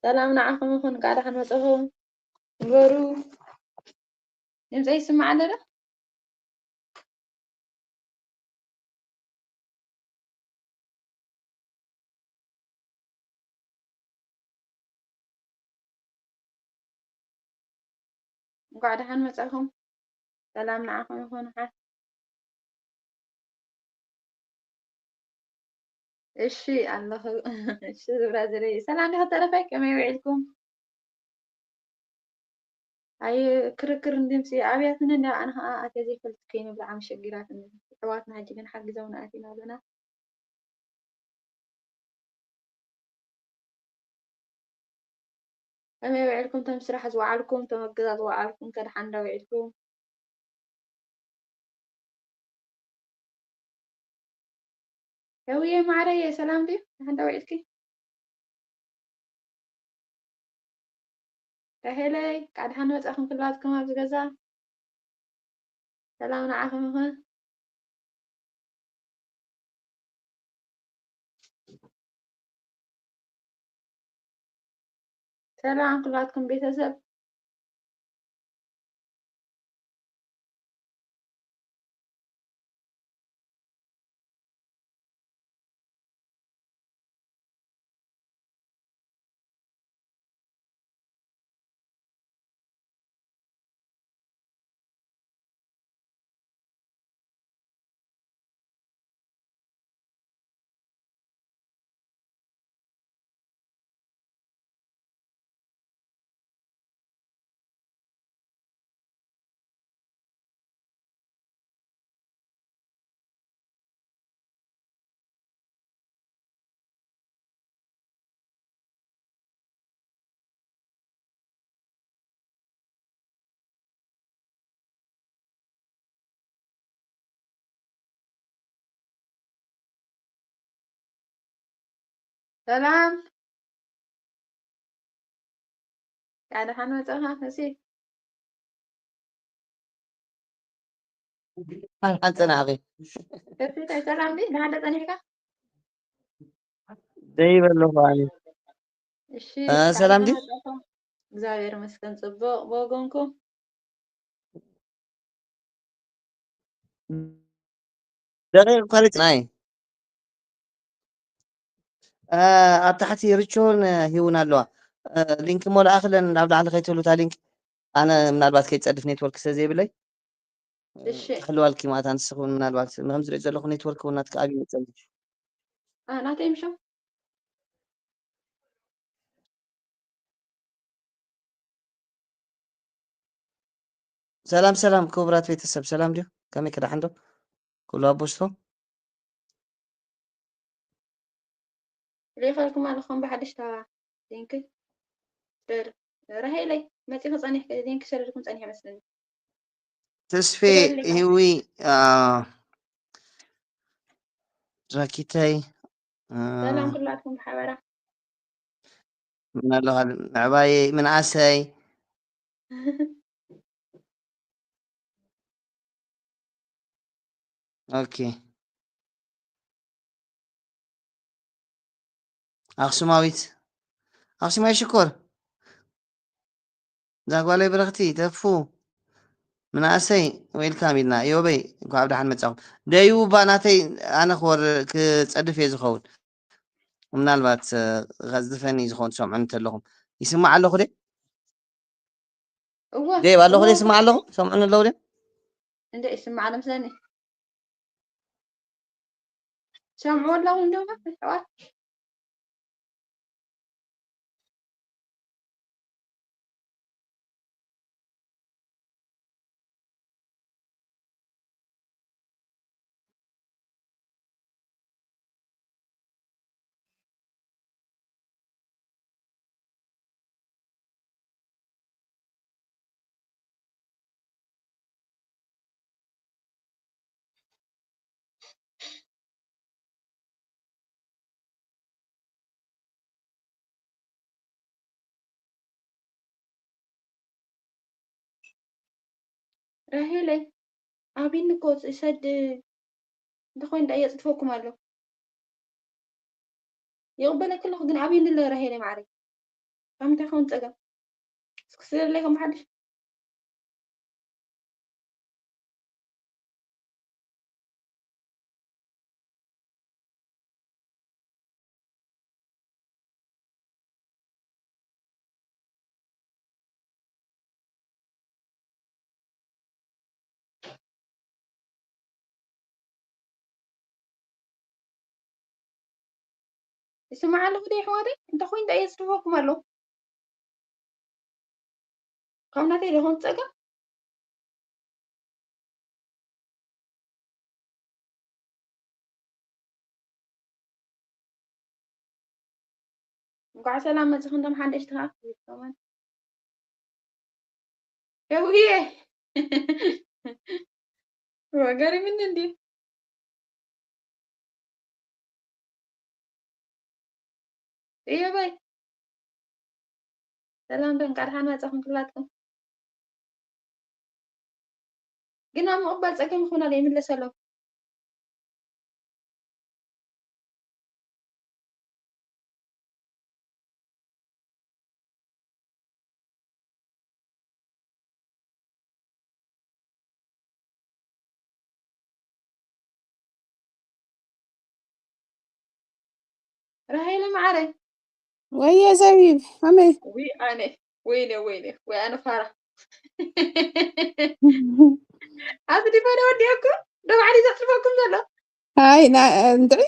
ሰላም ንዓኹም ይኹን፣ እንኳዕ ደሓን መጻኹም። ንበሩ። ድምፀይ ይስማዕ ኣሎ ዶ? እንኳዕ ደሓን መጻኹም። ሰላም ንዓኹም ይኹን። ሓ- እሺ ኣለኹ። እሺ ብራዘረይ፣ ሰላም ዲኹም? ተረፈይ ከመይ ውዒልኩም? ኣይ ክርክር ድምፂ ኣብያትኒ እንዳ ኣነ ኸዓ ኣትየ ዘይፈልጥ ኮይነ ብጣዕሚ ሸጊራትኒ። ኣሕዋትና ሕጂ ግን ሓግዘውና ኣቲና ኣለና። ከመይ ውዒልኩም? ቶም ስራሕ ዝወዓልኩም፣ ቶም ኣብ ገዛ ዝወዓልኩም፣ ከ ደሓን ዶ ውዒልኩም? ህውየ ማዕረየ፣ ሰላም ድዩ? ደሓን ዶ ውዒልኪ? ራሄለይ፣ እንኳዕ ደሓን መጻኹም ኩላትኩም ኣብዚ ገዛ። ሰላም ንዓኹም ይኹን። ሰላም ኩላትኩም ቤተሰብ። ሰላም። እንኳዕ ደሓን መጻኻ ፈሲ። ሓንፀናቂ ከፊታይ ሰላም ዲ ደሓን ዶ ጸኒሕካ? ደይበ ኣለኹ ኣነ። እሺ እ፣ ሰላም ዲ? እንኳዕ ደሓን መጻኻ። እግዚኣብሔር ይመስገን ጽቡቕ ብወገንኩም። ደቂቕ ኳሊቲ ናይ እ፣ ኣብ ታሕቲ ርችሆን ሂውን ኣለዋ። እ፣ ሊንክ እሞ ለኣኽለን ናብ ላዕሊ ከይትህሉ እታ ሊንክ። ኣነ ምናልባት ከይጸድፍ ኔትወርክ ስለ ዘይብለይ። እ፣ እሺ። ክሕልዋልኪ ማለት ኣንስኹን ምናልባት ከምዚ ሪኦ ዘለኹ ኔትወርክ እውን ናትካ ኣብዩ መጸልሽ። አ፣ ናተይ ምሸው? ሰላም ሰላም ክቡራት ቤተሰብ ሰላም ድዩ? ከመይ ክዳሕንዶ? ኩሉ ኣቦስቶ? ሪኸልኩም ኣለኹም ብሓድሽ ታዋ። ሊንክ ሸር። ራሄለይ፣ መጺኺ ጸኒሕኪ፣ ሊንክ ሸር ኢልኩም ጸኒሐ መስለኒ። ተስፌ ክደሊ ቃል። ህዊ አ፣ ራኪተይ አ፣ ሰላም ኩላትኩም ብሓበራ። ምን ኣለኻ ምዕባየይ ምንኣሰይ ኦኬ ኣኽሱማዊት ኣኽሱማይ ሽኮር እዛ ጓለይ ብረኽቲ ተፉ ምንኣሰይ ዌልካም ኢልና ዮበይ እንኳዕ ብደሓን መጻኹም ደዩ እባ ናተይ ኣነ ክወር ክጸድፍ እየ ዝኸውን ምናልባት እ፣ ከዝፈኒ ዝኸውን ትሰምዑ እንተለኹም ይስማዕ ኣለኹ ደ እወ ደይብ ኣለኹ ደ እወ ይስማዕ ኣለኹ ሰምዑኒ ኣለዉ ደ እንደ ይስማዕ ለምሰኒ ሰምዑ ኣለኹም ዶ ኣሕዋት ራሄለይ ኣቢኒ እኮ ሰድ እንተኾይኑ ዳ የፅድፈኩም ኣሎ ይቕበለኪ ኣለኹ ግን ኣቢኒ ኣሎ ራሄለይ ማዕረይ ካብ ምንታይ ክኸውን ጸገም? እስኪ ስደድለይ ከም ሓድሽ። ይስማዕ ኣለኹ ዶ ኣሕዋተይ? እንተ ኮይኑ እንታይ የስድበኩም ኣሎ? ካብ ናተይ ዶ ይኸውን ጸገም? እንኳዕ ሰላም መጽእኺ እንቶም ሓደሽቲ ከዓ ክብሪ ይስከመን። የውህየ ገሪምኒ እንዲ እዮበይ ሰላም ዶ እንኳዕ ደሓን መጻኹም ኩላትኩም። ግን ኣብ ምቕባል ጸገም ይኾና ይምለስ ኣሎ። ራሄለ ማዓረይ። ወየ ዘቢብ፣ ከመይ? ውይ ኣነ፣ ወይነ፣ ወይነ፣ ወይ ኣነ ፋራ። ኣብዚ ዲፎነ ወዲኦኩም፣ ዶ ባዕሊ ዘጽርፈኩም ዘሎ? ኣይ፣ ና-፣ እንድዒ?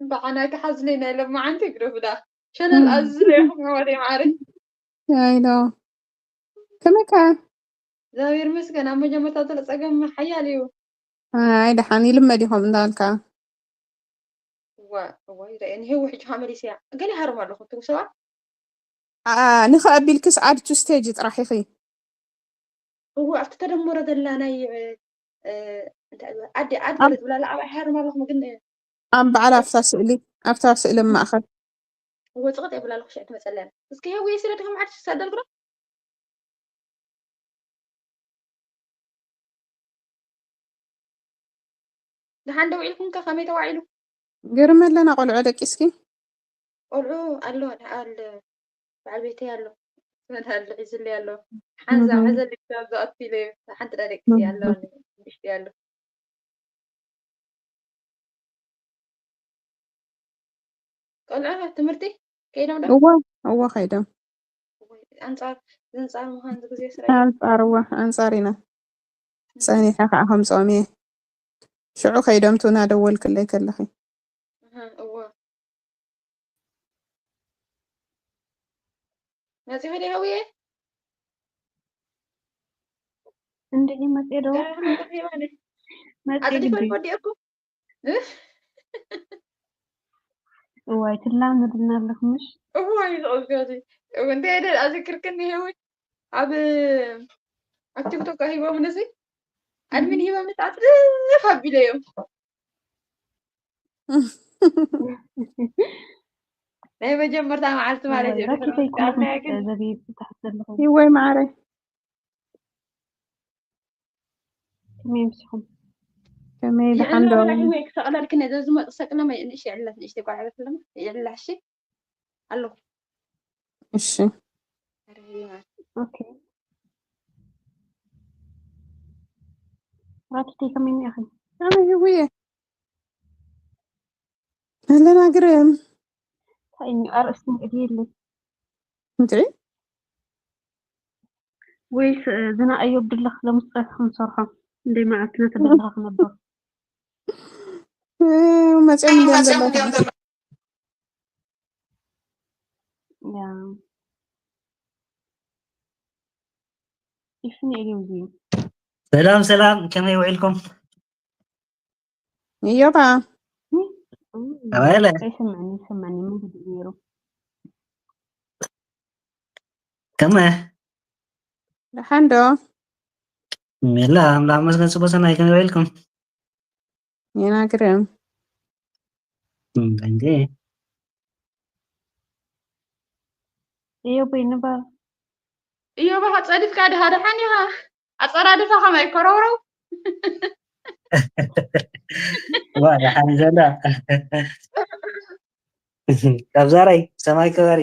በዓና ክሓዝለይ ናይ ለማዓንቲ ግደፉ ዳ። ሸለል እም። ኣዝለይኹም ኣሕዋተይ ማዓረይ። ኣይ፣ ዶ። ከመይ ከ? እግዚኣብሔር ይመስገን፣ ኣብ መጀመርታ ዘሎ ጸገም ሓያል እዩ። ኣይ፣ ደሓን ይልመድ እዩ ከምኡ እንዳበልካ። እዋ፣ እዋ፣ ይረአ። ንሄዊ ሕጂ ከኣ መሊሰያ። ገለ ይሃርም ኣለኹ፣ ትጉ ሰባት። ኣ፣ ንኸ ኣቢልክስ add to stage ጥራሕ ኢኺ። እዋ፣ ኣብቲ ተደመረ ዘላ ናይ፣ እ፣ እ፣ እንታይ እያ? ኣዲ፣ ኣድ ኣም- ገለ ትብላ ኣላ፣ ኣብኣ ይሃርም ኣለኹ፣ ግን፣ ኣብ በዓል ኣብታ ስእሊ፣ ኣብታ ስእሊ ኣብ ማእኸል። እወ፣ ጽቕጥ የብላ ኣለኹ፣ ሽዑ ትመጸለና። እስኪ ሄዊ፣ ስለ ድኹም ዓዲ ትሳደል ግዳ? ደሓን ዶ ውዒልኩም ከ? ከመይ ተዋዒሉ? ገርመለና ቆልዑ ደቂስኪ? ቆልዑ ኣሎ፣ ደኣ ኣሎ፣ በዓል ቤተይ ኣሎ። መድሃሉ ሒዙለይ ኣሎ። ሓንዛ እህ። ሓዘል ክሳብ ዝኣቱ ኢለ፣ ሓንቲ ደኣ ደቂሰ እህ። ኣሎ፣ ንእሽተይ ኣሎ። ቆልዑ ትምህርቲ ከይዶም ዶ? እወ፣ እወ ከይዶም። ወይ ኣንጻር፣ ዘንጻር ምዃን ዝግዜ ስራሕ። ኣንጻር፣ እወ፣ ኣንጻር ኢና። ጸኒሐ ከዓ ከምጽኦም እየ። ሽዑ ከይዶም ትው እናደወልክለይ ከለኺ። እህ፣ እወ። መጺኹ ዶ ሃውየ? እንድዒ መጺኤ ዶ? ደህና መጺኹ የማነ? መጺኤ ኣጽዲፈን ግዲ። ወዲኤኩም? እህ? እዋይ፣ ትላመድና ኣለኹ ምሽ? እዋይ፣ ዝቐዝቀዚ። እው፣ እንታይ ደ ኣዘክርክኒ ሄዊ? ኣብ፣ ኣብ ቲክቶክ ሂቦም ነዚ? ኣድሚን ሂቦም ነዚ ኣጽድፍ ኣቢለዮም። ናይ መጀመርታ መዓልቲ ማለት እዩ። እዋይ፣ ራኪበይ ኩሉ ኣልናያ ግን ዘብይብ ትታሕት ዘለኹ። ይወይ ማዕረ። ከመይ ምስኹም? ከመይ ደሓን ዶ? ይዕለላ ሂወይ ክሰቕለልክን እየ። ዘዝመጡ ሰቅለ ማይ ንእሽ ይዕለላ፣ ንእሽ ተቋዕበት ለማ ይዕለላ፣ እሺ? ኣለኹ። እሺ። ኣረ ሂወይ ማዕረ። ኦኬ። ራኪተይ ከመይ እኒኣኺ? ከመይ ሂወይ? ኣለና ግርም። እንታይ እዩ ኣርእስቲ ንእድየለይ? እንታይ? ወይስ፣ እ፣ ዝና ኣዮብ ድለኽ ሎምስ ጸብሒ ክንሰርሖ? እንደይ መዓልትና ተበላኻ ክነብር። እ፣ መጺኦም እንዲዮም ዘለዉ። ያ። ይፍኒ እዩ እዚ። ሰላም፣ ሰላም፣ ከመይ ውዒልኩም? እዮባ። እም፣ ከመይ ኢለ? ኣይሰምዕን፣ ይሰምዕን፣ ምን ጉድ እዩ ነይሩ? ከመ? ደሓን ዶ? ሜላ፣ ኣምላኽ መስገን፣ ጽቡቅ ሰናይ፣ ከመይ ውዒልኩም? ሜና ግርም። እም፣ እንዴ? እዮብ ይንበር። እዮብ፣ ኣጸዲፍካ ድኻ ደሓን ኢኻ? ኣጸራድፋ ከመይ ኮረውረው? ዋ፣ ደሓን ዘላ። ካብ ዛራይ፣ ሰማይ ከባሪ።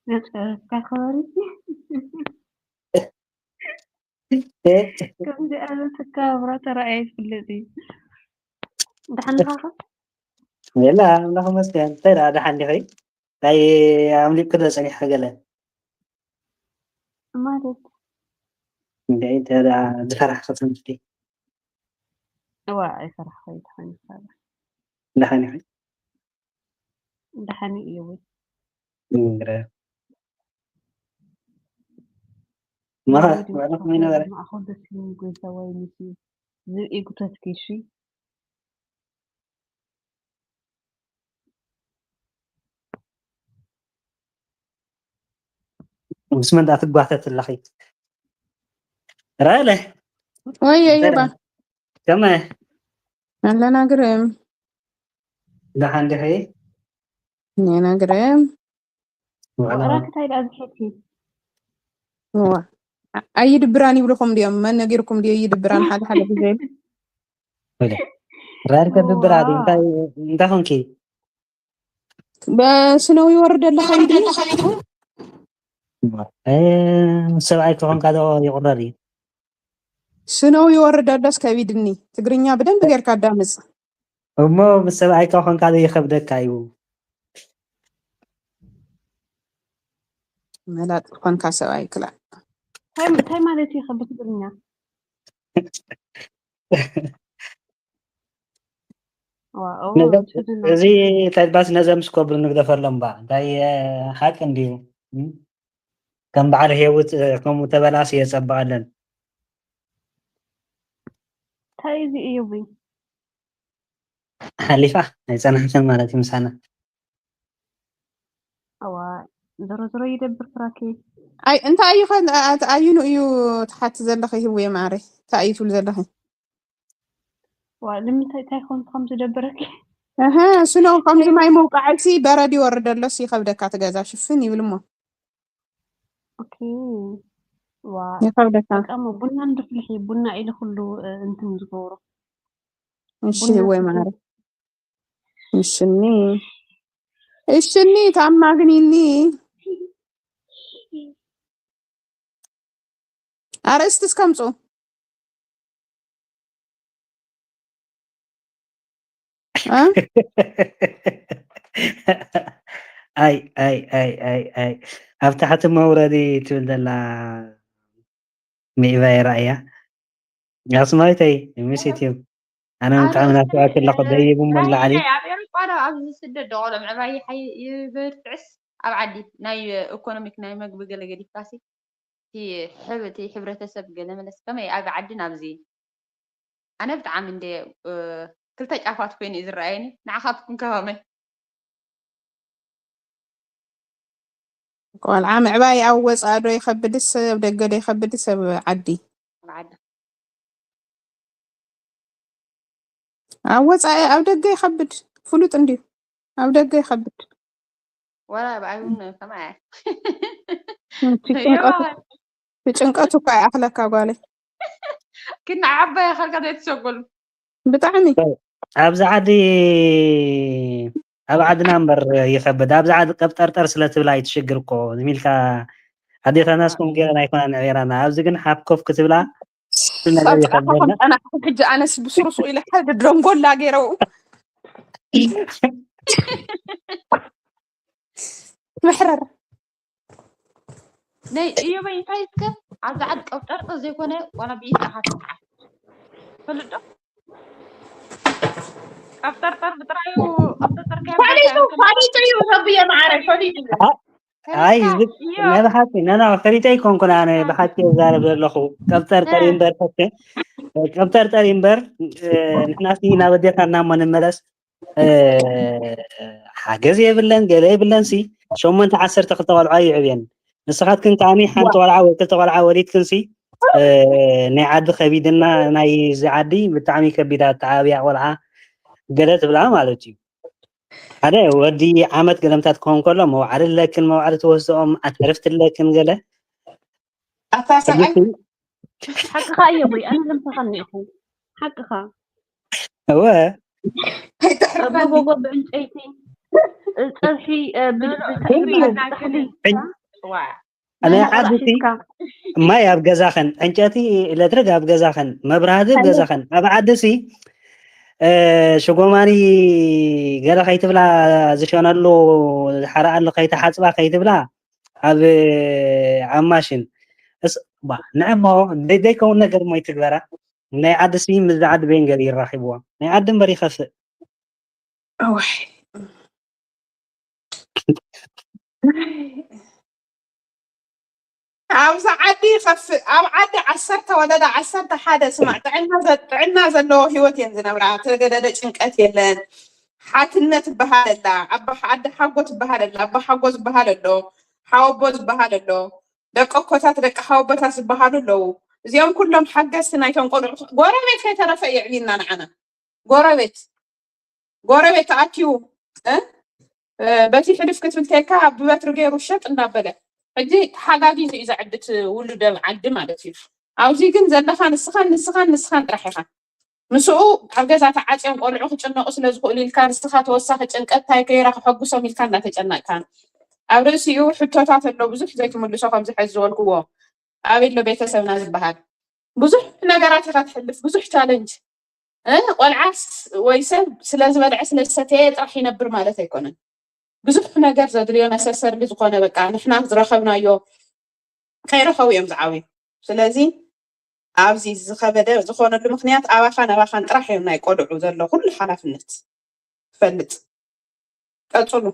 መጨረስካ ክበሪ። ከምዚ ዓይነት ኣከባብራ ተራእየ ይፍለጥ እዩ። ደሓን ኢኻ ኸ? የላ ኣምላኽ ይመስገን። እንታይ ደኣ ደሓን ዲኺ? እንታይ ኣምሊጥኪ ዶ ጸኒሕኪ ገለ? ማለት እንደ እንታይ ደኣ ዝፈራሕኪ ትምስሊ? እዋ ኣይፈራሕኩ ኣይትኾን ይፈራ ደሓን ኢኺ? ደሓን እዩ ወይ እምረ ማራ ዋዕላ ከመይ ነበረ? ማእኸል ደስ ይብል ጎይታ ወይ ምስ ዝብኢ ጉተትኪ እሺ። ምስ መን ደኣ ትጓተት ኣለኺ? ራእለ ወይ እዩባ ከመይ ኣለና ግርም ደሓን ዲኺ? ኔና ግርም ዋዕላኪ እንታይ ደኣ ዝሸትኪ? እዋ ኣይድብራን ይብልኹም ድዮም? መን ነጊርኩም ድዮ ይድብራን ሓደ ሓደ ግዜ? ራር ከድብራ ድዩ? እንታይ እንታይ ኾንኪ? በስነው ይወርድ ኣለኻ ይድኒ እ፣ ምስ ሰብኣይ ከኾንካ ዶ ይቑረር እዩ? ስነው ይወርድ ኣሎስ ከቢድኒ። ትግርኛ ብደንብ ጌርካ ኣዳምፅ። እሞ ምስ ሰብኣይ ከኾንካ ዶ ይኸብደካ እዩ? መላጥ ኮንካ ሰብኣይ ክላ እንታይ እንታይ ማለት እዩ ከብ ትግርኛ? ዋው ነገር ትግርኛ እዚ ተድባስ ነዘም ስኮብር ንግደፈሎም ባ እንታይ ሓቂ እንዲዩ እም? ከም በዓል ሄውት እ፣ ከምኡ ተበላስ የጸብቐለን እንታይ እዚ እዩ ወይ ሓሊፋ ኣይጸናሕትን ማለት እዩ ምሳና ኣዋ ዞሮ ዞሮ ይደብር ፍራኬ ኣይ እንታይ እዩ ኸ ኣት- ኣዩኑ እዩ ትሓቲ ዘለኺ ህውየ ማዕረ እንታይ እዩ ትብል ዘለኺ ዋ ንምንታይ እንታይ ኮን ከም ዝደብረኪ እህ ስነው ከምዚ ማይ መውቃዕሲ በረድ ይወርድ ኣሎስ ይኸብደካ ትገዛ ሽፍን ይብል እሞ ኦኬ ዋ ይኸብደካ በቃ እሞ ቡና እንድፍልሒ ቡና ኢሉ ኩሉ እ፣ እንትን ዝገብሮ እሺ ቡና ህወይ ሰትዩ ማዕረ እሽኒ እሽኒ ታማግኒኒ ኣርእስቲ እስከምፁ እ? ኣይ ኣይ ኣይ ኣይ ኣይ ኣብ ታሕቲ መውረዲ ትብል ዘላ ሚዒባ የራእያ ኣኽሱማዊተይ ሚስ ኢትዮ ኣነ ብጣዕሚ ናፍቀኪ ኣለኹ ደይቡ እሞ ንላዕሊ ኣብ ኤሮጳ ዶ ኣብዚ ስደት ዶ ቆልዑ ምዕባይ ይበርትዕስ ኣብ ዓዲ ናይ ኢኮኖሚክ ናይ መግቢ ገለ ገዲፍካሲ እቲ ሕብቲ ሕብረተሰብ ገለ መለስ ከመይ ኣብ ዓዲ ናብዚ ኣነ ብጣዕሚ እንደ ክልተ ጫፋት ኮይኑ እዩ ዝረኣየኒ ንዓኻትኩም ከመይ ቆልዓ ምዕባይ ኣብ ወፃእ ዶ ይኸብድስ ኣብ ደገ ዶ ይኸብድስ ኣብ ዓዲ ዓዲ ኣብ ወፃኢ ኣብ ደገ ይኸብድ ፍሉጥ እንድዩ ኣብ ደገ ይኸብድ ወላ ብኣይ እውን ከማያ እቲ ጭንቀቱ እኳ ይኣኽለካ ጓለይ ክና ዓባይ ኣኸልካ ዘይትሰጎሉ ብጣዕሚ ኣብዚ ዓዲ ኣብ ዓድና እምበር ይኸብድ ኣብዚ ዓዲ ቀብጠርጠር ስለ ትብላ እዩ ትሽግር እኮ ዝም ኢልካ ኣዴታና ስኩም ገይረን ኣይኮና ንዕቤራና ኣብዚ ግን ሓፍ ኮፍ ክትብላ ኩሉ ነገር ይኸብደና ጸናሕኩም ሕጂ ኣነስ ብስሩሱ ኢለ ሓደ ደንጎላ ገይረው መሕረር ናይ እዮበይ እንታይ እስከ ኣብዚ ዓድ ቀብጠርጠር ዘይኮነ ዋላ ብኢድ ኢኻ ትስዓር ትፈልጥ ዶ ቀብጠርጠር ብጥራዩ ቀብጠርጠር ፈሊጡ ፈሊጡ እዩ ረብየ ማዕረ ፈሊጡ እዩ ኣይ ናይ ብሓቂ ነና ፈሊጠ ኣይኮንኩን ኣነ ብሓቂ ዛረብ ዘለኹ ቀብጠርጠር እምበር ፈተ ቀብጠርጠር እምበር ንሕናሲ ናብ ኣዴታትና እሞ ንመለስ ሓገዝ የብለን ገለ የብለን ሲ ሸሞንተ ዓሰርተ ክልተ ቆልዓ ይዕብየን ንስኻትክን ከዓኒ ሓንቲ ቆልዓ ወይ ክልተ ቆልዓ ወሊድክን ሲ ናይ ዓዲ ከቢድና ናይ እዚ ዓዲ ብጣዕሚ ከቢዳ ተዓብያ ቆልዓ ገለ ትብላ ማለት እዩ ሓደ ወዲ ዓመት ገለምታት ክኾን ከሎ መውዓሊ ኣለክን መውዓሊ ትወስድኦም ኣተርፍቲ ኣለክን ገለ ኣታ ሰብኣይ ሓቅኻ እየ ወይ ኣነ ዘምሰኻኒ ኢኹ ሓቅኻ እወ በጎጎ ብዕንጨይቲ እ፣ ጸብሒ፣ እ፣ ብ-፣ ኖ፣ ኖ፣ ብጻሕሊ ኖ፣ ማለት ናገለ ብጻሕሊ ዕን- ዋ። ናይ ናይ ዓዲ ቁራዕ ሲ ሒዝካ ማይ ኣብ ገዛኸን፣ ዕንጨቲ ኤሌክትሪክ ኣብ ገዛኸን፣ መብራህቲ ኣብ ኣነ ገዛኸን። ኣብ ዓዲ ሲ እ፣ ሽጎማኒ ገለ ከይትብላ ዝሸነሉ ዝሓርኣሉ ከይተሓጽባ ከይትብላ ኣብ ኣብ ማሽን እስ ባ ንዕሞ ደይ- ደይከውን ነገር ሞ ይትግበራ። ናይ ዓዲ ሲ ምስ ዓዲ ቤን ገለ ይራኺብዎ። ናይ ዓዲ እምበር ይኸፍእ። እዋይ። ኣብዚ ዓዲ ይኸፍእ። ኣብ ዓዲ ዓሰርተ ወለዳ ዓሰርተ ሓደ ስማዕ፣ ጥዕና ዘ-፣ ጥዕና ዘለዎ ህይወት እየን ዝነብራ። ተገደደ ጭንቀት የለን። ሓትነት ዝበሃል ኣላ፣ ኣባ ሓ-፣ ኣደ ሓጎ ዝበሃል ኣላ፣ ኣባ ሓጎ ዝበሃል ኣሎ፣ ሓወቦ ዝበሃል ኣሎ፣ ደቂ ኣኮታት ደቂ ሓወቦታት ዝበሃሉ ኣለዉ። እዚኦም ኩሎም ሓገዝቲ ናይቶም ቆልዑ። ጎረቤት ከይተረፈ የዕብዩና ንዓና። ጎረቤት ጎረቤት ተኣኪቡ እ፣ እ፣ በቲ ሕልፍ ክትብል ተይካ ብበትሪ ገይሩ ሸጥ እንዳበለ ሕጂ ተሓጋጊዙ እዩ ዘዕብት ውሉደ ዓዲ ማለት እዩ። ኣብዚ ግን ዘለኻ ንስኻን ንስኻን ንስኻን ጥራሕ ኢኻ። ምስኡ ኣብ ገዛ ተዓፅዮም ቆልዑ ክጭነቑ ስለ ዝኽእሉ ኢልካ ንስኻ ተወሳኺ ጭንቀት ታይ ገይራ ከሐጉሶም ኢልካ እንዳተጨነቕካ ኣብ ርእሲኡ ሕቶታት ኣሎ ብዙሕ ዘይትምልሶ ከምዚ ሕዚ ዝበልክዎ ኣበይ ኣሎ ቤተሰብና ዝበሃል ብዙሕ ነገራት ኢኻ ትሕልፍ ብዙሕ ቻለንጅ እ፣ ቆልዓስ ወይ ሰብ ስለ ዝበልዐ ስለ ዝሰተየ ጥራሕ ይነብር ማለት ኣይኮነን። ብዙሕ ነገር ዘድልዮ ነሰሰርሊ ዝኾነ በቃ ንሕና ዝረኸብናዮ ከይረኸቡ እዮም ዝዓብዩ። ስለዚ ኣብዚ ዝኸበደ ዝኾነሉ ምኽንያት ኣባኻን ኣባኻን ጥራሕ እዮም ናይ ቆልዑ ዘሎ ኩሉ ሓላፍነት ትፈልጥ። ቀፅሉ።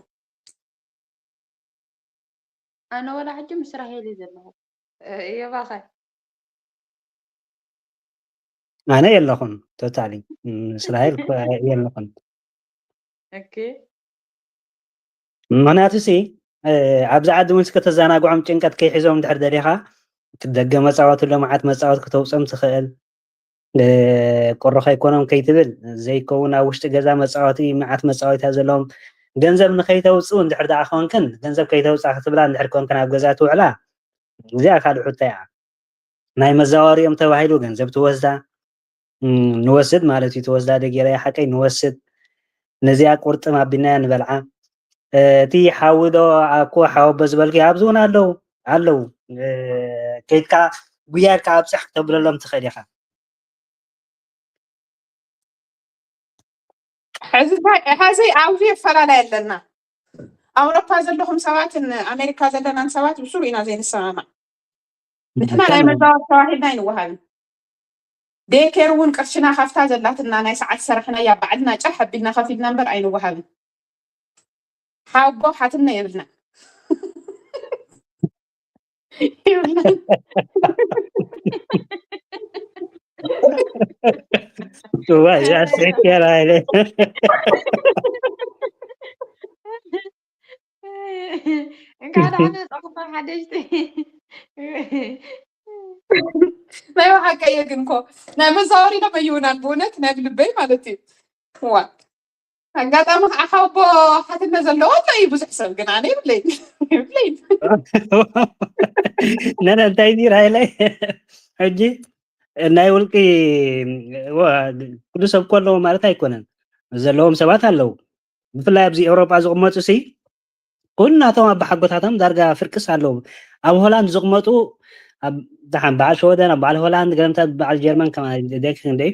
ኣነ ወላ ሕጂ ምስ ራሄል እየ ዘለኹ። እ፣ የባኸ ኣነ የለኹን ቶታሊ ምስ ራሄል እኮ የለኹን። ኦኬ። ምኽንያቱ ሲ እ፣ ኣብዚ ዓዲ እውን እስከ ተዘናግዖም ጭንቀት ከይሕዞም እንድሕር ደሊኻ ደገ መፃወቲ ኣሎ መዓት መፃወቲ ክተውፅኦም ትኽእል። እ፣ ቁሪ ከይኮኖም ከይትብል ዘይከውን ኣብ ውሽጢ ገዛ መፃወቲ መዓት መፃወቲያ ዘለዎም ገንዘብ ንከይተውፅኡ እንድሕር ደኣ ኮንክን ገንዘብ ከይተውፅኣ ክትብላ እንድሕር ኮንክን ኣብ ገዛ ትውዕላ እዚኣ ካልእ ሕቶ እያ። ናይ መዛወሪኦም ተባሂሉ ገንዘብ ትወስዳ እም፣ ንወስድ ማለት እዩ ትወስዳ ደጌራ ሓቀይ ንወስድ ነዚኣ ቁርጥም ኣቢናያ ንበልዓ። እ፣ እቲ ሓዊ ዶ ኣኮ ሓወቦ ዝበልኪ ኣብዚ እውን ኣለዉ ኣለዉ እ፣ ከይድካ ጉያ ኢልካ ኣብፅሕ ክተብለሎም ትኽእል ኢኻ። ሕዚ እንታይ ሕዚ ኣብዚ ኣፈላለይ ኣለና። ኣውሮፓ ዘለኹም ሰባትን ኣሜሪካ ዘለናን ሰባት ብስሩ ኢና ዘይንሰማማዕ። ንሕና ናይ መዛወር ተባሂልና ኣይንወሃብን። ዴኬር እውን ቅርሽና ካብታ ዘላትና ናይ ሰዓት ሰራሕናያ ባዕልና ጫሕ ኣቢልና ከፊልና እምበር ኣይንወሃብን። ሓቦ ሓትነ የብልና። የብልና። እዋይ እዚኣ ስሕት ያላ ኢለ እንኳዕ ደሓን መጻኹም ሓደሽቲ። ናይ ብሓቂ እየ ግን እኮ ናይ መዛወሪ ዶ መይውናን ብእውነት ናይ ብልበይ ማለት እዩ። ዋ ኣጋጣሚ ከዓ ሓቦ ሓትነ ዘለዎ ኣሎ እዩ ብዙሕ ሰብ ግን ኣነ ይብለይ ይብለይ ነነ እንታይ ዲራ ኢለ ሕጂ ናይ ውልቂ ወ- ኩሉ ሰብ እኮ ኣለዎ ማለት ኣይኮነን። ዘለዎም ሰባት ኣለዉ። ብፍላይ ኣብዚ ኤውሮጳ ዝቕመጡ ሲ ኩናቶም ኣባሓጎታቶም ዳርጋ ፍርቅስ ኣለዉ። ኣብ ሆላንድ ዝቕመጡ ኣብ ደሓን በዓል ሸወደን ኣብ በዓል ሆላንድ ገለምታት በዓል ጀርመን ከማ ደክ ክንደይ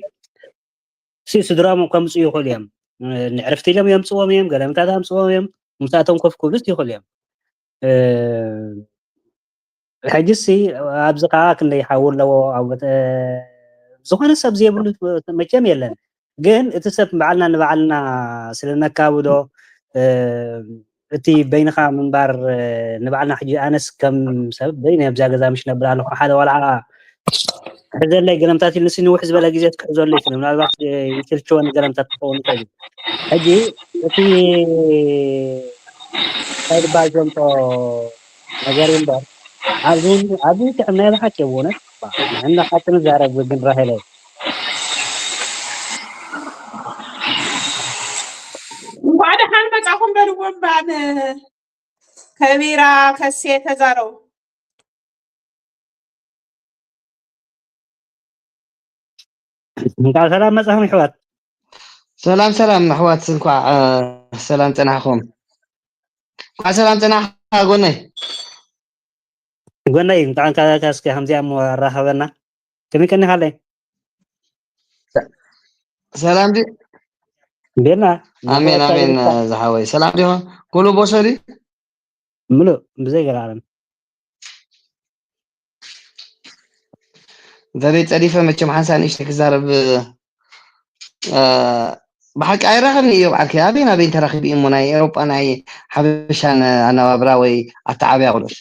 ሲ ስድራኦም ከምፅኡ ይኽእሉ እዮም። ንዕርፍቲ ኢሎም የምፅዎም እዮም፣ ገለምታት ኣምፅዎም እዮም፣ ምሳቶም ኮፍ ክብሉስ ይኽእሉ እዮም። እ፣ ሕጂሲ ኣብዚ ከዓ ክንደይ ሓዊ ኣለዎ ኣብ ወተ-፣ ዝኾነ ሰብ ዘይብሉ መቸም የለን። ግን እቲ ሰብ ባዕልና ንባዕልና ስለ ነካብዶ እ፣ እቲ በይንኻ ምንባር እ፣ ንባዕልና ሕጂ ኣነስ ከም ሰብ በይነ ኣብዛ ገዛ ምሽ ነብር ኣለኹ ሓደ ዋልዓ ክሕዘለይ ገለምታት ኢሉ ንሲ ንውሕ ዝበለ ግዜ ክሕዘሉ ይኽእል ምናልባት ይትልችወኒ ገለምታት ክኸውን ይኽእል እዩ። ሕጂ እቲ እንታይ ዝበሃል ዘምፆ ነገር እዩ እምበር ኣብዚ እውን ኣብዚ ጥዕም ናይ ብሓቂ ብእውነት ንሕና ሓቂ ንዛረብ ግን ራሄለ እንኳዕ ደሓን መጻኹም በልዎም እምባ ንከቢራ ከሴ ተዛረቡ። እንኳዕ ሰላም መጻኹም ኣሕዋት። ሰላም ሰላም ኣሕዋት እንኳዕ እ፣ ሰላም ጸናሕኩም። እንኳዕ ሰላም ጸናሕካ ጎነይ። ጎነይ፣ እንኳዕ እንካ-፣ እንካ እስከ ከምዚኣ እሞ ኣራኸበና። ከመይ ቀኒኻለይ? ሰላም ዲ-? ቤና። ኣሜን፣ ኣሜን፣ ዝሓወይ። ሰላም ዲኹም? ኩሉ ቦሶ ዲ? ምሉእ፣ ብዘይ ገለ ዓለም። እንተደይ ጸዲፈ መቸም ሓንሳ ንእሽተይ ክዛረብ፣ እ፣ ብሓቂ ኣይራኸብን እዩ በዓልከ። ኣበይ ናበይ ተራኺቡ እዩ እሞ ናይ ኤውሮጳ ናይ ሓበሻን ኣነባብራ ወይ ኣተዓብያ ቁልዑት?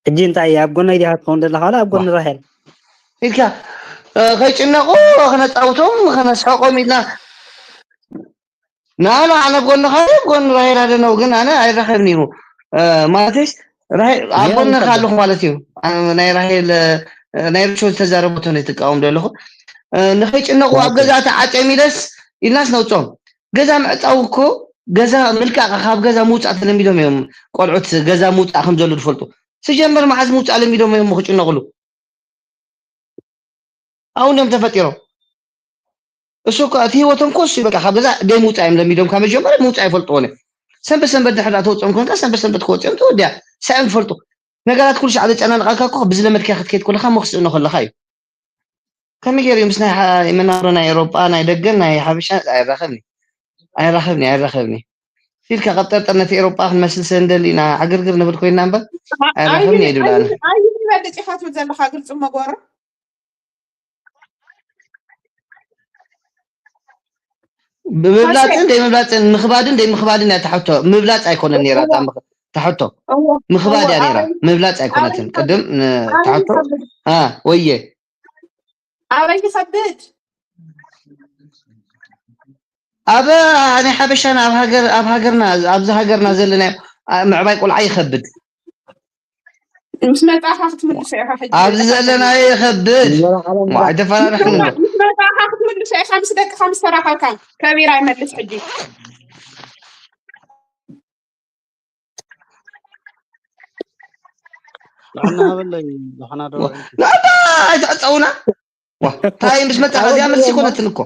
ሕጂ እንታይ ኣብ ጎነይ ዲኻ ትኸውን ዘለኻ ዋላ ኣብ ጎኒ ራሄል? ኢልካ፣ እ፣ ከይጭነቑ ከነጻውቶም ከነስሕቖም ኢልና ንኣና ኣነ ኣብ ጎንኻ እየ፣ ኣብ ጎኒ ራሄል ኣለነው፣ ግን ኣነ ኣይራኸብን እዩ። እ፣ ማለትስ ራሄል ኣብ የው ጎንኻ ይኸብድ። ኣለኹ ማለት እዩ። ኣነ ናይ ራሄል፣ እ፣ ናይ ርሾ ዝተዛረበቶ ነው ትቃወም ዘለኹ። እ፣ ንኸይጭነቑ ኣብ ኦኬ። ገዛ ተዓጨም ኢለስ ኢልናስ ነውጾም። ገዛ ምዕጻው እኮ ገዛ ምልቃቕ ካብ ገዛ ምውጻእ ተለሚዶም እዮም ቆልዑት ገዛ ምውጻእ ከም ዘሎ ዝፈልጡ። ስጀመር መዓዝ ምውጻእ ለሚዶም እዮም ክጭነቑሉ? ኣብኡ እንዲዮም ተፈጢሮም። እሱ እኮ እቲ ህይወቶም እኮ እሱ በቃ ካብ ገዛ ደይ ምውፃእ እዮም ለሚዶም። ካብ መጀመርያ ምውፃእ ይፈልጥዎ ነ ሰንበት ሰንበት ድሕር ዳ ተወፅኦም ኮንካ ሰንበት ሰንበት ክወፅኦም ተወዲያ ሳዮም ትፈልጡ ነገራት ኩሉ ሻዕ ዘጨናንቃልካ እኮ ብዝለመድካ ክትከይድ ከለካ እሞ ክስእኖ ከለካ እዩ። ከመይ ገይሩ ምስ ናይ ሓ- መናብሮ ናይ ኤሮጳ ናይ ደገን ናይ ሓበሻ ኣይራኸብኒ ኣይራኸብኒ ኣይራኸብኒ ኢልካ ካብ ጠርጠር ነቲ ኤሮጳ ክንመስል ስለ ንደሊ ኢና ዕግርግር ንብል ኮይንና እምበር ኣይራኸብኒ እየ ድብል ኣነ። ኣይ ይበልጽ ኢኻ ትብል ዘለኻ ግልጽ መጎረ ብምብላፅን ደይምብላፅን ምኽባድን ደይምኽባድን እያ ተሕቶ። ምብላፅ ኣይኮነን ነይራ እታ ምኽ- ተሕቶ እወ፣ ምኽባድ እወ፣ እያ ነይራ። ኣበይ- ምብላፅ ኣይኮነትን። ኣበይ ቅድም ን- ኣበይ ተሕቶ ይኸብድ? አ ወየ ኣበይ ይኸብድ? ኣብ ናይ ሓበሻና ኣብ ሃገር ኣብ ሃገርና ኣብዚ ሃገርና ዘለና ኣ- ምዕባይ ቆልዓ ይኸብድ። ምስ መጻኻ ክትምልሶ ኢኻ ሕጂ። ኣብዚ ዘለናዮ ይኸብድ። መርሓባ። ዋ፣ ኣይተፈራርሕን እንዶ። ምስ መጻኻ ክትምልሶ ኢኻ ምስ ደቅኻ ምስ ተራኸብካ። ከቢራ ይመልስ ሕጂ። ጥዕና ሃበለይ፣ ደሓና ዶ ዋ፣ ውዒልኪ? ናታ ኣይትዕጸውና። ዋ፣ ታይ ምስ መጻኻ እዚኣ መልሲ ኣይወደን። ኮነትን እኮ።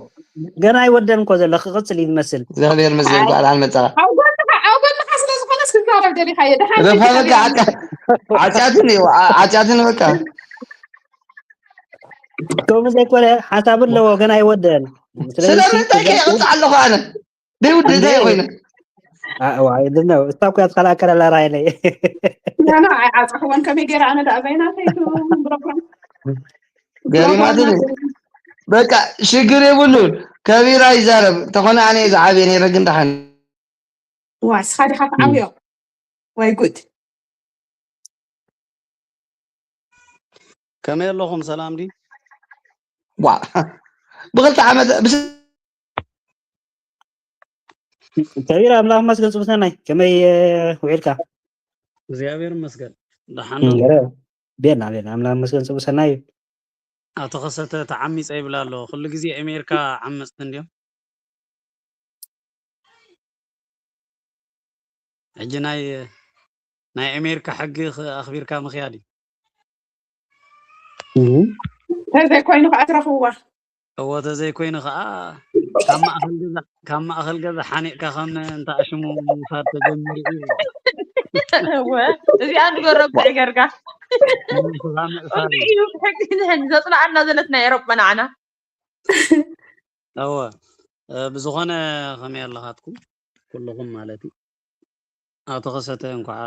ገና ኣይወደን እኮ ዘሎ፣ ክቕጽል እዩ ዝመስል። እግዚኣብሔር ይመስገን፣ እንኳዕ ደሓን መጻኻ። ኣብ ጎንኻ፣ ኣብ ጎንኻ ስለ ዝኾነስ ክዛረብ ደሊኻዮ። ደሓን በቃ፣ ሕጂ በቃ፣ ከቢራ ዓጫ-፣ ዓጫትን እዩ፣ ዓ-፣ ዓጫትን በቃ። ከምኡ ዘይኮነ ሓሳብ ኣለዎ፣ ገና ኣይወደን። ስለዚ ስለምንታይ እስኪ ከየቕጽዕ ኣለኹ ኣነ? ደይ ውድ እንታይ እንዴ? ኮይነ? አ-፣ ዋይ፣ ድነው። እሳ እኮ ያትከላከለ ለራይ ነይ። ኖ፣ ኖ፣ ኣይዓጸኽዎን። ከመይ ገይረ ኣነ ደኣ በይናተይ ክብሮም? ገሪማትኒ። በቃ ሽግር የብሉን። ከቢራ ይዛረብ። ተኾነ ኣነ እየ ዝዓብየ ነይረ ግን ደሓን። ዋ፣ እስኻ ዲኻ ትዓብዮ? ዋይ ጉድ። ከመይ ኣለኹም? ሰላም ድዩ? ዋ፣ ብኽልተ ዓመት፣ ብስ-፣ ከቢር ኣምላኽ መስገን ጽቡቅ ሰናይ፣ ከመይ፣ እ፣ ውዒልካ? እግዚኣብሔር ይመስገን። ደሓን ዶ? እም፣ ገረ፣ ቤና፣ ቤና፣ ኣምላኽ መስገን ጽቡቅ ሰናይ እዩ። ኣቶ ከሰተ ተዓሚጸ ይብል ኣሎ። ኩሉ ግዜ ኣሜሪካ ዓመጽቲ እንድዮም። ሕጂ ናይ፣ ናይ ኣሜሪካ ሕጊ ኸ-፣ ኣኽቢርካ ምኽያድ እዩ። እም። ተዘይኮይኑ ከዓ ትረኽብዋ። እዎ፣ ተዘይኮይኑ ከዓ ካብ ማእኸል ገዛ፣ ካብ ማእኸል ገዛ ሓኒቕካ ከም እንተ ኣሽሙ ምውሳድ ተጀሚሩ እዩ። እወ፣ እዚኣ ንገረብ ዋ። ጌርካ። ንስኻ ምእሳር እዩ። እዩ፣ ብሕጊ ንሕን ዘጽንዓና ዘለት ናይ ኤሮጳ ንዓና። እወ፣ እ፣ ብዝኾነ ከመይ ኣለኻትኩም? ኩልኹም ማለት እዩ። ኣቶ ከሰተ፣ እንኳዕ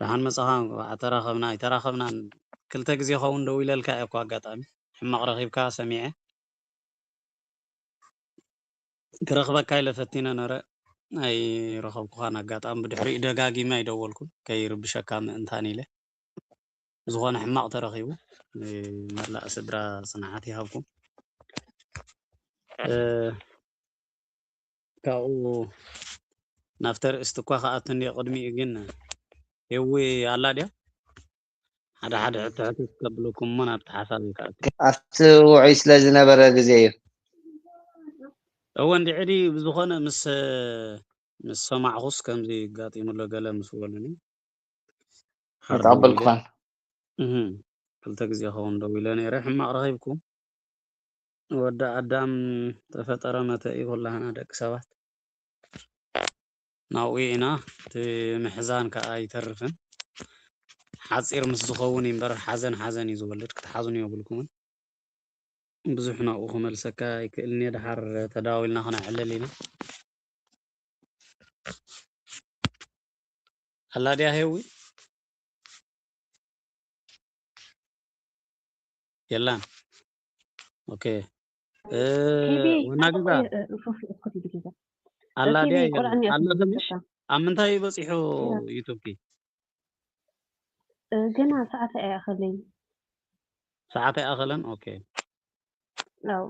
ደሓን መጻኻ፣ እንኳዕ ተራኸብና። ኣይተራኸብናን፣ ክልተ ግዜ ኸውን ደዊለልካ እየ እኮ ኣጋጣሚ። ሕማቕ ረኺብካ ሰሚዐ። ክረኽበካ ኢለ ፈቲነ ነረ፣ ኣይረኸብኩኻን። ኣጋጣሚ ብድሕሪኡ ደጋጊመ ኣይደወልኩን፣ ከይርብሸካ ምእንታን ኢለ። ብዝኾነ ሕማቕ ተረኺቡ፣ ንመላእ ስድራ ጽንዓት ይሃብኩም። እ፣ ካብኡ ናብቲ ኣርእስቲ እኳ ክኣቱ እንድየ፣ ቅድሚኡ ግን ሄዊ ኣላ ድያ? ሓደ ሓደ ሕቶ ሕቶ ከብለኩም እሞ ናብቲ ሓሳብ ይክኣቱ። ኣብቲ ውዑይ ስለ ዝነበረ ግዜ እዩ። እወ፣ እንድዒ ድዩ? ብዝኾነ ምስ፣ ምስ ሰማዕኹስ ከምዚ ኣጋጢሙ ኣሎ ገለ ምስ በሉኒ። ሓር ተቐበልኩኻን። እህ፣ ክልተ ግዜ ኸውን ደው ኢለ ነይረ። ሕማቕ ረኺብኩም። ወዲ ኣዳም ተፈጠረ መተ እዩ ኩላህና ደቂ ሰባት። ናብኡ ኢና። እቲ ምሕዛን ከኣ ኣይተርፍን። ሓጺር ምስ ዝኸውን እዩ እምበር፣ ሓዘን ሓዘን እዩ ዝወልድ። ክትሓዝኑ የብልኩምን። ብዙሕ ናብኡ ክመልሰካ ኣይክእልን እየ። ደሓር ተዳዊልና ክነዕልል ኢና። ኣላ ድያ ሄዊ? የላን። ኦኬ። እ፣ ሄቢ፣ ወና ገዛ? እ፣ እ፣ ፉፍ፣ ፉፍ፣ ፉፍ፣ ፉፍ። ኣላ ሄቢ፣ ድያ ቆልዓ የላን? እኒኣ ኣሎ ትንሽ? ይቅርታ። ኣብ ምንታይ በጺሑ ያ። ዩቱብኪ? እ፣ ገና ሰዓት ኣይኣኸለይን። ሰዓት ኣይኣኸለን? ኦኬ። ኣዎ።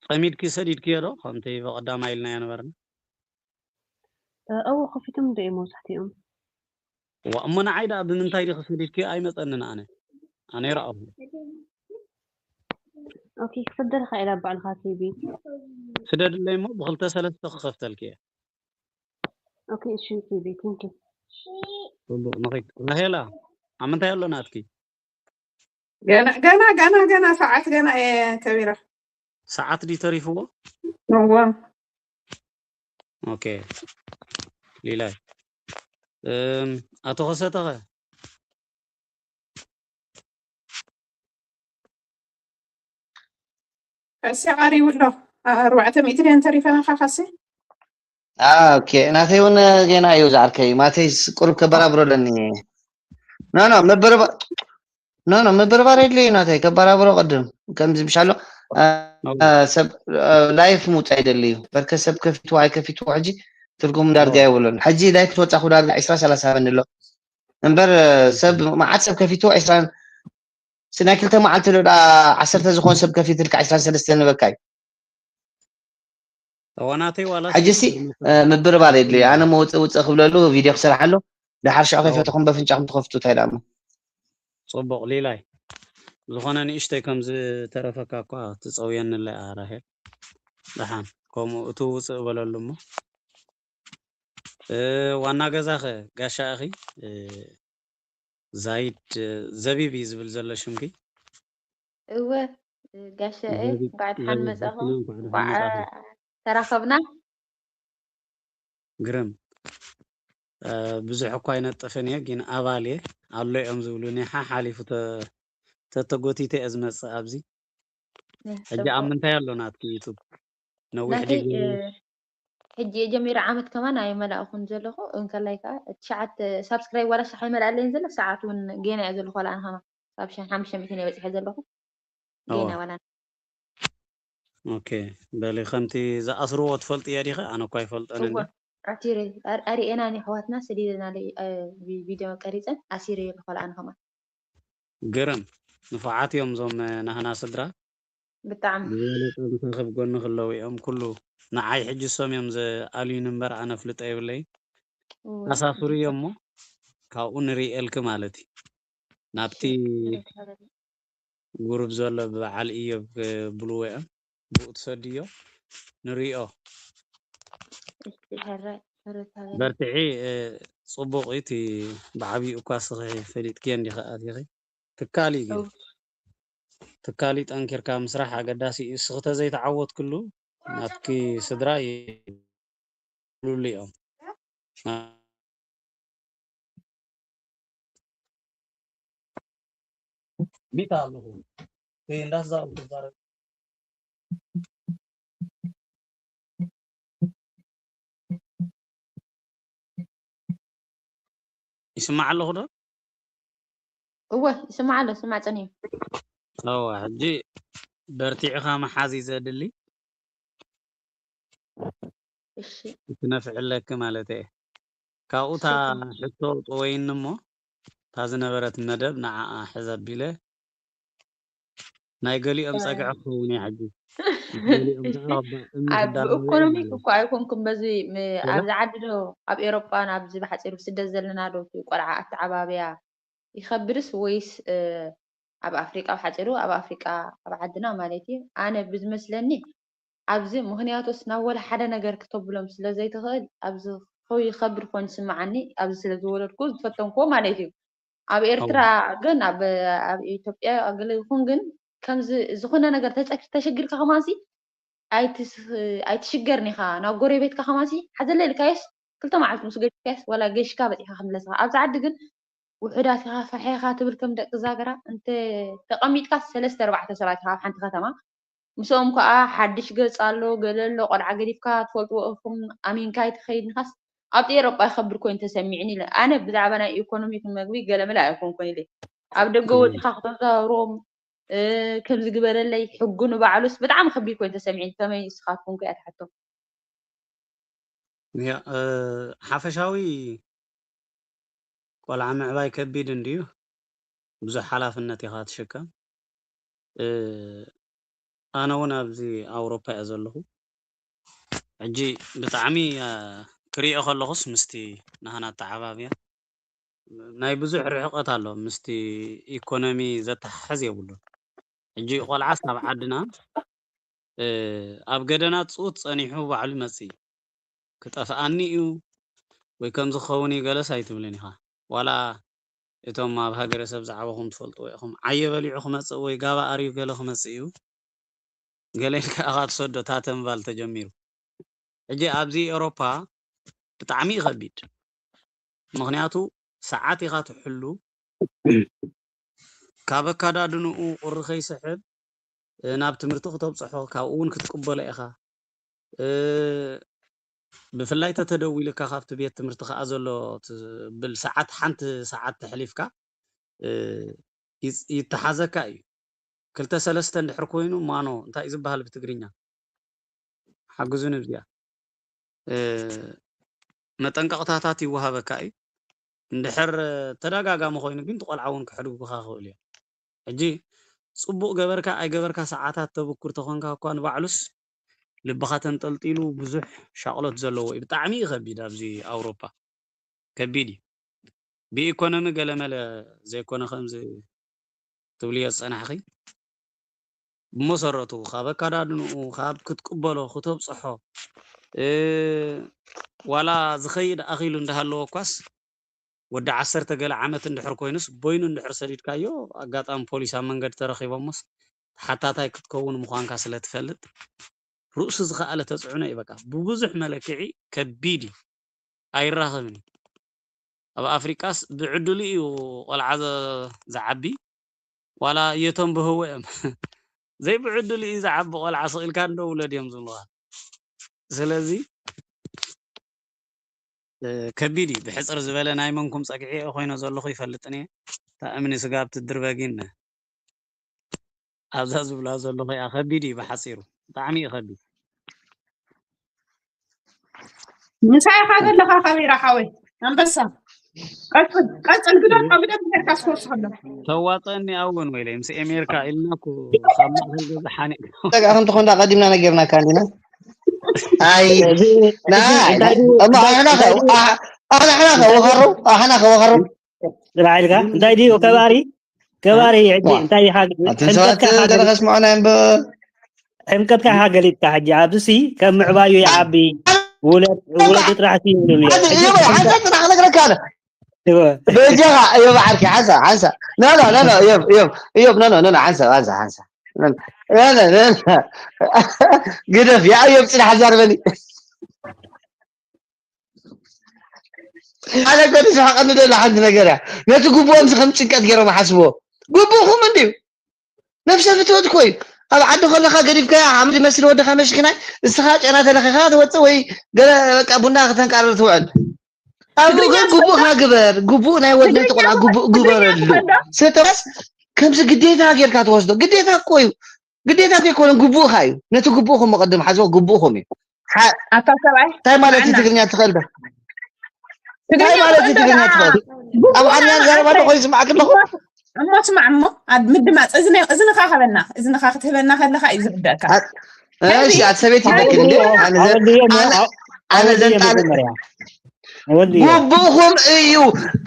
ጸሚድኪ ሰዲድክዮ ዶ? ከምቲ ብቐዳማይ ኢልናዮ ነበርና። እ፣ እዎ፣ ከፊቶም ዶ እዮም መብዛሕትኦም? ዋ፣ እሞ ንዓይ ደኣ ብምንታይ ዲኺ ሰዲድክዮ? ኣይመጸንን ኣነ። ኣነ ይረኣኹ። ኦኬ፣ ክሰደልካ ኢላ ባዕልኻ ቲቪ። ስደድለይ እሞ ብኽልተ ሰለስተ ክኸፍተልኪ እየ። ኦኬ፣ እሺ፣ ቲቪ፣ ቴንክ ዩ። ጽቡቕ፣ ንኺድ። ራሄላ፣ ኣብ ምንታይ ኣሎ ናትኪ? ገና፣ ገና፣ ገና፣ ገና ሰዓት ገና እየ ከቢራ። ሰዓት ድዩ ተሪፍዎ? እዋ። ኦኬ። ሊላይ። እም፣ ኣቶ ከሰተኸ? ቀሲ ቀሪቡ ኣሎ። ኣርባዕተ ሚእቲ ድየን ተሪፈናኻ ካሲ? አ፣ ኦኬ። ናተይ እውን ገና እዩ ዝዓርከይ። ማተይ ስ-፣ ቁሩብ ከበራብሮ ኣለኒ። ኖ፣ ኖ፣ ምብርባ-፣ ኖ፣ ኖ፣ ምብርባር የድልዩ ናተይ። ከበራብሮ ቅድም። ከምዚ ምሻሎ፣ አ፣ ኖ። አ፣ ሰብ፣ አ፣ ላይፍ ምውጻእ ይደሊ እዩ። በርከ ሰብ ከፊትዎ ኣይከፊትዎ ሕጂ ትርጉም ዳርጋ ኖ። የብሉን። ሕጂ ላይፍ ተወጻኹ ዳርጋ ዕስራ ሰላሳ በኒ ኣሎ። እምበር፣ እ፣ ሰብ፣ መዓት ሰብ ከፊቱ ዕስራን፣ ስ-፣ ናይ ክልተ መዓልቲ ዶ ደኣ ዓሰርተ ዝኾን ሰብ ከፊትልካ ዕስራን ሰለስተን ንበካ እዩ። እዋ ናተይ ዋላ ሕጂ ሲ፣ ሲ-፣ እ፣ ምብርባር የድልዩ። ኣነ መውፅእ ውፅእ ክብለሉ ቪድዮ ክሰርሓሉ፣ ደሓር ሽዑ እዋ። ከይፈተኹም በፍንጫኹም ትኸፍቱ እንታይ ደኣ እሞ። ጽቡቕ ሊላይ። ዝኾነ ንእሽተይ ከም ዝተረፈካ እኳ ትጸውየኒ ኣላ ራሄል። ደሓን፣ ከምኡ እቲ ውፅእ በለሉ እሞ። እ፣ ዋና ገዛኸ ጋሻ ኢኺ? እ፣ ዛይድ፣ እ፣ ዘቢብ እዩ ዝብል ዘሎ ሽምኪ? እወ፣ እ፣ ጋሻ እየ። ዘቢብ፣ እንኳዕ ደሓን ዘቢብ መጻኹም። ሓፍትና፣ እንኳዕ ደሓን እንኳዕ መጻኹም። ተራኸብና። ግርም። እ፣ ብዙሕ እኳ ኣይነጥፍን እየ፣ ግን ኣባል እየ። ኣሎ እዮም ዝብሉኒ፣ ሓሓሊፉ ተ-፣ ተተጎቲተ እየ ዝመጽእ ኣብዚ። እ፣ ሕጂ ኣብ ጽቡቕ። ምንታይ ኣሎ ናትኪ ዩቱብ? ነዊሕ ናተይ፣ ድዩ? እ፣ ሕጂ እየ ጀሚረ፣ ዓመት ከማን ኣይመላእኹን ዘለኹ። እንከላይ ከኣ ትሽዓተ ሳብስክራይብ ዋላ ሻሕ ኣይመልኣለይን ዘሎ፣ ሰዓት እውን ጌና እየ ዘለኹ ዋላ ኣነ ከማን። ካብ ሸ-፣ ሓሙሽተ ሚእቲ እየ በጺሐ ዘለኹ። እዋ። ጌና ዋላ። ኦኬ። በሊ ከምቲ ዝኣስርዎ ትፈልጥዮ ዲኺ? ኣነ እኳ ኣይፈልጦን እወ፣ እንዲ። ኣሲረ፣ ኣር-፣ ኣርኤናን ኣሕዋትና ሰዲደናለይ፣ እ፣ ቪ-፣ ቪድዮ ቀሪጸን ኣሲረ ኣለኹ ዋላ ኣነ ከማን። ግርም። ንፉዓት እዮም እዞም፣ እ፣ ናህና ስድራ። ብጣዕሚ። ዝበለጸ ምሳኺ ኣብ ጎኒ ክለዉ እዮም። ኩሉ ንዓይ ሕጂ እሶም እዮም ዝኣልዩኒ እምበር ኣነ ፍልጦ የብለይን። እወ። ኣሳስሩ እዮም እሞ ካብኡ ንርእየልኪ ማለት እዩ። ናብቲ እሺ፣ ይረከበኒ። ጉሩብ ዘሎ ብበዓል እዮብ፣ እ፣ ብልዎ እዮም። ብኡ ትሰድዮ ንርእዮ። እሺ፣ ሕረ-፣ ሕረ ተበለ። በርትዒ፣ እ፣ ጽቡቕ እዩ። እቲ ብዓቢኡ እኳ እስኺ ፈሊጥክዮ እንዲኺ ኣቲኺ። ትካል እዩ ግን። እው። ትካል እዩ፣ ጠንኪርካ ምስራሕ ኣገዳሲ እዩ። እስኺ ተዘይተዓወትክሉ ናትኪ ስድራ ይብሉሉ እዮም። ቢታ ኣለኹ። እይ፣ እንዳዛወርኩ ዛረብ። ይስማዕ ኣለኹ ዶ? እወ፣ ይስማዕ ኣሎ፣ ይስማዕ ጸኒሑ። እወ፣ ሕጂ በርቲዕኻ ምሓዝ እዩ ዘድሊ። እሺ። ክትነፍዕለኪ ማለት እየ። ካብኡ እታ እሺ፣ እቶም ሕቶ ጥወይኒ እሞ፣ እታ ዝነበረት መደብ ንዓኣ ሕዝ ኣቢለ፣ ናይ ገሊኦም እ። ጸግዒ ክኸውን እየ ሕጂ። ገሊኦም ከኣ ኣብ እምኒ ኣብ ክዳረቡ እዮም ኢኮኖሚክ ማለት እኮ ኣይኮንኩም በዚ ም-፣ ገለ? ኣብዚ ዓዲ ዶ ኣብ ኤሮጳን ኣብዚ ብሓጺሩ ስደት ዘለና ዶ እቲ ቆልዓ ኣተዓባብያ ይኸብድስ ወይስ፣ እ፣ ኣብ ኣፍሪቃ ብሓጺሩ ኣብ ኣፍሪቃ ኣብ ዓድና ማለት እዩ። ኣነ ብዝመስለኒ ኣብዚ ምኽንያቱስ ናብ ወላ ሓደ ነገር ክተብሎም ስለ ዘይትኽእል ኣብዚ ከው ይኸብድ ኮይኑ ይስምዓኒ። ኣብዚ ስለ ዝወለድኩ ዝፈተንኩዎ ማለት እዩ። ኣብ ኤርትራ እወ። ግን ኣብ፣ ኣብ ኢትዮጵያ ገለ ይኹን ግን ከምዚ ዝኾነ ነገር ተጸግ-፣ ተሸጊርካ ከማንሲ ኣይትስ-፣ ኣይትሽገርን ኢኻ። ናብ ጎረቤትካ ከማንሲ ሓዘለ ኢልካዮስ ክልተ መዓልቲ ምስ ገሽካስ ዋላ ገሽካ በፂሕካ ክትምለስ ኢኻ። ኣብዚ ዓዲ ግን ውሑዳት ኢኻ፣ ፋሕ ኢኻ ትብል ከም ደቂ ዛገራ። እንተ ተቐሚጥካ ሰለስተ ኣርባዕተ ሰባት ኢኻ ኣብ ሓንቲ ከተማ። ምስኦም ከኣ ሓድሽ ገጽ ኣሎ፣ ገለ ኣሎ፣ ቆልዓ ገዲፍካ ትፈልጥዎ ኢኹም፣ ኣሚንካ ኣይትኸይድንኻስ ኣብቲ ኤሮጳ ይኸብድ ኮይኑ ተሰሚዕኒ ኢለ። ኣነ ብዛዕባ ናይ ኢኮኖሚክ መግቢ ገለመለ ኣይኮንኩን ኢለ። ኣብ ደገ ወጺኻ ክተዛውሮም፣ እ፣ ከምዚ ግበረለይ፣ ሕጉ ንባዕሉስ ብጣዕሚ ከቢድ ኮይኑ ተሰሚዕኒ። ከመይ ንስኻትኩም ከ እያ ትሓቶ? ያ፣ እ፣ ሓፈሻዊ ቆልዓ ምዕባይ ከቢድ እንድዩ። ብዙሕ ሓላፍነት ኢኻ ትሽከም። እ፣ ኣነ እውን ኣብዚ ኣውሮፓ እየ ዘለኹ። ሕጂ ብጣዕሚ፣ እ፣ ክሪኦ ከለኹስ ምስቲ ናህና ኣተዓባብያ ናይ ብዙሕ ርሕቀት ኣሎ፣ ምስቲ ኢኮኖሚ ዘተሓሕዝ የብሉን። ሕጂ ቆልዓስ ኣብ ዓድና፣ እ፣ ኣብ ገደና ጽውት ጸኒሑ ባዕሉ ይመጽእ እዩ። ክጠፍኣኒ እዩ ወይ ከምዚ ክኸውን እዩ ገለስ ኣይትብልን ኢኻ። ዋላ እቶም ኣብ ሃገረሰብ ዝዓበኹም ትፈልጥዎ ኢኹም። ዓየ በሊዑ ክመጽእ ወይ ጋባ ኣርዩ ገለ ክመጽእ እዩ። ገለ ኢልካ ኢኻ ትሰዶ፣ ታተ ምባል ተጀሚሩ። ሕጂ ኣብዚ ኤውሮፓ ብጣዕሚ እዩ ከቢድ። ምኽንያቱ ሰዓት ኢኻ ትሕሉ፣ ካብ ኣካዳድንኡ ቁሪ ከይስሕብ፣ እ፣ ናብ ትምህርቲ ክተብጽሖ፣ ካብኡ እውን ክትቅበሎ ኢኻ። እ፣ ብፍላይ ተተደዊልካ ካብቲ ቤት ትምህርቲ ከኣ ዘሎ ትብል ሰዓት፣ ሓንቲ ሰዓት ተሕሊፍካ፣ እ፣ ይጽ-፣ ይተሓዘካ እዩ። ክልተ ሰለስተ እንድሕር ኮይኑ ማኖ፣ እንታይ እዩ ዝበሃል ብትግርኛ? ሓግዙኒ ብዚኣ። እ፣ መጠንቀቕታታት ይወሃበካ እዩ። እንድሕር ተደጋጋሚ ኮይኑ ግን፣ እቲ ቆልዓ እውን ከሕድጉካ ክኽእሉ እዮም። ሕጂ ጽቡቕ ገበርካ ኣይገበርካ፣ ሰዓታት ተብኩር ተኾንካ እኳ፣ ንባዕሉስ ልብኻ ተንጠልጢሉ ብዙሕ ሻቕሎት ዘለዎ እዩ። ብጣዕሚ እዩ ከቢድ ኣብዚ ኣውሮፓ። ከቢድ እዩ። ብኢኮኖሚ ገለመለ ዘይኮነ ከምዚ ትብልዮ ዝጸናሕኺ፣ ብመሰረቱ ካብ ኣካዳድንኡ፣ ካብ ክትቅበሎ፣ ክተብጽሖ፣ እ፣ ዋላ ዝኸይድ ኣኺሉ እንዳሃለወ እኳስ፣ ወዲ ዓሰርተ ገለ ዓመት እንድሕር ኮይኑስ፣ በይኑ እንድሕር ሰዲድካዮ፣ ኣጋጣሚ ፖሊስ ኣብ መንገዲ ተረኺቦሞስ፣ ተሓታታይ ክትከውን ምዃንካ ስለ ትፈልጥ፣ ርእሱ ዝኸኣለ ተጽዕኖ እዩ። በቃ፣ ብብዙሕ መለክዒ ከቢድ እዩ። ኣይራኸብን እዩ። ኣብ ኣፍሪቃስ ብዕድሉ እዩ ቆልዓ ዘ-፣ ዝዓቢ፣ ዋላ እየቶም ብህወ እዮም። ዘይብዕድሉ እዩ ዝዓቢ ቆልዓ፣ ስቕ ኢልካ እንዶ ውለድ እዮም ዝብሉኻ። ስለዚ፣ እ፣ ከቢድ እዩ። ብሕጽር ዝበለ ናይ መንኩም ጸግዒ እየ ኮይነ ዘለኹ ይፈልጥን እየ። እታ እምኒ ስጋብ ትድርበ ግን ኣብዛ ዝብላ ዘለኹ እያ። ከቢድ እዩ ብሓጺሩ። ብጣዕሚ እዩ ከቢድ። ምሳይ ኢኻ ዘለኻ ካሜራ ሓወይ። ኣንበሳ። ቀጽል፣ ቀጽል፣ ግደፎ፣ ብደንብ ጌርካ እስከ ወስኸሎም። ተዋጸአኒ ኣወን ወይለይ፣ ምስ ኤሜርካ ኢልና እኮ ካብ ማእከል ገዛ ሓኒቕ። ጸጋእኽን ተኾንዳ ቀዲምና ነጊርናካ እንዲና። ኣይ፣ እዚ፣ እዚ ናይ፣ እንታይ ድዩ፣ እሞ እንታይ፣ ኣሕና ኸ፣ እንታይ ድዩ፣ ኣሕ-፣ ኣሕና፣ ኣሕና ኸ፣ እንታይ ድዩ፣ ወኸሩ፣ ኣሕና ኸ፣ ወኸሩ። ጥራሕ ኢልካ፣ እንታይ ድዩ፣ ከባሪ፣ ከባሪ፣ ሕጂ፣ ዋ፣ እንታይ ኢኻ፣ ኣትን ሰባት ሕምቀትካ ኢኻ ገለ ገሊጽ-፣ ከስምዑና እዮም፣ ብ-፣ ሕምቀትካ ኢኻ ገሊጽካ፣ ሕጂ፣ ኣብዚ ሲ፣ ከም ምዕባዩ ይዓቢ፣ ውለድ፣ ውለዱ ጥራሕ ሲ ይብሉኒ፣ ኣቲ፣ ሕጂ፣ እዮብ፣ ሓንሳብ ጥራሕ ክነግረካ ኣነ። እወ። በጃኻ፣ እዮብ፣ ዓርኪ፣ ሓንሳብ፣ ሓንሳብ። ኖ፣ ኖ፣ ኖ፣ ኖ፣ እዮብ፣ እዮብ፣ እዮብ፣ ኖ፣ ኖ፣ ኖ፣ ኖ፣ ሓንሳብ፣ ሓንሳብ፣ ሓንሳብ። ኖ፣ ኖ፣ ኖ፣ ኖ። ግደፍ፣ ያ እዮብ፣ ጽናሕ፣ ኣዛርበኒ። ኣነ እኮ ንስሓቐኒ ደላ ሓንቲ ነገር እያ። ነቲ ግቡኦም ሲ ከም ጭንቀት ገይሮም ይሓስብዎ። ግቡእኹም እንድዩ። ነብሰ ፍትወት እኮ እዩ። ኣብ ዓዲ ከለኻ ገዲፍካያ ሓምድ መስል ወድኻ መሽኪናይ፣ እስኻ ጨና ተለኺኻ ትወፅእ ወይ ገለ በቃ ቡና ክተንቃርር ትውዕል። ኣብ ትግርኛ ግን ግቡእኻ ትፈልጣ? ግበር። ግቡእ ናይ ወድ ናይ ትግርኛ ቆልዓ ትፈ-፣ ግቡእ ትግርኛ ግበረሉ። ትፈልጣ? ሰተዋስ ከምዚ ግዴታ ጌርካ ትወስዶ። ግዴታ እኮ እዩ። ግዴታ ዘይኮነ ግቡእኻ እዩ። ነቲ ግቡእኹም መቐደም ሓዝዎ ግቡእኹም እዩ። ሓ-፣ ኣታ ሰብኣይ እንታይ ማለት እዩ ስምዓና። ትግርኛ ትኽእል ዶ? እንታይ ትግርኛ ማለት እዩ ትኽእል ዶ? ትግርኛ ትኽእል? ኣብ ዓድና ዝዛረብ ኣሎ ኮይኑ ይስማዓክ ኣለኹ? እሞ ስማዕ እሞ፣ ኣብ ምድማፅ እዝነ-፣ እዝንኻ ሃበና። እዝንኻ ክትህበና ከለኻ እዩ ዝርደእካ። ኣ-፣ እሺ፣ ኣቲ ሰበይቲ ይበኪ እንዴ? ኣነ ዘ-፣ ኣወድዮ እሞ፣ ኣነ፣ ኣወ-፣ ኣነ ኣወድዮ ዘንጣል-፣ መጀመርያ። ኣወድዮ። ግቡእኹም እዩ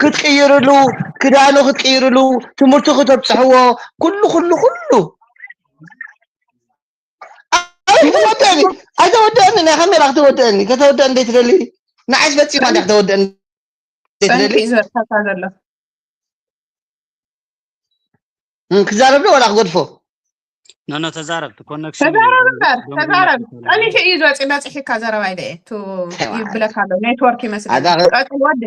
ክትቅይርሉ፣ ክዳኑ ክትቅይርሉ፣ ትምህርቱ ክተብፅሕዎ፣ ኩሉ፣ ኩሉ፣ ኩሉ። ኣይተወደአኒ፣ ኣይተወደአኒ፣ ናይ ካሜራ ክትወደአኒ፣ ከተወደአኒ ዘይትደሊ፣ ንዓይስ ፈፂማ እንዲያ ክትወደአኒ ዘይትደሊ። ፀኒሑ እዩ ዝወድቀካ ዘሎ። እም፣ ክዛረብ ዶ ዋላ ክገድፎ? ኖኖ፣ ተዛረብ። እቲ ኮነክሽን እዩ ተዛረብ እምበር፣ ደንጉዩ ተዛረብ። መጺኡ ኣሎ። ጸኒሑ እዩ ዝወጽእ፣ በጺሑ እካ ዘረባይ ደየ። ቱ ተባዕ። ይብለካ ኣሎ፣ ኔትወርክ ይመስለኒ። ኣዛ ቀጽል ወዲ።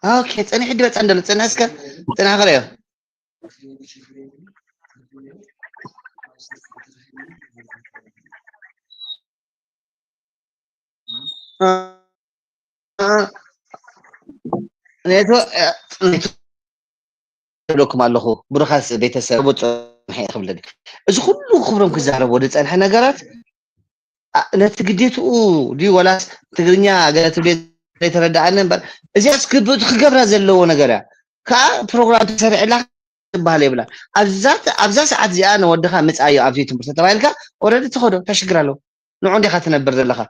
ኦኬ፣ ጸኒሑ ድበጻ እንደሎ፣ ጽንሕ እስከ፣ ጽንሕ ክርእዮ። ኔቶ-፣ ኔቶ-፣ ይብለኩም ኣለኹ። ብሩኻት ቤተሰብ፣ ጽንሕ ክብለኒ። እዚ ኩሉ ክብሮም ክዛረቦ ዝጸንሐ ነገራት፣ ኣ-፣ ነቲ ግዴትኡ ድዩ ወላስ ትግርኛ ገለ ትብል ዘይተረድኣኒ እምበር፣ እዚኣስ ክብ-፣ ክገብራ ዘለዎ ነገር እያ። ከኣ ፕሮግራም ተሰሪዕላ ትበሃል የብላን። ኣብዛ፣ ኣብዛ ሰዓት እዚኣ ንወድኻ ምጻዮ ኣብዚ ትምህርቲ ተባሂልካ፣ ኦረዲ ትኸዶ፣ እንታይ ሽግር ኣለዎ? ንዑ እንዲኻ ትነብር ዘለኻ።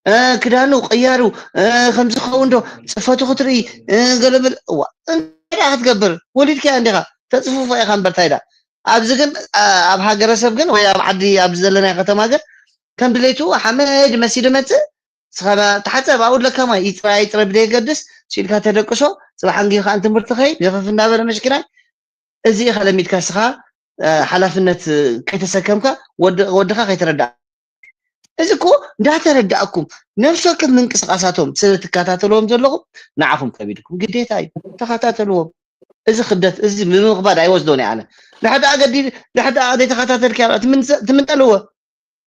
እ፣ ክዳኑ ቀያሩ፣ እ፣ ከምዚ ክኸውን ዶ፣ ጽፈቱ ክትርኢ፣ እ፣ ገለ በለ። እዋ፣ እንታይ ደኣ ክትገብር? ወሊድካያ እንዲኻ፣ ተጽፍፎ ኢኻ እምበር እንታይ ደኣ። ኣብዚ ግን፣ ኣ-፣ ኣብ ሃገረሰብ ግን ወይ ኣብ ዓዲ፣ ኣብዚ ዘለናዮ ከተማ ግን ከም ድሌቱ ሓመድ መሲሉ መጽእ፣ ንስኻ ተሓጸብ፣ ኣብኡ ኣለካ ማይ፣ ይጽረ ኣይጽረ ብደየገድስ፣ ሲልካ ተደቅሶ፣ ጽባሕ ኣንጊሁ ከኣ ንትምህርቲ ከይድ፣ ገፈፍ እንዳበለ መሽኪናይ፣ እዚ ኢኻ ለሚድካ ንስኻ፣ እ፣ ሓላፍነት ከይተሰከምካ፣ ወድ-፣ ወድኻ ከይተረድኣ። እዚ እኮ እንዳተረዳእኩም፣ ነፍሲ ወከፍ ምንቅስቓሳቶም ስለ ትከታተልዎም ዘለኹም፣ ንዓኹም ከቢድኩም ግዴታ እዩ። ተኸታተልዎም። እዚ ክብደት፣ እዚ ብምኽባድ ኣይወስዶን እየ ኣነ። ድሕር ደኣ ገዲ-፣ ድሕር ደኣ ዘይተኸታተልካዮ ትምንጠ-፣ ትምንጠልዎ።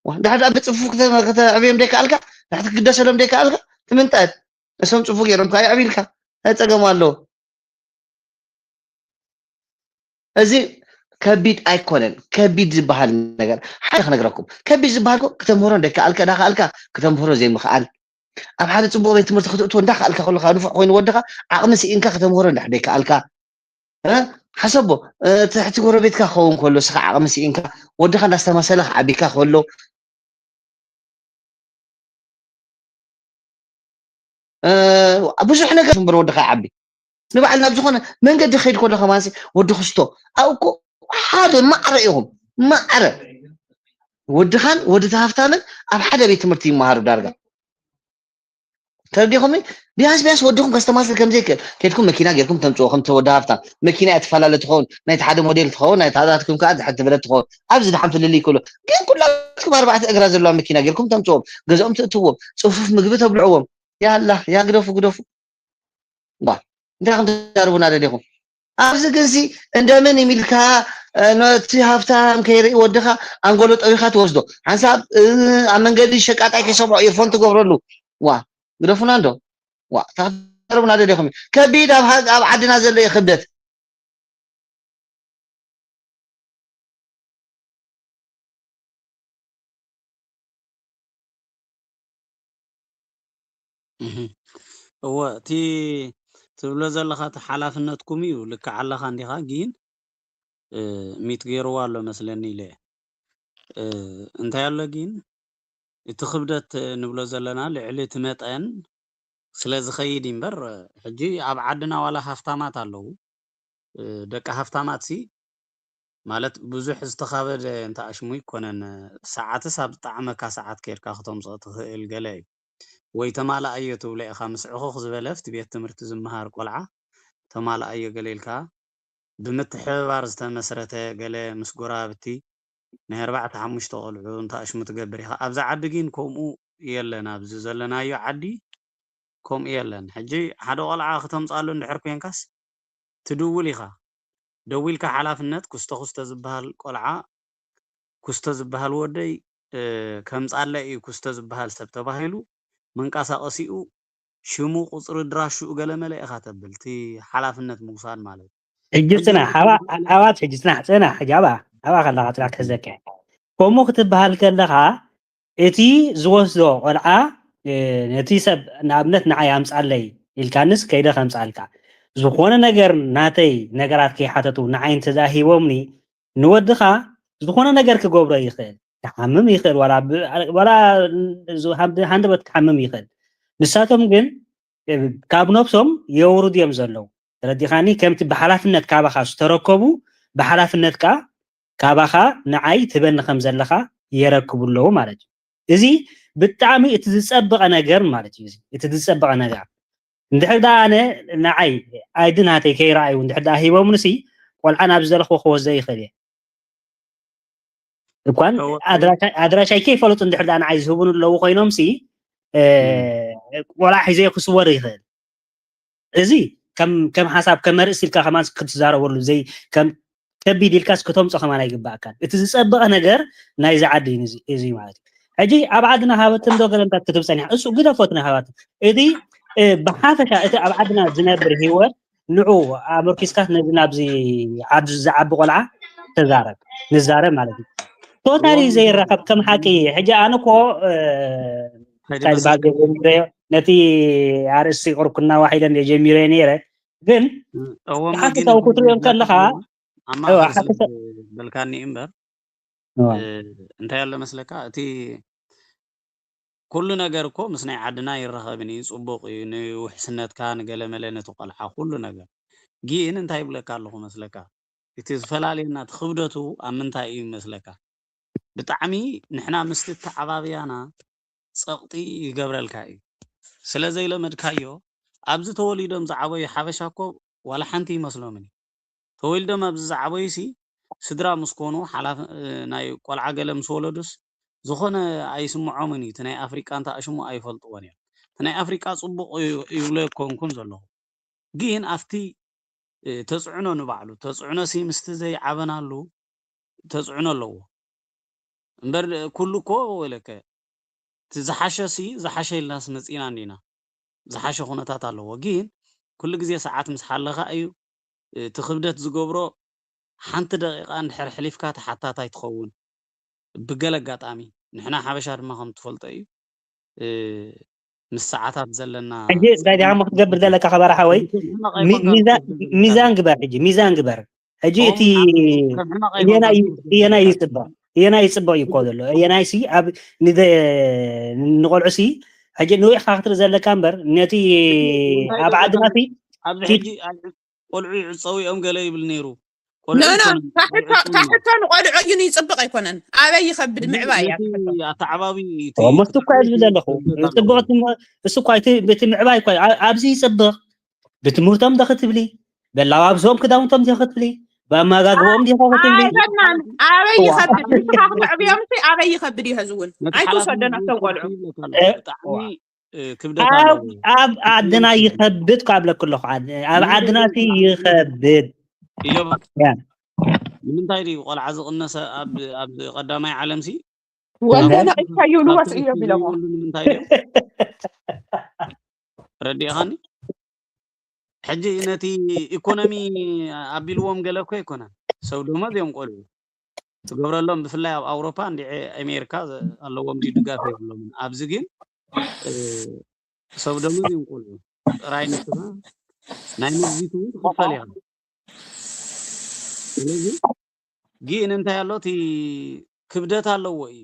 ዋ፣ ድሕር ደኣ ብጽፉፍ ክተ-፣ ከተዕብዮም ደይከኣልካ፣ ድሕር ክትግደሰሎም ደይከኣልካ፣ ትምንጠል። እሶም ጽፉፍ ገይሮም ከኣ የዕብዩልካ። እንታይ ጸገም ኣለዎ? እዚ ከቢድ ኣይኮነን። ከቢድ ዝበሃል ነገር ሓደ ክነግረኩም። ከቢድ ዝበሃል እኮ ክተምህሮ እንደይከኣልካ፣ እንዳኸኣልካ ክተምህሮ ዘይምኽኣል። ኣብ ሓደ ጽቡቕ ቤት ትምህርቲ ክትእትዎ እንዳኸኣልካ ከለኻ፣ ንፉዕ ኮይኑ ወድኻ ዓቕሚ ስኢንካ ክተምህሮ እንድሕር ደይከኣልካ፣ እ? ሓሰቦ፣ እ፣ ትሕቲ ጎረቤትካ ክኸውን ከሎ፣ ንስኻ ዓቕሚ ስኢንካ፣ ወድኻ እንዳስተማሰለ ክዓቢካ ከሎ፣ እ፣ ብዙሕ ነገር እምበር ወድኻ ይዓቢ። ንባዕልና ኣብ ዝኾነ መንገዲ ክኸይድ ከሎ ከማንሲ፣ ወዲ ክስቶ፣ ኣብኡ እኮ ሓደ ማዕረ ኢኹም፣ ማዕረ። ወድኻን ወዲ ተሃፍታምን ኣብ ሓደ ቤት ትምህርቲ ይመሃሩ ዳርጋ። ተረዲኹምኒ? ቢያንስ ቢያንስ ወድኹም ከስተማስል ከም ዘይክእል፣ ከድኩም መኪና ጌርኩም ተምጽኦ፣ ከምቲ ወዲ ሃፍታም። መኪና እያ ትፈላለ ትኸውን፣ ናይቲ ሓደ ሞዴል ትኸውን፣ ናይቲ ሃዳትኩም ከኣ ዝሕት ዝበለት ትኸውን። ኣብዚ ድሓን ፍልልይ ይክእሉ። ግን ኩላትኩም ኣርባዕተ እግራ ዘለዋ መኪና ጌርኩም ተምጽኦም፣ ገዛኦም ትእትዎም፣ ጽፉፍ ምግቢ ተብልዕዎም። ያላ፣ ያ ግደፉ፣ ግደፉ። ባ፣ እንታይ ከም ትዛረቡና ደሊኹም? ኣብዚ ግንሲ እንደምን ኢልካ፣ እ፣ ነቲ ሃፍታም ከይርኢ ወድኻ ኣንጎሎ ጠቢኻ ትወስዶ። ሓንሳብ፣ እ፣ ኣብ መንገዲ ሸቃጣይ ከይሰምዖ ኢርፎን ትገብረሉ። ዋ፣ ግደፉና እንዶ። ዋ፣ ታኽተርቡና ደሊኹም። ከቢድ ኣብ ሃ-፣ ኣብ ዓድና ዘሎ እዩ ክብደት። እህ። እወ፣ እቲ ትብሎ ዘለኻ እቲ ሓላፍነትኩም እዩ፣ ልክዕ ኣለኻ እንዲኻ፣ ግን፣ እ፣ ሚት ገይርዋ ኣሎ መስለኒ ኢለ እየ። እ፣ እንታይ ኣሎ ግን፣ እቲ ክብደት ንብሎ ዘለና ልዕሊ እቲ መጠን ስለ ዝኸይድ እዩ እምበር፣ ሕጂ ኣብ ዓድና ዋላ ሃፍታማት ኣለዉ። እ፣ ደቂ ሃፍታማት ሲ፣ ማለት ብዙሕ ዝተኻበደ እንተ ኣሽሙ ይኮነን፣ ሰዓትስ ኣብ ዝጠዓመካ ሰዓት ኬድካ ክተምጽኦ ትኽእል ገለ እዩ። ወይ ተማልኣዮ ትብሎ ኢኻ፣ ምስ ዕኹኽ ዝበለ ኣብቲ ቤት ትምህርቲ ዝመሃር ቆልዓ ተማልኣዮ ገለ ኢልካ፣ ብምትሕብባር ዝተመስረተ ገለ ምስ ጎረባብቲ ናይ ኣርባዕተ ሓሙሽተ ቆልዑ እንተ ኣሽሙ ትገብር ኢኻ። ኣብዛ ዓዲ ግን ከምኡ የለን፣ ኣብዚ ዘለናዮ ዓዲ ከምኡ የለን። ሕጂ ሓደ ቆልዓ ክተምጽኣሉ እንድሕር ኮንካስ ትድውል ኢኻ። ደዊልካ ሓላፍነት ኩስቶ ኩስቶ ዝበሃል ቆልዓ፣ ኩስቶ ዝበሃል ወደይ፣ እ፣ ከምጻለይ እዩ ኩስቶ ዝበሃል ሰብ ተባሂሉ መንቀሳቐሲኡ ሽሙ ቁጽሪ ድራሽኡ ገለ መለ ኢኻ ተብል። እቲ ሓላፍነት ምውሳድ ማለት እዩ። ሕጂ ሕጂ ጽናሕ፣ ኣባ-፣ ኣባት ሕጂ ጽናሕ፣ ጽናሕ፣ ሕጂ ኣባ-፣ ኣባ ከለኻ ጽናሕ ክሕዘካ። ከምኡ ክትበሃል ከለኻ እቲ ዝወስዶ ቆልዓ፣ እ፣ ነቲ ሰብ ንኣብነት ንዓይ ኣምጻለይ ኢልካንስ ከይደ ከምጻልካ። ዝኾነ ነገር ናተይ ነገራት ከይሓተቱ ንዓይ እንተዝኣ ሂቦምኒ ንወድኻ ዝኾነ ነገር ክገብሮ ይኽእል። ክሓምም ይኽእል፣ ዋላ ብ-፣ ዋላ ዝ-፣ ሃንደ-፣ ሃንደበት ክሓምም ይኽእል። ንሳቶም ግን፣ እ፣ ካብ ነብሶም የውርዱ እዮም ዘለዉ። ተረዲኻኒ? ከምቲ ብሓላፍነት ካባኻ ዝተረከቡ፣ ብሓላፍነት ከኣ ካባኻ ንዓይ ትበኒ ከም ዘለኻ የረክቡ ኣለዉ ማለት እዩ። እዚ ብጣዕሚ እቲ ዝጸበቐ ነገር ማለት እዩ። እዚ እቲ ዝጸበቐ ነገር። እንድሕር ደኣ ኣነ ንዓይ ኣይዲ ናተይ ከይረኣዩ እንድሕር ደኣ ሂቦምንሲ፣ ቆልዓ ናብ ዝደለኽዎ ክወስዶ ይኽእል እየ። እኳን ኣድራሻይ ከይፈለጡ እንድሕር ደኣ ንዓይ ዝህቡን ኣለዉ ኮይኖም ሲ ቆልዓ ሒዘ ክስወር ይኽእል። እዚ ከም ከም ሓሳብ ከም መርእስ ኢልካ ከማን ክትዛረበሉ ዘይ ከም ከቢድ ኢልካስ ክተምጾ ከማን ኣይግባእካን። እቲ ዝጸበቐ ነገር ናይዚ ዓዲ እዩ እዚ ማለት እዩ። ሕጂ ኣብ ዓድና ሃበትን ዶ ገለምታት ክትብ ጸኒሓ እሱ ግደፎት ናይ ሃባትን እቲ ብሓፈሻ እቲ ኣብ ዓድና ዝነብር ህይወት ንዑ ኣመርኪስካስ ነዚ ናብዚ ዓዲ ዝዓቢ ቆልዓ ተዛረብ ንዛረብ ማለት እዩ። ቶታሊ ዘይራኸብ ከም ሓቂ ሕጂ ኣነ እኮ እንታይ ዝበሃል ጀሚረዮ ነቲ ኣርእስቲ ቅርኩና ዋሒደ እንደ ጀሚረዮ ነይረ ግን ሓፈታዊ ክትሪኦ ከለኻ በልካኒ እምበር እንታይ ያለ መስለካ እቲ ኩሉ ነገር እኮ ምስ ናይ ዓድና ይራኸብን እዩ፣ ጽቡቕ እዩ፣ ንውሕስነትካ ንገለመለ ነቲ ቆልዓ ኩሉ ነገር። ግን እንታይ ይብለካ ኣለኹ መስለካ፣ እቲ ዝፈላልየና እቲ ክብደቱ ኣብ ምንታይ እዩ መስለካ? ብጣዕሚ ንሕና ምስቲ ተዓባብያና ጸቕጢ ይገብረልካ እዩ። ስለ ዘይለመድካዮ ኣብዚ ተወሊዶም ዝዓበዩ ሓበሻ እኮ ዋላ ሓንቲ ይመስሎምን እዩ። ተወሊዶም ኣብዚ ዝዓበዩ ሲ ስድራ ምስ ኮኑ ሓላፍ ናይ ቆልዓ ገለ ምስ ወለዱስ ዝኾነ ኣይስምዖምን እዩ። እቲ ናይ ኣፍሪቃ እንተ ኣሽሙ ኣይፈልጥዎን እዮም። እቲ ናይ ኣፍሪቃ ጽቡቕ ይብሎ ኣይኮንኩን ዘለኹ። ግን ኣብቲ ተጽዕኖ ንባዕሉ ተጽዕኖ ሲ ምስቲ ዘይዓበናሉ ተጽዕኖ ኣለዎ። እምበር ኩሉ እኮ ወለከ እቲ ዝሓሸ ሲ ዝሓሸ ኢልናስ መጺና እንዲና። ዝሓሸ ኩነታት ኣለዎ። ግን ኩሉ ግዜ ሰዓት ምስ ሓለኻ እዩ እቲ ክብደት ዝገብሮ ሓንቲ ደቂቃ እንድሕር ሕሊፍካ ተሓታታይ ትኸውን። ብገለ ኣጋጣሚ ንሕና ሓበሻ ድማ ከም ትፈልጦ እዩ ምስ ሰዓታት ዘለና ሕጂ እንታይ ዲኻ እሞ ክትገብር ዘለካ ከባራ ሓወይ? ሚዛን ግበር፣ ሕጂ ሚዛን ግበር። ሕጂ እቲ እየናይ ይፅበቕ፣ እየናይ ይፅበቕ እዩ እኮ ዘሎ። እየናይ ሲ ኣብ ንቆልዑ ሲ ሕጂ ንዊዕካ ክትርኢ ዘለካ እምበር ነቲ ኣብ ዓድና ሲ ኣብዚ ሕጂ ቆልዑ ይዕፀው እዮም ገለ ይብል ነይሩ። ታሕቶ ንቆልዑ እዩ ይፅብቕ ኣይኮነን። ኣበይ ይኸብድ ምዕባይ እያ። ኣተዓባቢ መስቲ እኳ ዝብል ዘለኹ እሱ እኳ እቲ ምዕባይ እኳ ኣብዚ ይፅብቕ። ብትምህርቶም ዶ ክትብሊ፣ በላባብሶም ክዳውንቶም ዶ ክትብሊ፣ ብኣመጋግቦም ዶ ክትብሊ። ኣበይ ይኸብድ ንስኻ ክትዕብዮም ኣበይ ይኸብድ እዩ። ሕዚ እውን ኣይትውሰዶ ናቶም ቆልዑ ክብደት ኣለዎ። ኣብ ዓድና ይኸብድ ካብ ለኩ ኣለኹ። ኣብ ዓድና ሲ ይኸብድ። ንምንታይ ድዩ ቆልዓ ዝቕነሰ? ኣብ ቀዳማይ ዓለም ሲ ወንደና ኢልካ ይብልዎ ሲ እዮም ኢሎሞ። ንምንታይ ድዩ? ረዲእኻኒ? ሕጂ ነቲ ኢኮኖሚ ኣቢልዎም ገለ እኮ ኣይኮነን። ሰብ ደሞዝ እዮም ቆልዑ ትገብረሎም። ብፍላይ ኣብ ኣውሮፓ እንዲ ኣሜሪካ ኣለዎም ድዩ ድጋፍ የብሎምን። ኣብዚ ግን ሰብ ደሞዝ እዮም ቆልዑ ጥራይ ንስኻ ናይ መግዚት እውን ትኽፈል ኢኻ። ስለዚ ግን እንታይ ኣሎ እቲ ክብደት ኣለዎ እዩ።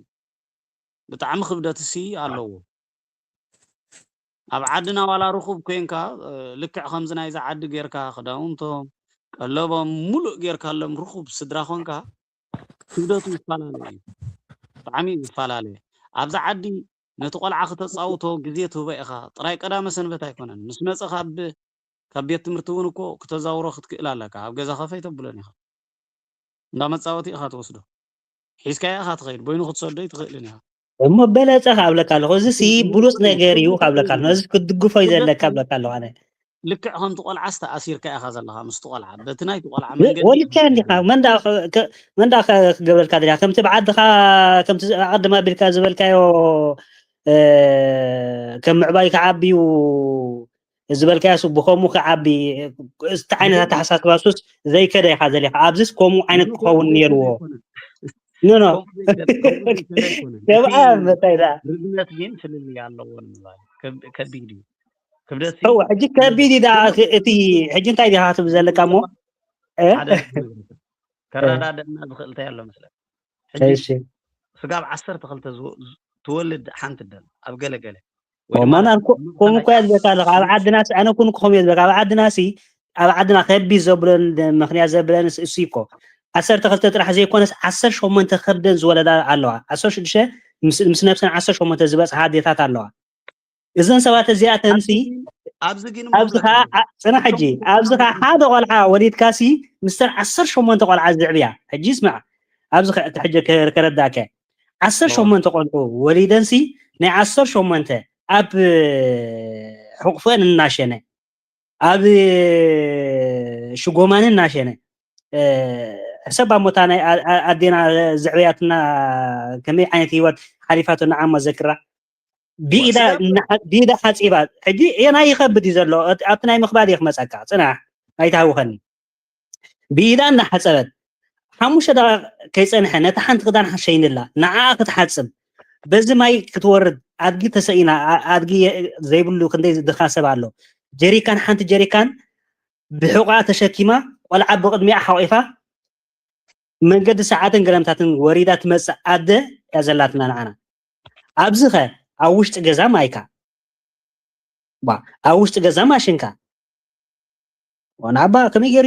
ብጣዕሚ ክብደት ሲ ኣለዎ። ኣብ ዓድና ዋላ ርኹብ ኮንካ ልክዕ ከምዚ ናይዚ ዓዲ ጌርካ ክዳውንቶም ቀለቦም ሙሉእ ጌርካሎም ርኹብ ስድራ ኮንካ ክብደቱ ይፈላለ እዩ። ብጣዕሚ እዩ ዝፈላለ። ኣብዚ ዓዲ ነቲ ቆልዓ ክተፃውቶ ግዜ ትህቦ ኢኻ። ጥራይ ቀዳመ ሰንበት ኣይኮነን ምስ መፀ ካብ ካብ ቤት ትምህርቲ እውን እኮ ክተዛውሮ ክትክእል ኣለካ። ኣብ ገዛ ከፈይ ተብሎን ኢኻ እንዳ መፃወቲ ኢኻ ትወስዶ። ሒዝካዮ ኢኻ ትኸይድ፣ በይኑ ክትሰዶ ኣይትኽእልን ኢኻ። እሞ በለፀ ካብለካ ኣለኹ። እዚ ሲ ብሉፅ ነገር እዩ ካብለካ ኣለኹ። እዚ ክትድግፎ እዩ ዘለካ ብለካ ኣለኹ ኣነ። ልክዕ ከምቲ ቆልዓስ ተኣሲርካ ኢኻ ዘለኻ ምስቲ ቆልዓ በቲ ናይቲ ቆልዓ መንገዲ ወሊድካዮ እንዲኻ። መን ደኣ ክገብረልካ ደሊኻ? ከምቲ ብዓድኻ ከምቲ ኣቐድም ኣቢልካ ዝበልካዮ ከም ምዕባይ ክዓብዩ ዝበልካዮ ሱ ብኸምኡ ክዓቢ እቲ ዓይነት ኣተሓሳስባ ሱስ ዘይከደ ኢኻ ዘሊኻ። ኣብዚስ ከምኡ ዓይነት ክኸውን ነይርዎ። ኖ ኖ ከምኣ መታይ ደኣ ርዝነት ግን ፍልልይ ኣለዎ ንምባል ከቢድ እዩ። ክብደት ሕጂ ከቢድ እዩ ደኣ እቲ ሕጂ እንታይ ዲኻ ትብል ዘለካ እሞ ከረዳደእና ዝኽእል እንታይ ኣሎ መስለካ? ሕጂ ስጋብ ዓሰርተ ክልተ ትወልድ ሓንቲ ደል ኣብ ገለገለ ማና ኮም እኮ እያ ዝበካ ኣለካ። ኣብ ዓድና ሲ ኣነ ኩን ክኾም እየ ዝበካ። ኣብ ዓድና ሲ ኣብ ዓድና ከቢድ ዘብለን ምክንያት ዘብለን እሱ እኮ ዓሰርተ ክልተ ጥራሕ ዘይኮነስ ዓሰርተ ሸሞንተ ከብደን ዝወለዳ ኣለዋ። ዓሰርተ ሽዱሽተ ምስ ነብሰን ዓሰርተ ሸሞንተ ዝበፅሓ ኣዴታት ኣለዋ። እዘን ሰባት እዚኣተን ሲ ኣብዚ ከዓ ጽና ሕጂ ኣብዚ ከዓ ሓደ ቆልዓ ወሊድካ ሲ ምስተን ዓሰርተ ሸሞንተ ቆልዓ ዝዕብያ ሕጂ ስማዕ ኣብዚ ከ- ሕጂ ከ- ከረዳእከ ዓሰርተ ሸሞንተ ቆልዑ ወሊደንሲ ናይ ዓሰርተ ሸሞንተ ኣብ ሕቑፈን እናሸነ ኣብ ሽጎማን እናሸነ ሕሰብ ኣሞታ ናይ ኣዴና ዘዕበያትና ከመይ ዓይነት ህይወት ሓሊፋቶ ንዓሞ ዘክራ ብኢዳ ሓፂባ ሕጂ የና ይኸብድ እዩ ዘሎ ኣብቲ ናይ ምኽባድ እየ ክመፀካ ፅናሕ ኣይትሃውኸኒ ብኢዳ እናሓፀበት ሓሙሽተ ደቂቕ ከይፀንሐ ነታ ሓንቲ ክዳን ሓሸይንላ ንዓኣ ክትሓፅብ በዚ ማይ ክትወርድ ኣድጊ ተሰኢና ኣድጊ ዘይብሉ ክንደይ ድኻ ሰብ ኣሎ ጀሪካን ሓንቲ ጀሪካን ብሕቋ ተሸኪማ ቆልዓ ብቕድሚኣ ሓቂፋ መንገዲ ሰዓትን ገለምታትን ወሪዳ ትመፅእ ኣደ እያ ዘላትና ንዓና ኣብዚ ኸ ኣብ ውሽጢ ገዛ ማይካ ኣብ ውሽጢ ገዛ ማሽንካ ወናባ ከመይ ገይሩ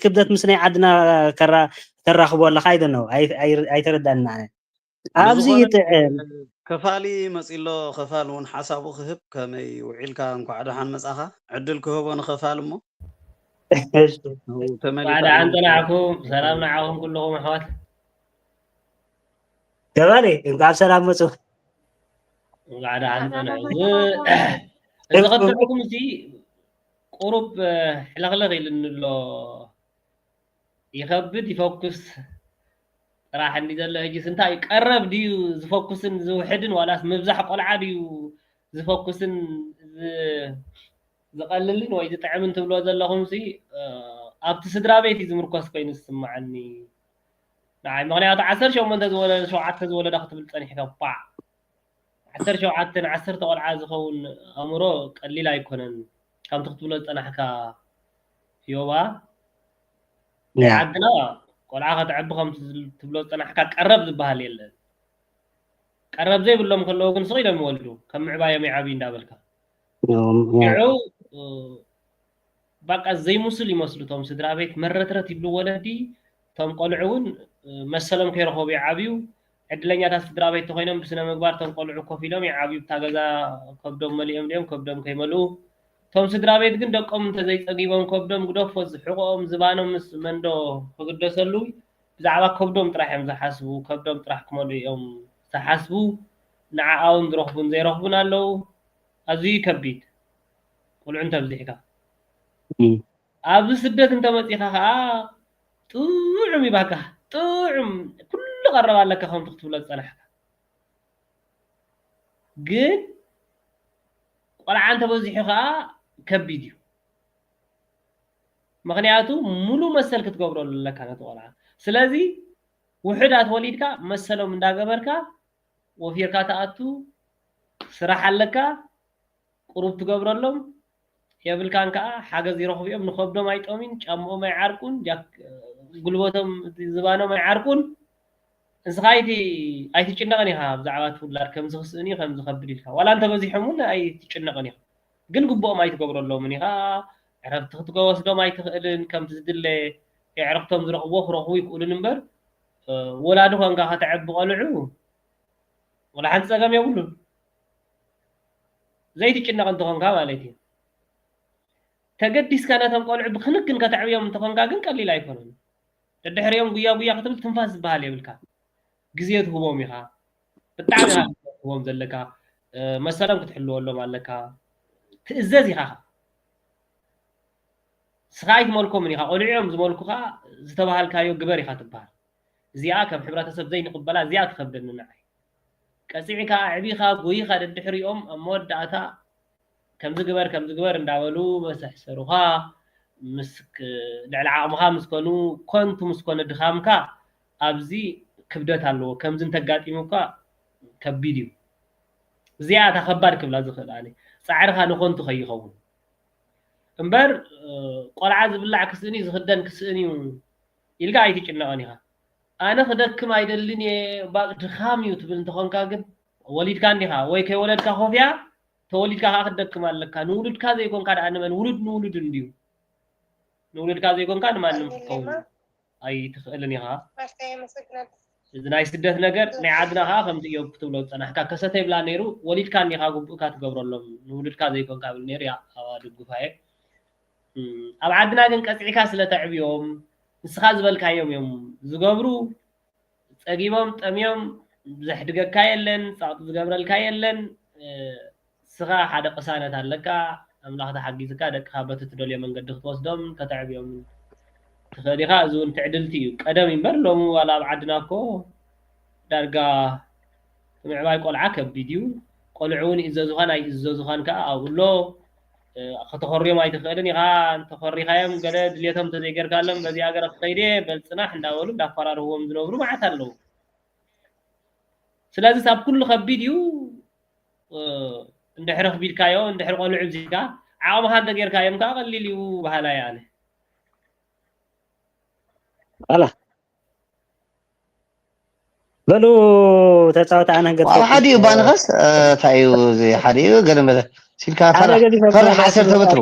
ክብደት ምስ ናይ ዓድና ተራኽቦ ኣለካ ኣይደነው ኣይተረዳና ኣብዚ ይጥዕም ከፋሊ መፂሎ ከፋል እውን ሓሳቡ ክህብ ከመይ ውዒልካ እንኳዕ ደሓን መፃኻ ዕድል ክህቦ ንኸፋል እሞ ደሓን ፀናዕኩም ሰላም ንዓኹም ኩልኹም ኣሕዋት ገባሬ እንኳዕ ሰላም መፁ እንኳዕ ደሓን ፀንሑ እዚ ክብልኩም እዚ ቁሩብ ሕልኽልኽ ኢልኒ ኣሎ ይኸብድ ይፈኩስ ጥራሕ እንዲ ዘሎ ሕጂስ እንታይ ቀረብ ድዩ ዝፈኩስን ዝውሕድን ዋላስ ምብዛሕ ቆልዓ ድዩ ዝፈኩስን ዝቐልልን ወይ ዝጥዕምን ትብሎ ዘለኹም ሲ ኣብቲ ስድራ ቤት እዩ ዝምርኮስ ኮይኑ ዝስምዓኒ ንዓይ ምክንያቱ ዓሰርተ ሸሞንተ ዝወለደ ሸውዓተ ዝወለዳ ክትብል ፀኒሕካ ኳዕ ዓሰርተ ሸውዓተ ንዓሰርተ ቆልዓ ዝኸውን ኣእምሮ ቀሊል ኣይኮነን። ከምቲ ክትብሎ ዝጸናሕካ ዮባ ናይ ዓድና ቆልዓ ከተዕቢ ከምቲ ትብሎ ዝጸናሕካ ቀረብ ዝበሃል የለን። ቀረብ ዘይብሎም ከለዉ ግን ስቕ ኢሎም ይወልዱ። ከም ምዕባዮም ይዓብዩ እንዳበልካ። ሽዑ ባቃ ዘይሙስል ይመስሉ እቶም ስድራ ቤት መረትረት ይብሉ ወለዲ እቶም ቆልዑ እውን መሰሎም ከይረኸቡ ይዓብዩ ዕድለኛታት ስድራ ቤት ተኮይኖም ብስነ ምግባር እቶም ቆልዑ ኮፍ ኢሎም ይዓብዩ ብታ ገዛ ከብዶም መሊኦም ድዮም ከብዶም ከይመልኡ እቶም ስድራ ቤት ግን ደቆም እንተዘይፀጊቦም ከብዶም ግደፎ ዝሕቆኦም ዝባኖም ምስ መንዶ ክግደሰሉ ብዛዕባ ከብዶም ጥራሕ እዮም ዝሓስቡ ከብዶም ጥራሕ ክመልኡ እዮም ዝሓስቡ ንዓኣውን ዝረኽቡን ዘይረኽቡን ኣለዉ ኣዝዩ ከቢድ ቆልዑ እንተብዚሕካ ኣብዚ ስደት እንተመፂኻ ከዓ ጥዑም ይባካ ጥዑም ኩሉ ቀረብ ኣለካ ከምቲ ክትብሎ ዝፀናሕካ ግን ቆልዓ እንተበዚሑ ከዓ ከቢድ እዩ ምክንያቱ ሙሉ መሰል ክትገብረሉ ኣለካ ነቲ ቆልዓ ስለዚ ውሕዳት ወሊድካ መሰሎም እንዳገበርካ ወፊርካ ተኣቱ ስራሕ ኣለካ ቁሩብ ትገብረሎም የብልካን ከዓ ሓገዝ ይረኽቡ እዮም ንኸብዶም ኣይጠሙን ጫምኦም ኣይዓርቁን ጉልበቶም ዝባኖም ኣይዓርቁን ንስኻ ኣይትጭነቕን ኢኻ ብዛዕባ እቲ ውላድ ከምዚ ክስእን እዩ ከምዚ ከብል ኢልካ ዋላ እንተበዚሖም እውን ኣይትጭነቕን ኢኻ ግን ግቡኦም ኣይትገብረሎምን ኢኻ ዕረፍቲ ክትወስዶም ኣይትኽእልን ከምቲ ዝድለ የዕርፍቶም ዝረኽብዎ ክረኽቡ ይኽእሉን እምበር ወላዲ ኮንካ ከተዕቢ ቆልዑ ወላ ሓንቲ ፀገም የብሉን ዘይትጭነቕ እንተኾንካ ማለት እዩ ተገዲስካ ነቶም ቆልዑ ብክንክን ከተዕብዮም እንተኾንካ ግን ቀሊል ኣይኮነን ደድሕሪኦም ጉያ ጉያ ክትብል ትንፋስ ዝበሃል የብልካ ግዜ ትህቦም ኢኻ ብጣዕሚ ኢኻ ትህቦም ዘለካ መሰሎም ክትሕልወሎም ኣለካ ትእዘዝ ኢኻ ስኻ ኣይትመልኮምን ኢኻ ቆልዑ እዮም ዝመልኩኻ ዝተባሃልካዮ ግበር ኢኻ ትበሃል እዚኣ ከም ሕብረተሰብ ዘይንቕበላ እዚኣ ትኸብደኒ ንዓይ ቀፂዕካ ኣዕቢኻ ጎይኻ ደድሕሪኦም ኣብ መወዳእታ ከምዚ ግበር ከምዚ ግበር እንዳበሉ መሰሕሰሩኻ ምስ ልዕሊ ዓቕምኻ ምስ ኮኑ ኮንቱ ምስ ኮነ ድኻምካ ኣብዚ ክብደት ኣለዎ ከምዚ እንተጋጢሙካ ከቢድ እዩ እዚኣ እታ ከባድ ክብላ ዝኽእል ኣነ ፃዕርኻ ንኾንቱ ከይኸውን እምበር ቆልዓ ዝብላዕ ክስእን እዩ ዝኽደን ክስእን እዩ ኢልካ ኣይትጭነቕን ኢኻ ኣነ ክደክም ኣይደልን እየ ባእ ድኻም እዩ ትብል እንተኾንካ ግን ወሊድካ እንዲኻ ወይ ከይወለድካ ኮፍያ ተወሊድካ ከዓ ክትደክም ኣለካ ንውሉድካ ዘይኮንካ ደኣ ንመን ውሉድ ንውሉድ እንድዩ ንውሉድካ ዘይኮንካ ንማንም ክትከውን ኣይትኽእልን ኢኻ እዚ ናይ ስደት ነገር ናይ ዓድና ከዓ ከምዚ እዮ ክትብሎ ዝፀናሕካ ከሰተ ይብላ ነይሩ ወሊድካ እንዲኻ ግቡእካ ትገብረሎም ንውሉድካ ዘይኮንካ ብል ነይሩ ያ ኣዋ ድጉፋየ ኣብ ዓድና ግን ቀፂዕካ ስለ ተዕብዮም ንስኻ ዝበልካዮም እዮም ዝገብሩ ጸጊቦም ጠምዮም ዘሕድገካ የለን፣ ጸቕጢ ዝገብረልካ የለን። እ፣ ንስኻ ሓደ ቅሳነት ኣለካ፣ ኣምላኽ ተሓጊዝካ ደቅኻ በቲ ትደልዮ መንገዲ ክትወስዶም ከተዕብዮም ትኽእል ኢኻ። እዚ እውን ትዕድልቲ እዩ። ቀደም እምበር ሎሚ ዋላ ኣብ ዓድና እኮ ዳርጋ ምዕባይ ቆልዓ ከቢድ እዩ። ቆልዑ እውን ይእዘዙኻን ኣይእዘዙኻን ከኣ ኣብኡ ኣሎ። እ፣ ከተኾርዮም ኣይትኽእልን ኢኻ። እንተኾሪኻዮም ገለ ድሌቶም እንተዘይገርካሎም በዚኣ ገረ ክኸይድ እየ በል ጽናሕ እንዳበሉ እንዳፈራርህዎም ዝነብሩ መዓት ኣለዉ። ስለዚ ኣብ ኩሉ ከቢድ እዩ። እ፣ እንድሕሪ ኣኽቢድካዮ፣ እንድሕሪ ቆልዑ እዚጋ ዓቕምኻ እንተጌርካዮም ከኣ ቀሊል እዩ በሃላ እየ ኣነ። ኣላ በሉ ተጻወት። ኣነ ገጽ ኣብ ሓደ እዩ ባንኸስ እንታይ እዩ እዚ ሓደ እዩ ገለ መለ ሲልካ ሓደ ፈራሕ ገዲፈ ፈራሕ ፈራሕ ዓሰርተ በትሩ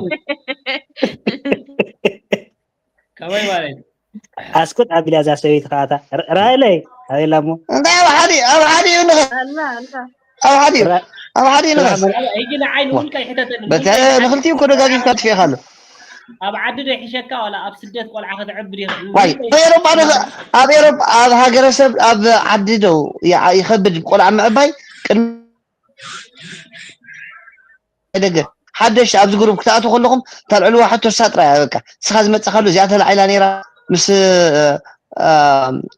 ከመይ ማለት እዩ? ኣስኩት ኣቢላ እዛ ሰበይቲ ከኣታ ራእለይ ኣቤላ እሞ እንታይ ኣብ ሓደ ኣብ ሓደ እዩ ንኸ ኣላ ኣላ ኣብ ሓደ እዩ ኣብ ሓደ እዩ ንኸስ ሕጂ ንዓይ ንውልቀ ይሕተተኒ በተ ንኽልቲኡ እኮ ደጋጊፍካ ትፍኢኻ ኣሎ ኣብ ዓዲ ዶ ይሕሸካ ዋላ ኣብ ስደት ቆልዓ ከተዕብድ ይኽእል ዋይ ኣብ ኤሮጳ ዶ ኣብ ኤሮጳ ኣብ ሃገረሰብ ኣብ ዓዲ ዶ ይዓ- ይኸብድ ቆልዓ ምዕባይ ቅድሚ ደገ ሓደሽ ኣብዚ ግሩፕ ክትኣትዉ ከለኹም ታልዕልዋ ሕቶ እሳ ጥራይ እያ በቃ ንስኻ ዝመጻኻሉ እዚኣ ተላዒላ ነይራ ምስ እ፣ እ፣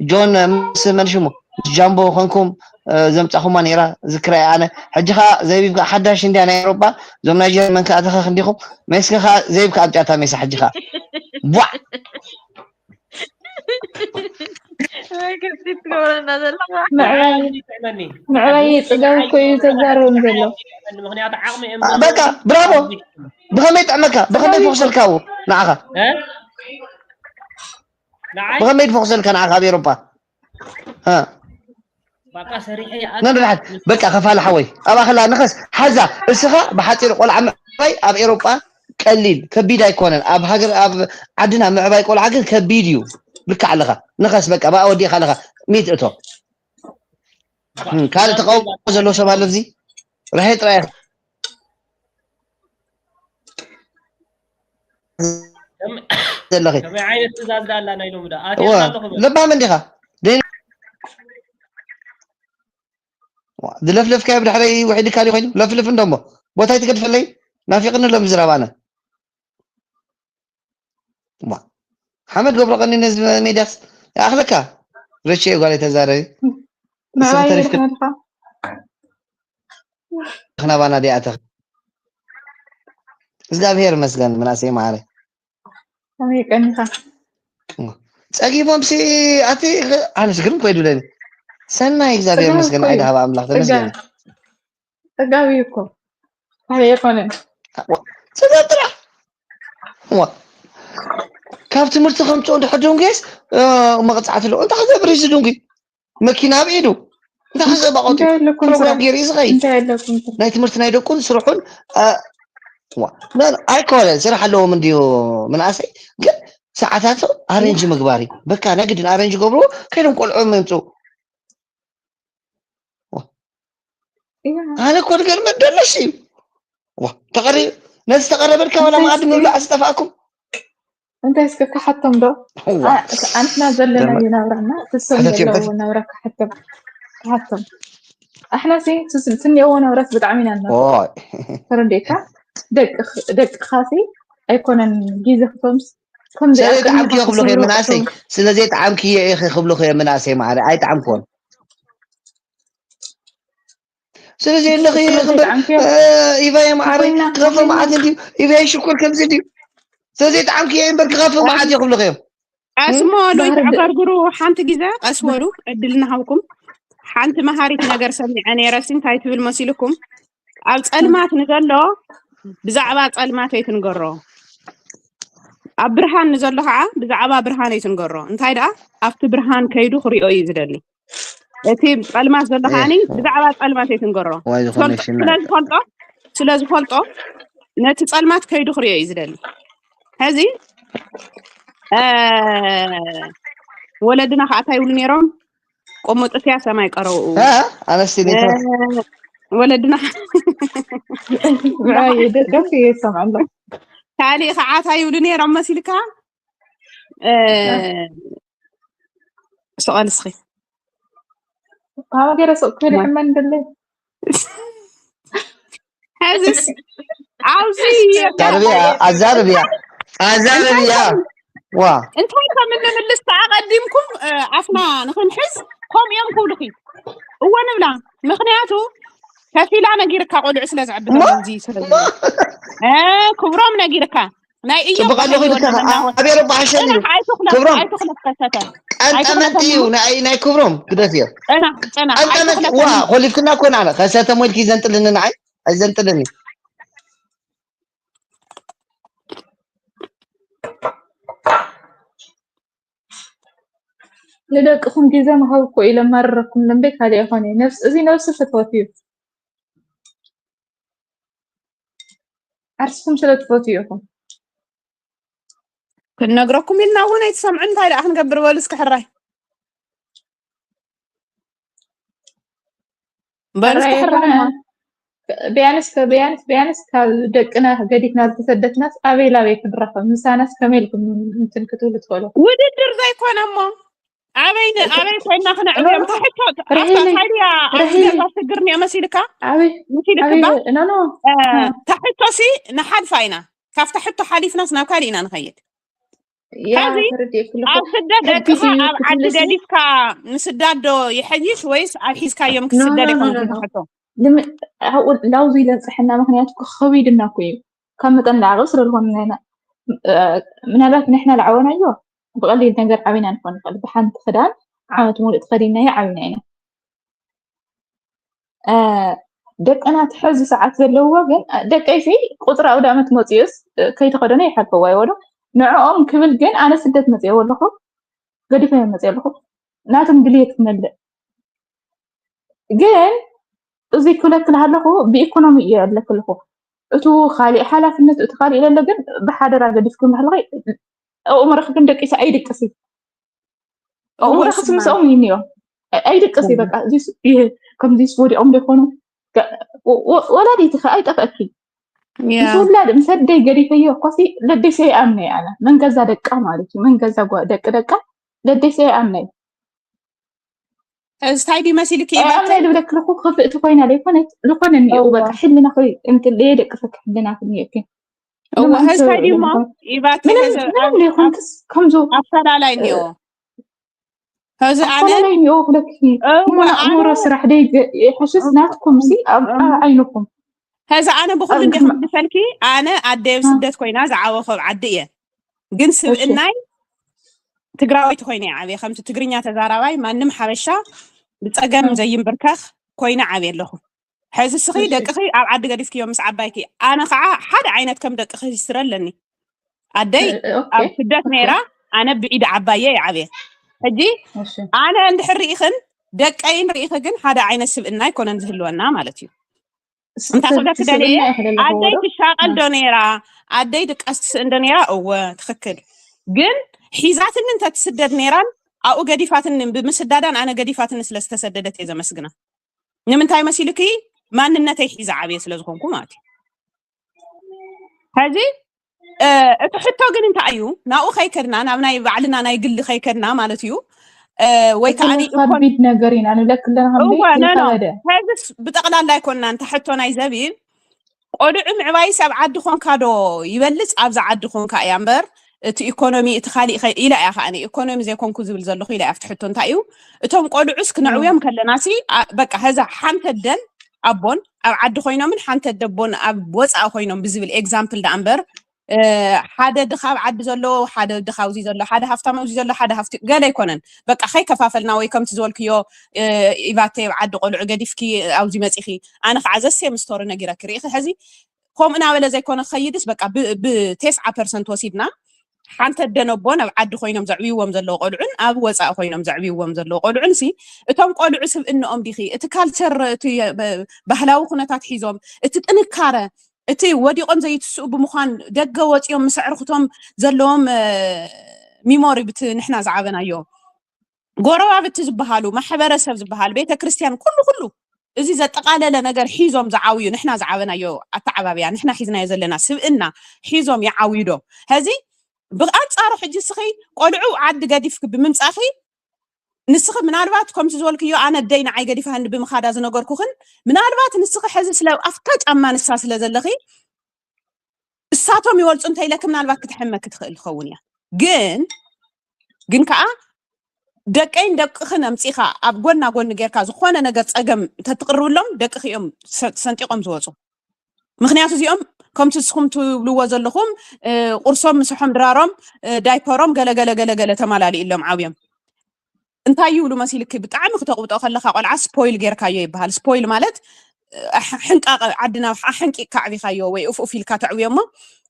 ጆን ምስ መን ሽሙ ምስ ጃምቦ ኮንኩም እ፣ ዘምጻኹማ ነይራ ዝክራ እያ ኣነ ሕጂ ኸዓ ዘይብካ ሓዳሽ እንድያ ናይ ኤሮጳ እዞም ናይጀር መን ክኣተኸ ክንዲኹም ሜስከ ኸዓ ዘይብካ ኣብ ጫታ ሜሳ ሕጂ ኸዓ ቧዕ ወይ ከብቲ ትገብረና ዘለኻ ንዓይ ይጥዕመኒ ምዕባይ ጽጋብ እኮ እዩ ተዛረቦም ዘሎ። ምክንያቱ ዓቕሚ እዮም በቃ ብራቮ ብኸመይ ጥዕመካ ብኸመይ ፈኽሰልካ ው ንዓኻ እ? ንዓይ ብኸመይ ትፈኽሰልካ ንዓኻ ኣብ ኤሮፓ እ? በቃ ሰሪሐ ነንድሓት በቃ ከፋሊ ሓወይ ኣብ ኣኸላ ንኸስ ሓዛ እስኻ ብሓፂር ቆልዓ ምዕባይ ኣብ ኤሮፓ ቀሊል ከቢድ ኣይኮነን ኣብ ሃገር ኣብ ዓድና ምዕባይ ቆልዓ ግን ከቢድ እዩ ልክዕ ኣለኻ ንኸስ በቃ ብኣ ወዲእኻ ኣለኻ ሚት እቶ ካልእ ተቃውሞ ዘሎ ሰብ ኣሎ እዚ ርሐ ጥራይ ዘለኺ ከመይ ዓይነት ትእዛዝ ዳላ ናይ ሎሚ ዳ እወ ኣትየካ ኣለኹ በል። ለባም እንዲኻ ደይ- ዋ፣ ዝለፍለፍካዮ ብድሕረይ ውሒድካ ድዩ ኮይኑ ለፍልፍ እንደሞ ቦታ ይትገድፈለይ ናፊቕኒ ኣሎ ምዝራብ ኣነ ዋ፣ ሓመድ ገብሮ ቀኒ ነዚ ሜድያስ ይኣኽለካ ረቼ ጓል ተዛረቢ ምዕባይ ተሪፍካ ይርሕመልካ ክናባና ዲኣተኽ እግዚኣብሔር መስገን ምናሰይ ማዓረ ከመይ ቀኒኻ ጸጊቦም ሲ ኣቲ ኣነስ ግርም ኮይዱ ለኒ ሰናይ እግዚኣብሔር ጽጋብ መስገን እኮ እዩ። ኣይድሃባ ኣምላኽ ተመስገን ጽጋብ እዩ እኮ ካበይ ኣይኮነን ጽጋብ ጥራሕ ዋ ካብ ትምህርቲ ከምፅኦ እንድሕር ደንጉየስ መቕፃዕቲ ኣለዎ እንታይ ክገብር እዩ ዝድንጉይ መኪና ኣብ ኢዱ እንታይ ክዘባቐቱ እንታይ ኣለኩም ፕሮግራም ስራሕ? ገይሩ እዩ ዝኸይድ እንታይ ኣለኩም ስራሕ? ናይ ትምህርቲ ናይ ደቁን ስርሑን ዋ፣ ና- ኣይኮነን ስራሕ ኣለዎም እንድዩ ምንኣሰይ ግን ሰዓታቶም ኣሬንጅ ምግባር እዩ በካ ናይ ግድን ኣሬንጅ ገብርዎ ከይዶም ቆልዑ ምምፅኡ እያ ኣነ እኮ ንገርመ ደለሽ እዩ ዋ፣ ተቐሪ ነዚ ተቐረበልካ ዋላ እንታይ መኣዲ እስኪ? ምብላዕ ዝጠፋእኩም እንታይ እስከ ክሓቶም ዶ ዋ፣ ኣንትና ዘለናዮ ደመ- ናብራና ትሶም ሕተት ዘለዎ ይምሕት። ናብራ ክሓቶም ክሓቶም ኣሕና ሲ ትስ- ትንየዎ ናብራት ብጣዕሚ ኢና እና ኦይ ተረዲእካ ደቅኻ ሲ ኣይኮነን ግዜ ክቶምስ ከም ስለዘይጠዓምክዮ ክብልኹ እዮም ምናእሰይ ስለዘይጠዓምክዮ ኢኺ ክብልኹ እዮም ምናእሰይ ማዕረ ኣይጠዓምክዎን ስለዚ ኣለኺ ክበር ኢቫየ ማዕረ ክኸፈ መዓት እንድዩ ኢቫየ ሽኮር ከምዚ እንድዩ ስለዘይጠዓምክዮ እምበር ክኸፈ መዓት እዩ ክብልኹ እዮም ቀስሞ ሉይ ባህሪ ደ- ተዕፈርግሩ ሓንቲ ግዜ ቀስ በሉ ዕድል ንሃብኩም ሓንቲ መሃሪት ነገር ሰሚዐ ነይረ ሲ እንታይ ትብል መሲልኩም ኣብ ፀልማት ንዘሎ ብዛዕባ ፀልማት ኣይትንገሮ ኣብ ብርሃን ንዘሎ ከዓ ብዛዕባ ብርሃን ኣይትንገሮ እንታይ ደኣ ኣብቲ ብርሃን ከይዱ ክሪኦ እዩ ዝደሊ እቲ ፀልማት ዘሎ ከዓኒ ብዛዕባ ፀልማት ኣይትንገሮ ዋይ ዝፈልጦ ዝኾነ ሽና ስለ ዝፈልጦ ስለ ዝፈልጦ ነቲ ፀልማት ከይዱ ክሪኦ እዩ ዝደሊ ሕዚ እ፣ ወለድና ከዓ እንታይ ይብሉ ነይሮም ቆሞ ጥፍያ ሰማይ ቀረውኡ እ? ኣነስቲ ኔታ እ፣ ወለድና ምዕባይ ደቀፍ እየ ይሰምዐ ኣሎ ካሊእ ከዓ እንታይ ይብሉ ነይሮም መሲልካ እ፣ ስቐል እስኺ ሃመ ገይረ ሱቕ ክብል ይሕመን ደለ። ሕዝስ ኣብዚ ኣዛርብያ ኣዛርብያ ኣዛርብያ ዋ እንታይ ከም እንምልስ ከዓ ቀዲምኩም ኣፍና ንክንሕዝ ከምኡ እዮም ክብሉኺ። እወ ንብላ። ምክንያቱ ከፊላ ነጊርካ ቆልዑ ስለ ዝዕብተሉ እዚ ስለ ክብሮም ነጊርካ ናይ እዮ ጽቡቅ ኣለኹ ይልካ ኣቤረ ባሓሸን እዩ ኣይትኽለፍ ክብሮም ኣይትኽለፍ ከሰተ ቀንጠመንጢ እዩ ናይ ናይ ክብሮም ግደፍ እዮ ጨና ጨና ቀንጠመንጢ ዋ ኮሊፍክና ኮን ኣለ ከሰተ ሞልኪ ዘንጥልኒ ንዓይ ኣይዘንጥልኒ ንደቅኹም ግዜ ምሃብ እኮ ኢለ ማረረኩም እምበይ ካልእ ኣይኮነ ነፍስ እዚ ነፍሲ ፍትወት እዩ ዓርስኩም ስለ ትፈትዩ ኢኹም ክንነግረኩም ኢልና እውን ኣይትሰምዑ እንታይ ደኣ ክንገብር በሉ እስኪ ሕራይ በሉ እስኪ ሕራይ ቢያንስ ቢያንስ ቢያንስ ካብ ደቅና ገዲፍና ዝተሰደትናስ ኣበይ ላበይ ክንረኸብ ምሳናስ ከመይ ኢልኩም እንትን ክትብሉ ትኽእሉ ውድድር ዘይኮነ እሞ ኣበይ ኣበይ ኮይና ክነዕብዮም ታሕቶ ኣፍታ ታዲያ ኣብዚ ገዛ ሽግር እኒኦ መሲልካ ኣበይ መሲልክባ ኖ ኖ ታሕቶ ሲ ንሓልፋ ኢና ካብታ ሕቶ ሓሊፍናስ ናብ ካሊእ ኢና ንኸይድ ሕዚ ኣብ ስደት ደቅኻ ኣብ ዓዲ ገዲፍካ ምስዳድ ዶ ይሐይሽ ወይስ ኣብ ሒዝካዮም ክስደድ ይኮን ትሕቶ ላውዙ ይለንፅሐና ምክንያቱ ከቢድና እኮ እዩ ካብ መጠን ላዕቂ ስለ ዝኾነ ምናልባት ንሕና ላዓበናዮ ብቐሊል ነገር ዓቢና ንኾን ንኽእል ብሓንቲ ክዳን ዓመት ሙሉእ ተኸዲናዮ ዓቢና ኢና ደቀናት ሕዚ ሰዓት ዘለውዎ ግን ደቀይ ሲ ቁፅሪ ኣውደ ኣመት መፅኡስ ከይተኸደኖ ይሓልፈዋ ይወዶ ንዕኦም ክብል ግን ኣነ ስደት መፅኦ ኣለኹ ገዲፈ መፅኦ ኣለኹ ናቶም ድልየት ክመልእ ግን እዚ ክብለክል ኣለኹ ብኢኮኖሚ እየ ኣለክልኹ እቱ ካሊእ ሓላፍነት እቱ ካሊእ ለለ ግን ብሓደራ ገዲፍኩም ኣለኸ ኣእምሮኺ ግን ደቂሰ ኣይድቅሲ ኣእምሮኺ ስምስኦም ይንዮ ኣይድቅሲ በቃ ከምዚስ ወዲቖም ደይኮኑ ወላዲትኺ ኣይጠፍአኪ ምስ ውላድ ምስ ኣደይ ገዲፈዮ እኮሲ ለደይ ሰይኣምነ ኣነ መን ገዛ ደቃ ማለት እዩ መን ገዛ ደቂ ደቃ ለደይ ሰይኣምነ እዚ ታይ ድዩ መሲልኪ ኢባተይ ኣምናይ ልብለክልኩ ክፍእቲ ኮይና ዘይኮነት ዝኾነ እኒኦ በቃ ሕልና ኮይ እንትን ለየደቅሰኪ ሕልና ክኒኦኪ እወ ህዝታይ ድሞ ኢባተይ ምንም ዘይኮንክስ ከምዞ ኣፈላላይ እኒኦ ሀዚ ኣነ ኣፈላላይ እኒኦ ክለኪ እወ ሙና ኣነ ሙሮ ስራሕ ደይ ሕሽስ ናትኩም ሲ ኣብ ኣብ ዓይንኩም ሀዚ ኣነ ብኩሉ እንዲ ክምልሰልኪ ኣነ ኣደይ ኣብ ስደት ኮይና ዝዓበኹ ኣብ ዓዲ እየ ግን ስብእናይ ትግራወይቲ ኮይነ እየ ዓብየ ከምቲ ትግርኛ ተዛራባይ ማንም ሓበሻ ብፀገም ዘይንብርከኽ ኮይነ ዓብየ ኣለኹ ሕዚ ስኺ ደቅኺ ኣብ ዓዲ ገዲፍክዮ ምስ ዓባይኪ ኣነ ከዓ ሓደ ዓይነት ከም ደቅኺ ሂስትሪ ኣለኒ ኣደይ ኣብ ስደት ነይራ ኣነ ብዒድ ዓባየ እየ ዓብየ ሕጂ ኣነ እንድሕር ርኢኽን ደቀይን ርኢኺ ግን ሓደ ዓይነት ስብእና ኣይኮነን ዝህልወና ማለት እዩ እንታይ ክብለኪ ደልየ ኣደይ ትሻቀል ዶ ነይራ ኣደይ ድቃስ ትስእን ዶ ነይራ እወ ትኽክል ግን ሒዛትኒ እንተትስደድ ነይራን ኣብኡ ገዲፋትኒ ብምስዳዳን ኣነ ገዲፋትኒ ስለ ዝተሰደደት እየ ዘመስግና ንምንታይ መሲልኪ ማንነተይ ሒዛ ዓብየ ስለ ዝኾንኩ ማለት እዩ ሕዚ እቲ ሕቶ ግን እንታይ እዩ ናብኡ ከይከድና ናብ ናይ ባዕልና ናይ ግሊ ከይከድና ማለት እዩ ወይ ከዓ ከቢድ ነገር ኢና ንብለክ ኣለና ሕዝስ ብጠቕላላ ኣይኮንና እንተ ሕቶ ናይ ዘቢብ ቆልዑ ምዕባይስ ኣብ ዓዲ ኮንካ ዶ ይበልፅ ኣብዛ ዓዲ ኮንካ እያ እምበር እቲ ኢኮኖሚ እቲ ካሊእ ኢላ እያ ከዓ ኢኮኖሚ ዘይኮንኩ ዝብል ዘለኹ ኢላ ኣብቲ ሕቶ እንታይ እዩ እቶም ቆልዑስ ክነዕብዮም ከለና ሲ በቃ ሀዛ ሓንተ ደን ኣቦን ኣብ ዓዲ ኮይኖምን ሓንተ ደቦን ኣብ ወፃኢ ኮይኖም ብዝብል ኤግዛምፕል ዳኣ እምበር ሓደ ድኻ ኣብ ዓዲ ዘሎ ሓደ ድኻ ኣብዚ ዘሎ ሓደ ሃፍታም ኣብዚ ዘሎ ሓደ ሃፍቲ ገለ ኣይኮነን በቃ ከይከፋፈልና ወይ ከምቲ ዝበልክዮ ኢቫተይ ኣብ ዓዲ ቆልዑ ገዲፍኪ ኣብዚ መፂኺ ኣነ ከዓ ዘሴም ስቶሪ ነጊረኪ ርኢኺ ሕዚ ከምኡ ናበለ ዘይኮነ ክኸይድስ በቃ ብቴስዓ ፐርሰንት ወሲድና ሓንቲ ኣደን ኣቦን ኣብ ዓዲ ኮይኖም ዘዕብይዎም ዘለዉ ቆልዑን ኣብ ወፃኢ ኮይኖም ዘዕብይዎም ዘለዉ ቆልዑን ሲ እቶም ቆልዑ ስብእንኦም ዲኺ እቲ ካልቸር እቲ ባህላዊ ኩነታት ሒዞም እቲ ጥንካረ እቲ ወዲቖም ዘይትስኡ ብምዃን ደገ ወፂኦም ምስ ኣዕርኽቶም ዘለዎም ሚሞሪ ብቲ ንሕና ዝዓበናዮ ጎረባብቲ ዝበሃሉ ማሕበረሰብ ዝበሃል ቤተ ክርስቲያን ኩሉ ኩሉ እዚ ዘጠቓለለ ነገር ሒዞም ዝዓብዩ ንሕና ዝዓበናዮ ኣተዓባብያ ንሕና ሒዝናዮ ዘለና ስብእና ሒዞም ይዓብዩ ዶ ሕዚ ብኣንፃሩ ሕጂ ስኺ ቆልዑ ዓዲ ገዲፍኪ ብምምፃኺ ንስኺ ምናልባት ከምቲ ዝበልክዮ ኣነ ኣደይ ንዓይ ገዲፋ ህንዲ ብምኻዳ ዝነገርኩኽን፣ ምናልባት ንስኺ ሕዚ ስለ ኣብታ ጫማ ንሳ ስለ ዘለኺ እሳቶም ይወልፁ እንተኢለኪ ምናልባት ክትሕመኪ ትኽእል ትኸውን እያ። ግን ግን ከዓ ደቀይን ደቅኽን ኣምፂኻ ኣብ ጎና ጎኒ ጌርካ ዝኾነ ነገር ፀገም ተትቕርብሎም ደቅኺ እዮም ሰ- ሰንጢቖም ዝወፁ። ምክንያቱ እዚኦም ከምቲ ንስኹም ትብልዎ ዘለኹም እ፣ ቁርሶም፣ ምሰሖም፣ ድራሮም፣ እ፣ ዳይፐሮም ገለ ገለ ገለ ገለ ተማላሊእሎም ዓብዮም። እንታይ ይብሉ መሲልኪ? ብጣዕሚ ክተቕብጦ ከለኻ ቆልዓ ስፖይል ጌርካዮ ይበሃል። ስፖይል ማለት እ፣ ኣሕ- ሕንቃቐ ዓድና ኣሕ- ኣሕንቂቕካ ኣዕቢኻዮ ወይ ኡፍ ኡፍ ኢልካ ተዕብዮ እሞ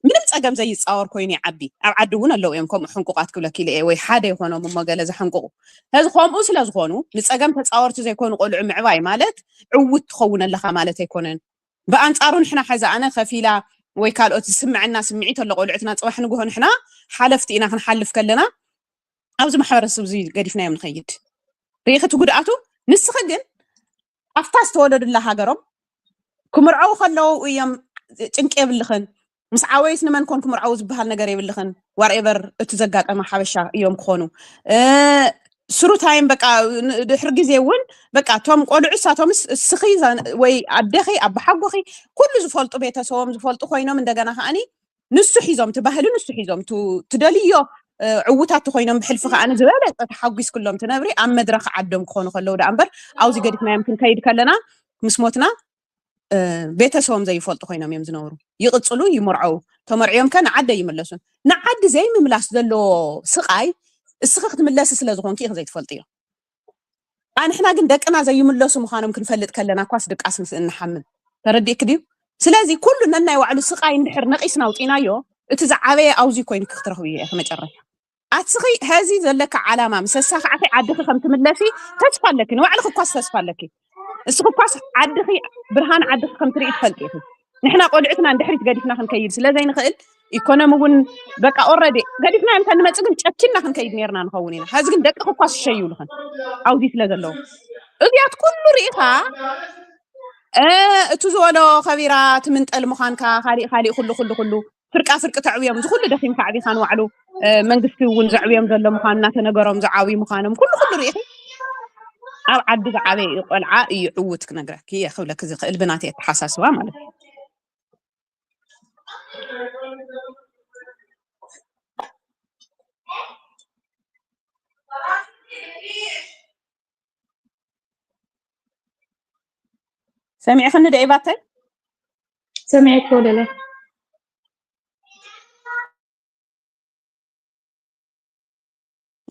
ምንም ፀገም ዘይፃወር ኮይኑ ይዓቢ። ኣብ ዓዲ እውን ኣለዉ እዮም ከምኡ ሕንቁቓት ክብለኪ ኢለ እየ፣ ወይ ሓደ ይኾኖም እሞ ገለ ዘሕንቁቑ። ሕዚ ከምኡ ስለ ዝኾኑ ንፀገም ተፃወርቲ ዘይኮኑ ቆልዑ ምዕባይ ማለት ዕውት ትኸውን ኣለኻ ማለት ኣይኮነን። ብኣንፃሩ ንሕና ሕዚ ኣነ ከፊላ ወይ ካልኦት ዝስምዐና ስምዒት ኣሎ ቆልዑትና ፅባሕ ንግሆ ንሕና ሓለፍቲ ኢና ክንሓልፍ ከለና ኣብዚ ማሕበረሰብ እዚ ገዲፍናዮም ንኸይድ። ርኢኺ እቲ ጉድኣቱ? ንስኺ ግን ኣብታ ዝተወለዱላ ሃገሮም ክምርዐው ከለዉ እዮም ጭንቂ የብልኽን። ምስ ዓበዩስ ንመን ኮን ክምርዐው ዝበሃል ነገር የብልኽን። ዋርኤቨር እቲ ዘጋጠመ ሓበሻ እዮም ክኾኑ። እ፣ ስሩ ታይም በቃ ን- ድሕሪ ግዜ እውን በቃ እቶም ቆልዑ እሳቶምስ እስኺ ዛ- ወይ ኣደኺ ኣባሓጎኺ ኩሉ ዝፈልጡ ቤተሰቦም ዝፈልጡ ኮይኖም እንደገና ከዓኒ ንሱ ሒዞም እቲ ባህሊ ንሱ ሒዞም ቱ- ትደልዮ እ፣ ዕውታት ተኮይኖም ብሕልፊ ከዓኒ ዝበለፀ ተሓጒስክሎም ትነብሪ ኣብ መድረክ ዓዶም ክኾኑ ከለዉ ደኣ እምበር ኣብዚ ገዲፍናዮም ክንከይድ ከለና ምስ ሞትና እ፣ ቤተሰቦም ዘይፈልጡ ኮይኖም እዮም ዝነብሩ። ይቕፅሉ፣ ይምርዐው። ተመርዕዮም ከ ንዓደ ይምለሱን። ንዓዲ ዘይምምላስ ዘለዎ ስቓይ እስኺ ክትምለሲ ስለ ዝኾንኪ ኢኺ ዘይትፈልጥዮ። ኣንሕና ግን ደቅና ዘይምለሱ ምዃኖም ክንፈልጥ ከለና እኳስ ድቃስ ምስ እንሓምም። ተረዲእክ ድዩ? ስለዚ ኩሉ ነናይ ባዕሉ ስቓይ እንድሕር ነቒስና ኣውፂናዮ እቲ ዝዓበየ ኣውዚ ኮይኑ ክትረኽብዮ ኢኺ መጨረሻ። ኣስኺ ሀዚ ዘለካ ዓላማ ምስ ኣሳኻዕኺ ዓድኺ ከም ትምለሲ ተስፋ ኣለኪ። ንባዕልኺ እኳስ ተስፋ ኣለኪ። እስኺ እኳስ ዓድኺ ብርሃን ዓድኺ ከም ትርኢ ትፈልጢ ኢኺ። ንሕና ቆልዑትና ንድሕሪት ገዲፍና ክንከይድ ስለ ዘይንኽእል ኢኮኖሚ እውን በቃ ኦረዲ ገዲፍና እንተ ንመፅእ ግን ጨኪና ክንከይድ ነርና ንኸውን ኢና። ሀዚ ግን ደቅኺ እኳስ ሸይብልኽን ኣውዚ ስለ ዘለዉ እዚያት ኩሉ ርኢኻ እ፣ እቱ ዝበሎ ከቢራ ትምንጠል ምዃንካ ካሊእ ካሊእ ኩሉ ኩሉ ኩሉ ፍርቃ ፍርቂ ተዕብዮም ዝኩሉ ደኺምካ ዓቢኻን ዋዕሉ እ፣ መንግስቲ እውን ዘዕብዮም ዘሎ ምዃኑ እናተነገሮም ዝዓብዩ ምዃኖም ኩሉ ኩሉ ርኢኺ ኣብ ዓዲ ዝዓበየ እዩ ቆልዓ እዩ ዕውት ክነግረኪ እየ ክብለኪ ዝኽእል ብናተይ ኣተሓሳስባ ማለት እዩ። ሰሚዕኽኒ ዶ ኢባተይ? ሰሚዐ ኮለለ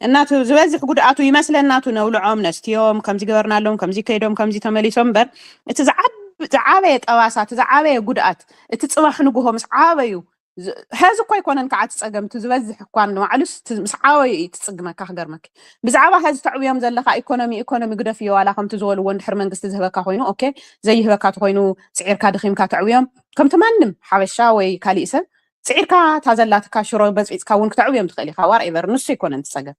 እናቱ ዝበዝሕ ጉድኣቱ ይመስለናቱ ነውልዖም ነስትዮም ከምዚ ገበርናሎም ከምዚ ከይዶም ከምዚ ተመሊሶም እምበር እቲ ዝዓብ- ዝዓበየ ጠባሳ እቲ ዝዓበየ ጉድኣት እቲ ፅባሕ ንጉሆ ምስ ዓበዩ ዝ- ሀዚ እኮ ኣይኮነን ከዓ እቲ ፀገም እቲ ዝበዝሕ እኳ ንባዕሉስ እቲ ምስ ዓበዩ እዩ ትፅግመካ ክገርመኪ ብዛዕባ ሀዚ ተዕብዮም ዘለካ ኢኮኖሚ ኢኮኖሚ ግደፍዮ ዋላ ከምቲ ዝበልዎ እንድሕር መንግስቲ ዝህበካ ኮይኑ ኦኬ ዘይህበካ ተኮይኑ ፅዒርካ ደኺምካ ተዕብዮም ከምቲ ማንም ሓበሻ ወይ ካሊእ ሰብ ፅዒርካ እታ ዘላትካ ሽሮ በፅቢፅካ እውን ክተዕብዮም ትኽእል ኢኻ ዋርኤቨር ንሱ ኣይኮነን እቲ ፀገም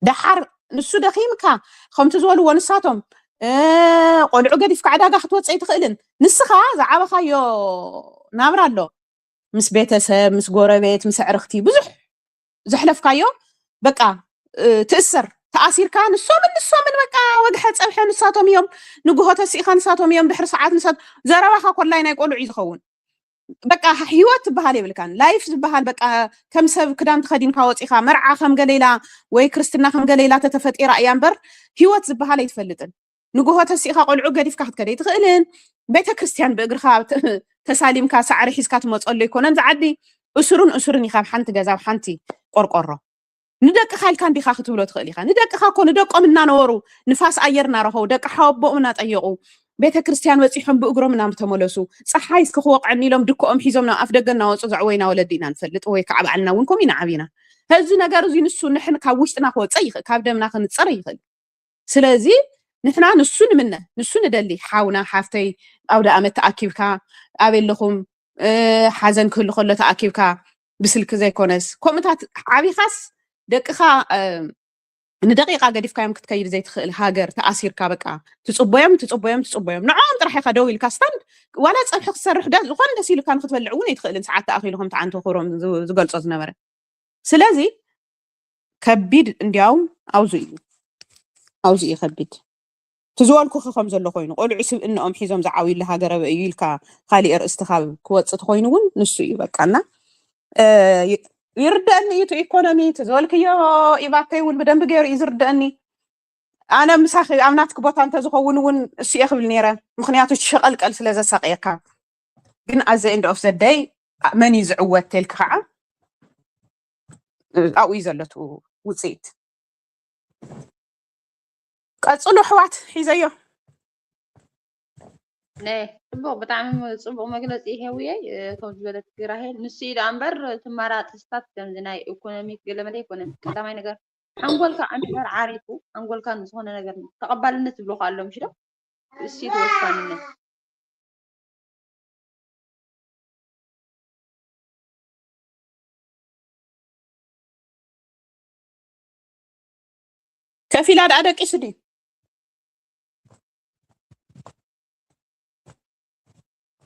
ደሓር ንሱ ደኺምካ ከምቲ ዝበልዎ ንሳቶም እ፣ ቆልዑ ገዲፍካ ዕዳጋ ክትወፅእ ኣይትኽእልን ንስኻ ዝዓበኻዮ ናብራ ኣሎ ምስ ቤተሰብ ምስ ጎረቤት ምስ ኣዕርኽቲ ብዙሕ ዘሕለፍካዮ በቃ እ፣ ትእሰር ተኣሲርካ ንሶምን ንሶምን በቃ ወግሐ ፀብሐ ንሳቶም እዮም ንግሆ ተሲእኻ ንሳቶም እዮም ድሕሪ ሰዓት ንሳት ዘረባኻ ኮላይ ናይ ቆልዑ እዩ ዝኸውን በቃ ህይወት ዝበሃል የብልካን ላይፍ ዝበሃል በቃ ከም ሰብ ክዳን ተኸዲንካ ወፂኻ መርዓ ከም ገሌላ ወይ ክርስትና ከም ገሌላ ተተፈጢራ እያ እምበር ህይወት ዝበሃል ኣይትፈልጥን ንግሆ ተሲእኻ ቆልዑ ገዲፍካ ክትከደ ኣይትኽእልን ቤተ ክርስቲያን ብእግርኻ ተሳሊምካ ሳዕሪ ሒዝካ ትመፀሉ ኣይኮነን ዝዓዲ እሱርን እሱርን ኢኻ ኣብ ሓንቲ ገዛ ኣብ ሓንቲ ቆርቆሮ ንደቅኻ ኢልካ እንዲኻ ክትብሎ ትኽእል ኢኻ ንደቅኻ እኮ ንደቆም እናነበሩ ንፋስ ኣየር እናረኸቡ ደቂ ሓወቦኦም እናጠየቑ ቤተ ክርስቲያን በፂሖም ብእግሮም እናተመለሱ ፀሓይ እስኪ ክወቕዐኒ ኢሎም ድክኦም ሒዞም ናብ ኣፍ ደገ እናወፁ ዘዕወይና ወለዲ ኢና ንፈልጥ ወይ ከዓ ባዕልና እውን ከምኡ ኢና ዓብና እዚ ነገር እዚ ንሱ ንሕን ካብ ውሽጥና ክወፀእ ይኽእል ካብ ደምና ክንፀረ ይኽእል ስለዚ ንሕና ንሱ ንምነ ንሱ ንደሊ ሓውና ሓፍተይ ኣውደ ኣመት ተኣኪብካ ኣበይ ኣለኹም ሓዘን ክህሉ ከሎ ተኣኪብካ ብስልኪ ዘይኮነስ ከምኡታት ዓቢኻስ ደቅኻ ንደቂቃ ገዲፍካዮም ክትከይድ ዘይትኽእል ሃገር ተኣሲርካ በቃ ትፅቦዮም ትፅቦዮም ትፅቦዮም ንዕኦም ጥራሕ ኢኻ ደው ኢልካ ስታንድ ዋላ ፀብሒ ክትሰርሕ ዳ ዝኾነ ደስ ኢልካ ንክትበልዕ እውን ኣይትኽእልን ሰዓት ተኣኪሉ ከምቲ ዓንተ ክብሮም ዝገልፆ ዝነበረ ስለዚ ከቢድ እንዲያውም ኣውዙ እዩ ኣብዚ እዩ ከቢድ። እቲ ዝበልኩኺ ከም ዘሎ ኮይኑ፣ ቆልዑ ስብእንኦም ሒዞም ዝዓብዩሉ ሃገር ኣበይ እዩ ኢልካ ካሊእ ኣርእስቲ ካብ ክወፅእ ተኾይኑ እውን ንሱ እዩ በቃ። እና፣ እ፣ ይ-፣ ይርደአኒ እዩ እቲ ኢኮኖሚ፣ እቲ ዝበልክዮ ኢባተይ እውን ብደንቢ ገይሩ እዩ ዝርደአኒ። ኣነ ምሳኺ ኣብ ናትኪ ቦታ እንተዝኸውን እውን እሱ እየ ክብል ነይረ። ምኽንያቱ ሸቐልቀል ስለ ዘሳቕየካ። ግን at the end of the day መን እዩ ዝዕወት ተልኪ ከዓ ኣብኡ እዩ ዘሎ እቲ ውፅኢት። ቀፅሉ ኣሕዋት፣ ሒዘዮ። ነ ጽቡቕ፣ ብጣዕሚ ጽቡቕ መግለጺ እዩ ሄውየይ። እ፣ ከም ዝበለት ራሄል፣ ንሱ እዩ ደኣ እምበር፣ እቲ ኣማራጺታት ከምዚ ናይ ኢኮኖሚክ ገለ መለ ኣይኮነን። ቀዳማይ ነገር ሓንጎልካ እንድሕር ዓሪፉ፣ ሓንጎልካ ንዝኾነ ነገር ተቐባልነት ዝብሎ ከ ኣሎ፣ ምሽ ዶ? እሱ እዩ እቲ ወሳንነት። ከፊላ ደኣ ደቂሱ ድዩ?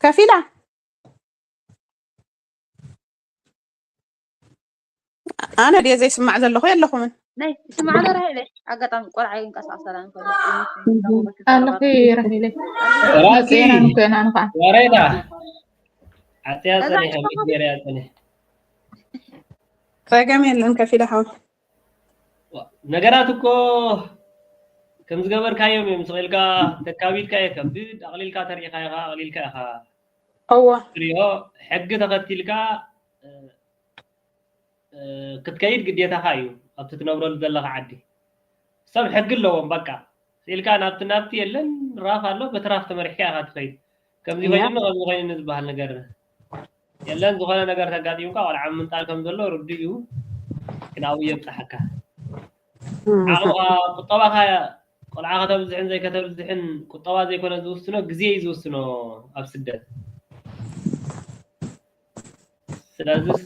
ከፊላ ኣነ ድየ ዘይስማዕ ዘለኹ? የለኹምን። ናይ ስማዕ ዶ ራሄለ? ኣጋጣሚ ቆልዓ ይንቀሳቐስ ኣላ፣ ንኸይዱ ኣለኺ ራሄለ። ራኪ መፅኤና ንኮና ንኸዓ ወሬዳ ዓፅያ ፀኒሐ፣ ምስ ገርያ ፀኒሐ። ጸገም የለን። ከፊላ ሓው ነገራት እኮ ከም ዝገበርካዮም እዮም። ስቕ ኢልካ ተካቢድካ የከብድ፣ ኣቕሊልካ ተሪእካ ኢኻ፣ ኣቕሊልካ ኢኻ እዎ ትሪኦ። ሕጊ ተኸቲልካ፣ እ፣ እ፣ ክትከይድ ግዴታኻ እዩ፣ ኣብቲ ትነብረሉ ዘለኻ ዓዲ። ሰብ ሕጊ ኣለዎም። በቃ ስኢልካ ናብቲ ናብቲ የለን፣ ራፍ ኣሎ፣ በቲ ራፍ ተመሪሕካ ኢኻ ትኸይድ። ከምዚ እያ። ኮይኑኒ፣ ከምዚ ኮይኑኒ ዝበሃል ነገር የለን። ዝኾነ ነገር ተጋጢሙካ፣ ቆልዓ ምንጣል ከም ዘሎ ርዱእ እዩ፣ ግን ኣብኡ የብፅሓካ። እም፣ ዓቕምኻ፣ ቁጠባኻ፣ ቆልዓ ከተብዝሕን ዘይከተብዝሕን ቁጠባ ዘይኮነ ዝውስኖ፣ ግዜ እዩ ዝውስኖ ኣብ ስደት። ስለዚስ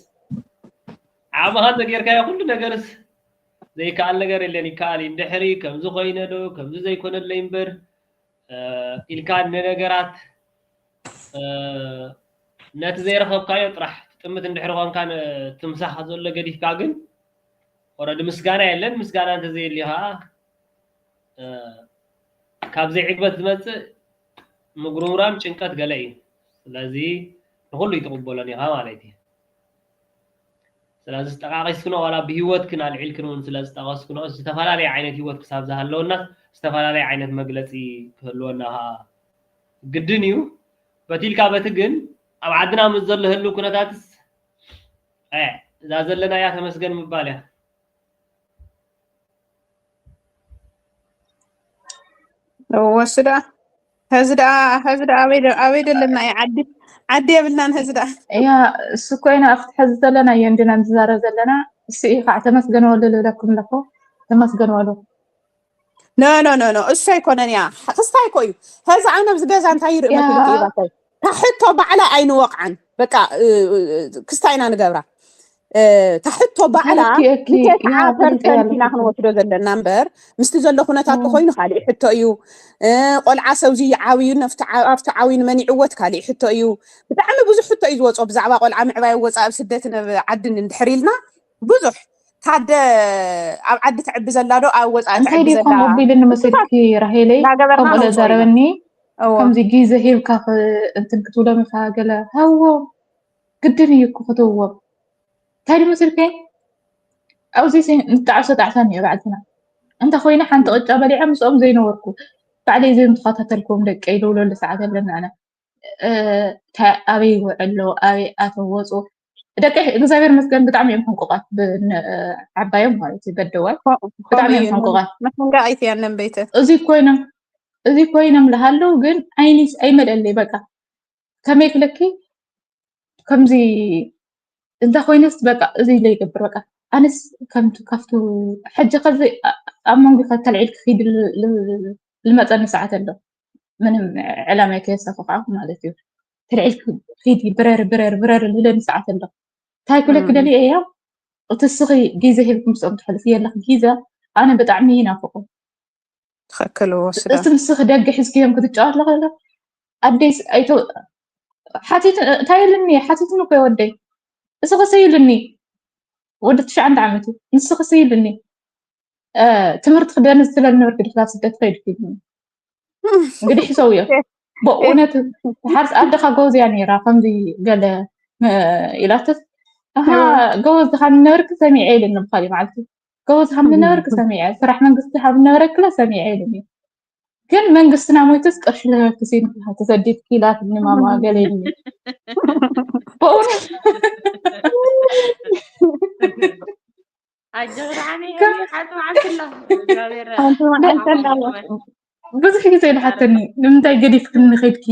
ዓቕምኻ እንተጌርካዮ ኩሉ ነገርስ ዘይከኣል ነገር የለን፣ ይከኣል እዩ። እንድሕሪ ከምዚ ኮይነ ዶ ከምዚ ዘይኮነለይ እምበር፣ እ፣ ኢልካ ንነገራት፣ እ፣ ነቲ ዘይረኸብካዮ ጥራሕ ትጥምት እንድሕሪ ኮንካ፣ ን-፣ እቲ ምሳኻ ዘሎ ገዲፍካ ግን ኦረዲ ምስጋና የለን። ምስጋና እንተዘየልዩ ከዓ፣ እ፣ ካብ ዘይዕግበት ዝመፅእ ምጉርምራም፣ ጭንቀት ገለ እዩ። ስለዚ ንኹሉ ይትቕበሎን ኢኻ ማለት እዩ። ስለዚ ዝጠቃቂስክኖ ዋላ ብህይወትክን ኣልዒልክን እውን ስለ ዝጠቀስክኖ፣ ዝተፈላለየ ዓይነት ህይወት ክሳብ ዝሃለወና ዝተፈላለየ ዓይነት መግለፂ ክህልወና ከዓ ግድን እዩ። በቲ ኢልካ በቲ ግን ኣብ ዓድና ምስ ዘሎ ህልው ኩነታትስ፣ እ፣ እዛ ዘለናያ ተመስገን ምባል እያ። ወስዳ ሀዚ ደኣ ሀዚ ደኣ ኣበይ ደ-፣ ኣበይ ደለና እዩ? ዓዲ ዓዲ የብልናን። ሀዚ ደኣ ያ እሱ ኮይና ኣብቲ ሐዚ ዘለና እየ እንድና ንዛረብ ዘለና። እሱ እዩ ከዓ ተመስገን ወሉ ልብለኩም ኣለኩ። ተመስገን ወሉ። ኖ ኖ ኖ ኖ እሱ ኣይኮነን። እያ ክስታይ እኮ እዩ። ሀዚ ኣነ ኣብዚ ገዛ እንታይ ይርኢ ያ መሲልኪ ኢባታይ? ታሕቶ ባዕላ ኣይንወቕዓን። በቃ እ፣ እ፣ ክስታይ ኢና ንገብራ። እ፣ ታሕቶ ባዕላ ፈለጥኪ እኪ ንሴት ያ ዓፈር ፈሊጠ ሰልፊና ያለኩ ክንወስዶ ዘለና እምበር ምስቲ ዘሎ ኩነታት እ፣ ተኮይኑ ካሊእ ሕቶ እዩ። እ፣ ቆልዓ ሰብዚ ይዓብዩ ነፍቲ ዓ-፣ ኣብቲ ዓብዩ ንመን ይዕወት ካሊእ ሕቶ እዩ። ብጣዕሚ ብዙሕ ሕቶ እዩ ዝወፅኦ ብዛዕባ ቆልዓ ምዕባይ ወፃእ ኣብ ስደትን ኣብ ዓድን እንድሕር ኢልና ብዙሕ ታደ ኣብ ዓዲ ትዕቢ ዘላ ዶ ኣብ ወፃኢ እንታይ ትዕቢ ድዩ ዘላ ከምኡ ኣቢሉኒ እሱታት መሲልኪ ራሄለይ? እንዳገበርና ከምኡ ነውፅኦ ኢና። ለዛረበኒ እዎ ከምዚ ግዜ ሂብካ ክ-፣ እንትን ክትብሎም ኢኻ ገለ ሃዎ ግድን እዩ እኮ ክትህዎም። እንታይ ድዩ መሲልኪ? ኣብዚ ሲ-፣ ንጣዕሶ ጣዕሳ እኒኦ ባዕልትና። እንተ ኮይነ ሓንቲ ቅጫ በሊዐ ምስኦም ዘይነበርኩ ባዕለይ ዘይምተኸታተልኩም ደቀይ ልብለሉ ሰዓት ኣለና ኣነ። እ፣ ታ-፣ ኣበይ ይውዕሎ፣ ኣበይ ኣተው ወፁ። ደቂ እግዚኣብሔር ይመስገን ብጣዕሚ እዮም ሕንቁቃት፣ ብ-፣ ን-፣ ዓባዮም ማለት እዩ በደዋይ ከምኡ ብጣዕሚ እዮም እዩ። ሕንቁቃት። መተንጋቂት እያ እነም ቤተ እዚ ኮይኖም እዚ ኮይኖም ለሃለው ግን ዓይኒ ኣይመልአለይ። በቃ ከመይ ክለኪ ከምዚ እንተ ኮይነስ በቃ እዚ ኢለ ይገብር። በቃ ኣነስ ከምቱ ካብቱ ሕጂ ከዚ ኣ-፣ ኣብ መንጎ ከተልዒል ክኺድ ል-፣ ል-፣ ልመፀኒ ሰዓት ኣሎ። ምንም ዕላማ ከየሳኸ ከዓ ማለት እዩ። ተልዒል ኪዲ ብረር ብረር ብረር ልብለኒ ሰዓት ኣሎ። እንታይ ክብለኪ እም። ደልየ እያ? እቲ እስኺ ግዜ ሂብኪ ምስኦም ትሕልፊ የለኺ ግዜ ኣነ ብጣዕሚ ይናፍቆ። ትኽክል ወስዳ እቲ ንስኺ ደገ ሒዝክዮም ክትጫወት ለኸ ኣሎ ኣደይስ ኣይተ ሓቲት እንታይ ኢልኒ ሓቲትኒ እኮ ወደይ እስኺ ስኢልኒ ወዲ ትሽዓንተ ዓመት እዩ ንስኺ ስኢልኒ ትምህርቲ ክደንዝ ስለ ዝነበርክ ድካ ስደት ከይድኪ? እንግዲህ ሰውየ በእውነት ሓርስ ኣደኻ ጎዝያ ነይራ ከምዚ ገለ ኢላተስ፣ ኣሃ፣ ጎበዝ ድኻ ምነበርክ ሰሚዐ ኢልኒ ብኻሊእ መዓልቲ። ጎበዝ ከም ዝነበርክ ሰሚዐ፣ ስራሕ መንግስቲ ከም ዝነበረክለ ሰሚዐ ኢልኒ። ግን መንግስትና ሞይትስ ቅርሺ ለበክሲ ንክልካ ተሰዲድኪ ኢላትኒ ማማ ገለ ኢልኒ። በእውነት ኣጆኺ ደሓን ሓንቲ መዓልቲ ኣሎ እግዚኣብሔር ብዙሕ ግዜ ድሓተኒ ንምንታይ ገዲፍክኒ ከድኪ?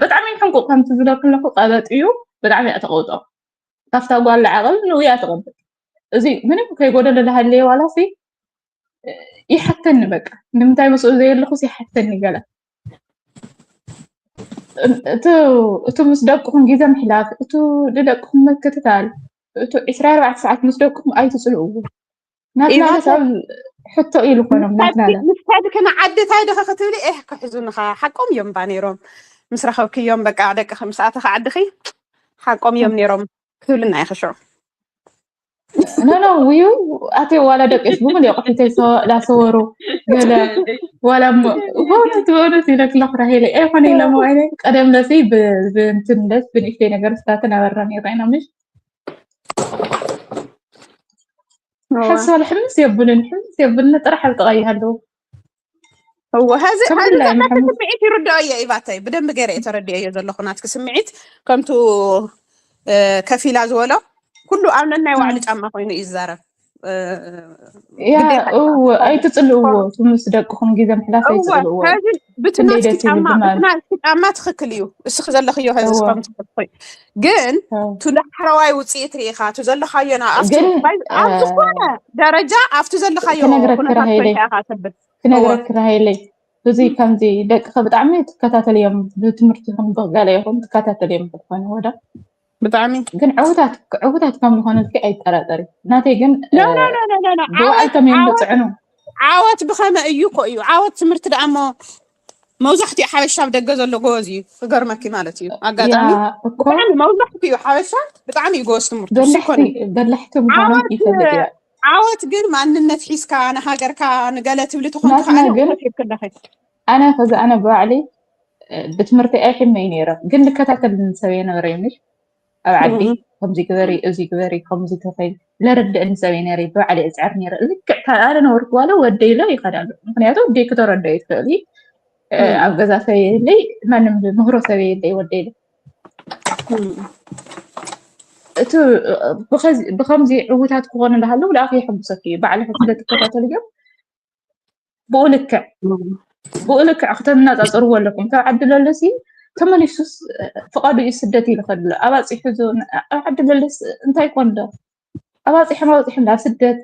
ብጣዕሚ ሕንቁቕ ከምቲ ዝለኩ ኣለኩ ቀበጥ እዩ። ብጣዕሚ እያ ተቐውጦ። ካብታ ጓል ዓቐል ንኡ እያ ተቐብጥ። እዚ ምንም ከይጎደለ ዝሃለየ ዋላ ሲ ይሓተኒ። በቃ ንምንታይ ምስኡ ዘየለኹስ ይሓተኒ ገለ። እቱ ምስ ደቅኹም ግዜ ምሕላፍ፣ እቱ ንደቅኹም ምክትታል፣ እቱ ዕስራ ኣርባዕተ ሰዓት ምስ ደቅኹም ኣይትፅልእዎ። ናትና ኢቫ ሰብ ሕቶ ኢሉ ኮኖም ናትና ለ ምስ ከድኪ ንዓዲ ታይ ድኺ ክትብሊ ኤህ ክሕዙንኻ ሓቆም እዮም ባ ነይሮም ምስ ረኸብክዮም በቃ ደቅኺ ምስ ኣተኺ ዓድኺ ሓቆም እዮም ነይሮም ክትብልና ኢኺ ሽዑ ኖ ኖ ውዩ ኣቴ ዋላ ደቂስ ብምል የቑሒተይ ላሰወሩ ገለ ዋላ እሞ በእውነት በእውነት ይነግለኽ ራሄለ ኣይኮነ ኢለ መዋይነ ቀደም ለሲ ብእንትን ደስ ብንእሽተይ ነገር ስታትን ኣበራ ነይረ ኢና ምሽ ሓሳል ሕምስ የብልን ሕምስ የብልን ጥራሕ ኣብ ጥቓይ ኣለዉ እወ ሀዚ ስምዒት ይርድኦ እየ ኢቫተይ ብደንብ ገይረ እየ ተረድኦ እየ ዘለኹ ናትኪ ስምዒት ከምቱ ከፊላ ዝበሎ ኩሉ ኣብ ነናይ ባዕሉ ጫማ ኮይኑ እዩ ዝዛረብ ያ እወ ኣይትፅልእዎ ምስ ደቅኹም ግዜ ምሕላፍ ኣይትፅልእዎ ብቲ ናትኪ ጫማ ብቲ ናትኪ ጫማ ትኽክል እዩ እስኺ ዘለኽዮ ሀዚ እስከም ትኽክል ግን ቱ ዳሕረዋይ ውፅኢት ርኢኻ ቱ ዘለኻዮ ኣብ ዝኾነ ደረጃ ኣብቲ ዘለኻዮ ኩነታት ኮይንካ ኢኻ ትብል ክነግረኪ ራሄለይ ብዙይ ከምዚ ደቅኺ ብጣዕሚ ትከታተልዮም ብትምህርቲ ይኹን ብገለ ይኹን ትከታተልዮም ዝኾነ ወደ ብጣዕሚ ግን ዕውታት ዕውታት ከም ዝኾነልኪ ኣይጠራጠሪ ናተይ ግን ብባዕልቶም እዮም ዝፅዕኑ ዓወት ብኸመ እዩ ኮ እዩ ዓወት ትምህርቲ ደኣ እሞ መብዛሕትኡ ሓበሻ ኣብ ደገ ዘሎ ጎበዝ እዩ ክገርመኪ ማለት እዩ ኣጋጣሚ ብጣዕሚ መብዛሕትኡ ሓበሻ ብጣዕሚ እዩ ጎበዝ ትምህርቲ ሽኮነ በላሕቲ ምዃኖም ይፈልጥ እያ ዓወት ግን ማንነት ሒዝካ ንሃገርካ ንገለ ትብሊ ትኾን ትኽኣለ ኣነ ከዚ ኣነ ብባዕሊ ብትምህርቲ ኣይሕመይ ነይረ ግን ልከታተል ሰብ የነበረ ምሽ ኣብ ዓዲ ከምዚ ግበሪ እዚ ግበሪ ከምዚ ተኸይ ለረድእኒ ሰብ ነይረ ብባዕሊ እፅዕር ነይረ ልክዕ ኣነ ነበርኩ ዋለ ወደይ ሎ ይኸዳሉ ምክንያቱ ወደይ ክተረዶ ይትኽእል ኣብ ገዛ ሰብ የለይ ማንም ምህሮ ሰብ የለይ ወደይ ሎ እቲ ብከምዚ ዕውታት ክኾኑ እንዳሃለዉ ንኣኺ የሐጉሰኪ እዩ ባዕልኺ ስለ ትከታተልዮም ብኡ ልክዕ ብኡ ልክዕ ክተነፃፅርዎ ኣለኩም ካብ ዓዲ ለለሲ ተመሊሱስ ፍቓዱ እዩ ስደት ኢሉ ከድሎ ኣብ ኣፂሑ ኣብ ዓዲ ለለስ እንታይ ኮንዶ ኣብ ኣፂሖም ኣበፂሖም ናብ ስደት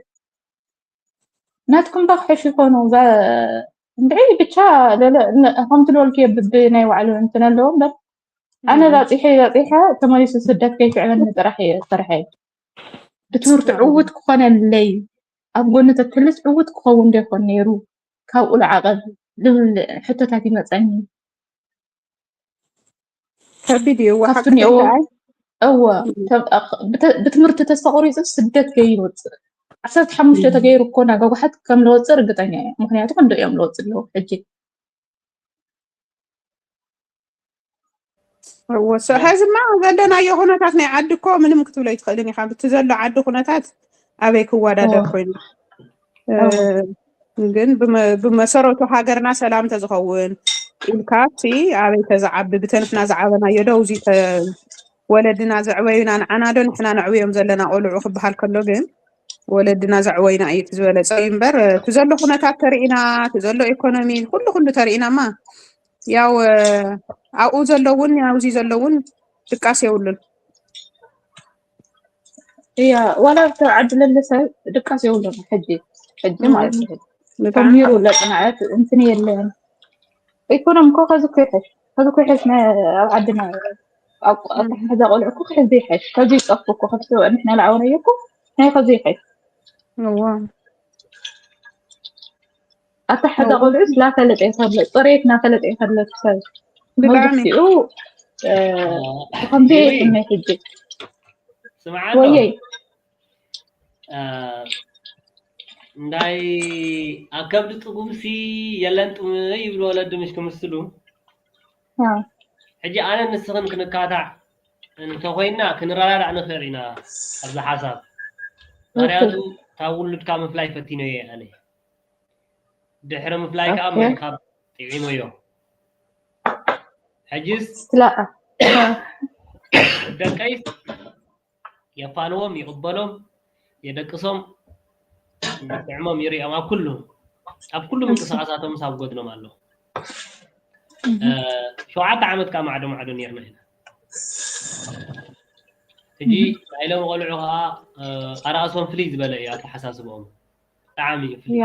ናትኩም ባ ክሕሽ ይኾኑ እንድዒ ብቻ ከምቲ ዝበልክዮ ብናይ ባዕሉ እንትን ኣለዎ እምበር ኣነ ባፂሐ ባፂሐ ተመሊሱ ስደት ከይስዕበኒ ጥራሕ እየ ዝሰርሐ ብትምህርቲ ዕውት ክኾነለይ ኣብ ጎኒ ተትህልስ ዕውት ክኸውን ዶ ይኾን ነይሩ ካብኡ ዝዓቐብ ዝብል ሕቶታት ይመፀኒ ከቢድ እዩ ካብቲ እኒኦ እወ ብትምህርቲ ተስፋ ቆሪፁ ስደት ገይወፅእ ዓሰርተ ሓሙሽተ ተገይሩ እኮ ናጋጉሓት ከም ለወፅእ ርግጠኛ እየ ምክንያቱ ክንዶ እዮም ለወፅእ ኣለዉ ሕጂ ሕዝማ ዘለናዮ ኩነታት ናይ ዓዲ እኮ ምንም ክትብሎ ይትኽእልን ኢኻ ብቲ ዘሎ ዓዲ ኩነታት ኣበይ ክወዳደር ኮይኑ ግን ብመሰረቱ ሃገርና ሰላም ተዝኸውን ኢልካ ኣብቲ ኣበይ ተዝዓቢ ብተንሕና ዝዓበናዮ ዶ እዚ ወለድና ዘዕበዩና ንዓና ዶ ንሕና ነዕብዮም ዘለና ቆልዑ ክበሃል ከሎ ግን ወለድና ዘዕወይና እዩ እቲ ዝበለፀ እዩ እምበር እቲ ዘሎ ኩነታት ተርኢና እቲ ዘሎ ኢኮኖሚ ኩሉ ኩሉ ተርኢናማ ያው ኣብኡ ዘለውን ኣብዚ ዘለውን ድቃስ የብሉን እያ ዋላ ኣብ ዓዲ ለለ ሰብ ድቃስ የብሉን ሕጂ ሕጂ ማለት እዩ ተሚሩ ለፅንዓት እንትን የለን ኢኮኖሚ እኮ ከዚ እኮ ይሕሽ ከዚ እኮ ይሕሽ ኣብ ዓድና ኣተሓሕዛ ቆልዑ እኮ ክሕዝ ይሕሽ ከዚ ይጠፉ እኮ ከዚ ንሕና ለዓወነዮ እኮ ናይ ከዚ ይሕሽ ኣተሓሕዛ ቆልዑ ስላፈለጠ ይኸድለ ፅሬት ናፈለጠ ይኸድለ ሰብ መብዛሕትኡ ከምዚ ይሕመ ሕጂ ወየይ እንዳይ ኣብ ከብዲ ጥጉምሲ የለን ጥሙይ ይብሉ ወለዲ ምሽ ክምስሉ። ሕጂ ኣነ ንስኽን ክንካታዕ እንተኾይና ክንረዳዳእ ንኽእል ኢና ኣብዚ ሓሳብ። ምኽንያቱ ካብ ውሉድካ ምፍላይ ፈቲነዮ እየ ኣነ። ድሕሪ ምፍላይ ከዓ ምርኻብ ጥዒመዮ። ሕጅስ ደቀይስ የፋንዎም፣ ይቕበሎም፣ የደቅሶም፣ ይጥዕሞም፣ ይሪኦም። ኣብ ኩሉ ኣብ ኩሉ ምንቅስቓሳቶም ሳብ ጎድኖም ኣለኹ። ሸውዓተ ዓመት ከዓ ማዕዶ ማዕዶ ነርና ኢና። ሕጂ ናይ ሎሚ ቆልዑ ከዓ ኣርኣሶም ፍልይ ዝበለ እዩ ኣተሓሳስብኦም። ብጣዕሚ እዩ ፍልይ።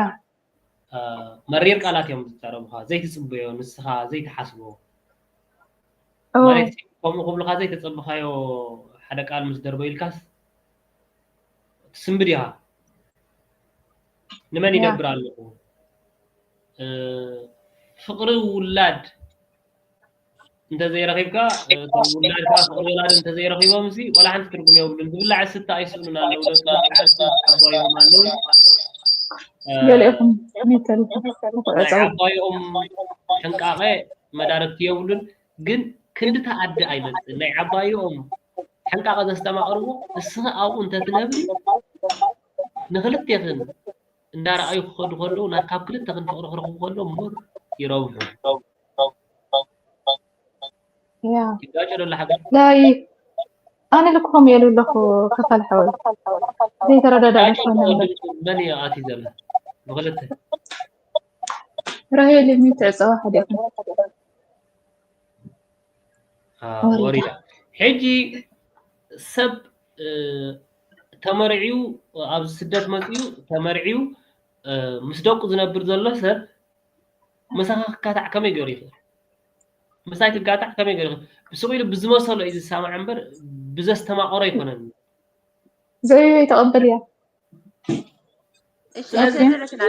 መሪር ቃላት እዮም ዝዛረቡኻ፣ ዘይትፅበዮ፣ ንስኻ ዘይትሓስቦ። ማለት ከምኡ ክብሉኻ ዘይተፀበኻዮ ሓደ ቃል ምስ ደርበዩልካስ ትስንብድ ኢኻ። ንመን ይደብር ኣለኹ? ፍቕሪ ውላድ እንተዘይረኺብካ፣ እቶም ውላድካ ፍቕሪ ወላዲ እንተዘይረኺቦም ሲ ዋላ ሓንቲ ትርጉም የብሉን። ዝብላዕ ዝስተ ኣይስእኑን ኣለዉ። ደቂ ዓባዮም ኣለዉ። ገሊኦም ናይ ዓባዮም ሕንቃቐ መዳርግቲ የብሉን። ግን ክንድቲ ኣደ ኣይመጽእን። ናይ ዓባዮም ሕንቃቐ ዘስተማቕርዎ እስኺ ኣብኡ እንተትነብሪ ንኽልቴኽን እንዳረኣዩ ክኸዱ ከለዉ ናብ ካብ ክልተኽን ፍቕሪ ክረኽቡ ከለዉ ምሁር ይረብሑ። ይጋጨ ዶ ኣላ ሓገር? ላይክ ኣነ ልክኹም እየ ልብለኹ ከፋል ሓወይ። ዘይተረዳዳእ ይጋጨ ዶ ዝኾነ እምበር። ድምፂ መን እዩ ኣትዩ ዘሎ? ብኽልተ ራሄል የሚትዕፀዋ ሓዲኹም። ወሪዳ። ወሪዳ። ሕጂ ሰብ ተመርዕዩ ኣብ ስደት መፅዩ ተመርዕዩ ምስ ደቁ ዝነብር ዘሎ ሰብ ምሳኻ ክካታዕ ከመይ ገይሩ ይኽእል? ምሳይ ክጋታዕ ከመይ ገይሩ ይኽእል? ብስቕ ኢሉ ብዝመሰሎ እዩ ዝሰማዕ እምበር ብዘስተማቐሮ ኣይኮነን። ዘዩ ይተቐበል እያ። ስለዚ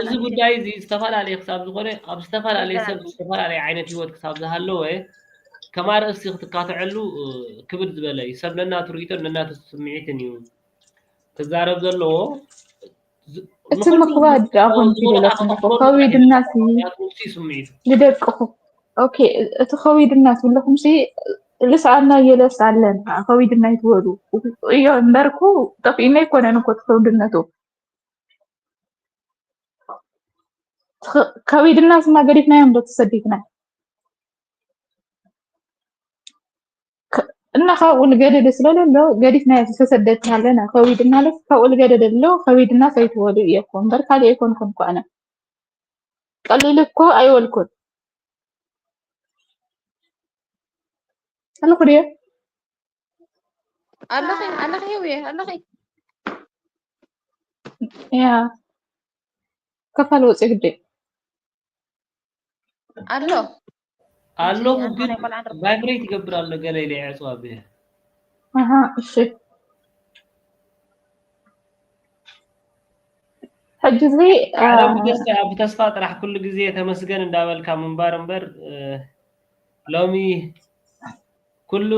እዚ ጉዳይ እዚ ዝተፈላለየ ክሳብ ዝኾነ ኣብ ዝተፈላለየ ሰብ ዝተፈላለየ ዓይነት ህይወት ክሳብ ዝሃለወ ከም ኣርእስቲ ክትካትዐሉ ክብድ ዝበለ እዩ። ሰብ ነናቱ ርእይቶን ነናቱ ስምዒትን እዩ ክዛረብ ዘለዎ። እቲ ምኽባድ ኣኹም ትደለኹም እኮ ከዊድና ሲ ንሱ እዩ ስምዒቱ። ልደቅኹ ኦኬ፣ እቲ ከዊድና ትብለኹም ሲ ልስኣና እየለስ ኣለና ከዊድና ይትበሉ እዮ እምበርኩ ጠፊእና ኣይኮነን እኮ እቲ ከዊድነቱ። ከዊድና ስና ገዲፍናዮም ዶ ተሰዲድና? እና ካብኡ ልገደደ ስለለሎ ገዲፍና ዝተሰደድና ኣለና። ከዊድና ለስ ካብኡ ልገደደ ኣሎ ከዊድና ሰይትበሉ እየኮ እምበር ካልእ ኣይኮንኩን እኮ ኣነ። ቀሊል እኮ ኣይወልኩን። ኣለኹ ድየ? ኣለኺ ኣለኺ ህውየ ኣለኺ። ያ ከፋል ወፂ ግዲ ኣሎ። ኣለኹ፣ ግን ቫይብሬት ይገብር ኣሎ። ገለ ኢለ ይዕፅዋ ብየ። ኣሃ፣ እሺ። ሕጂ እዚ፣ ዓለም እ፣ ብተስፋ፣ ብተስፋ ጥራሕ ኩሉ ግዜ ተመስገን እንዳበልካ ምንባር እምበር፣ እ፣ ሎሚ ኩሉ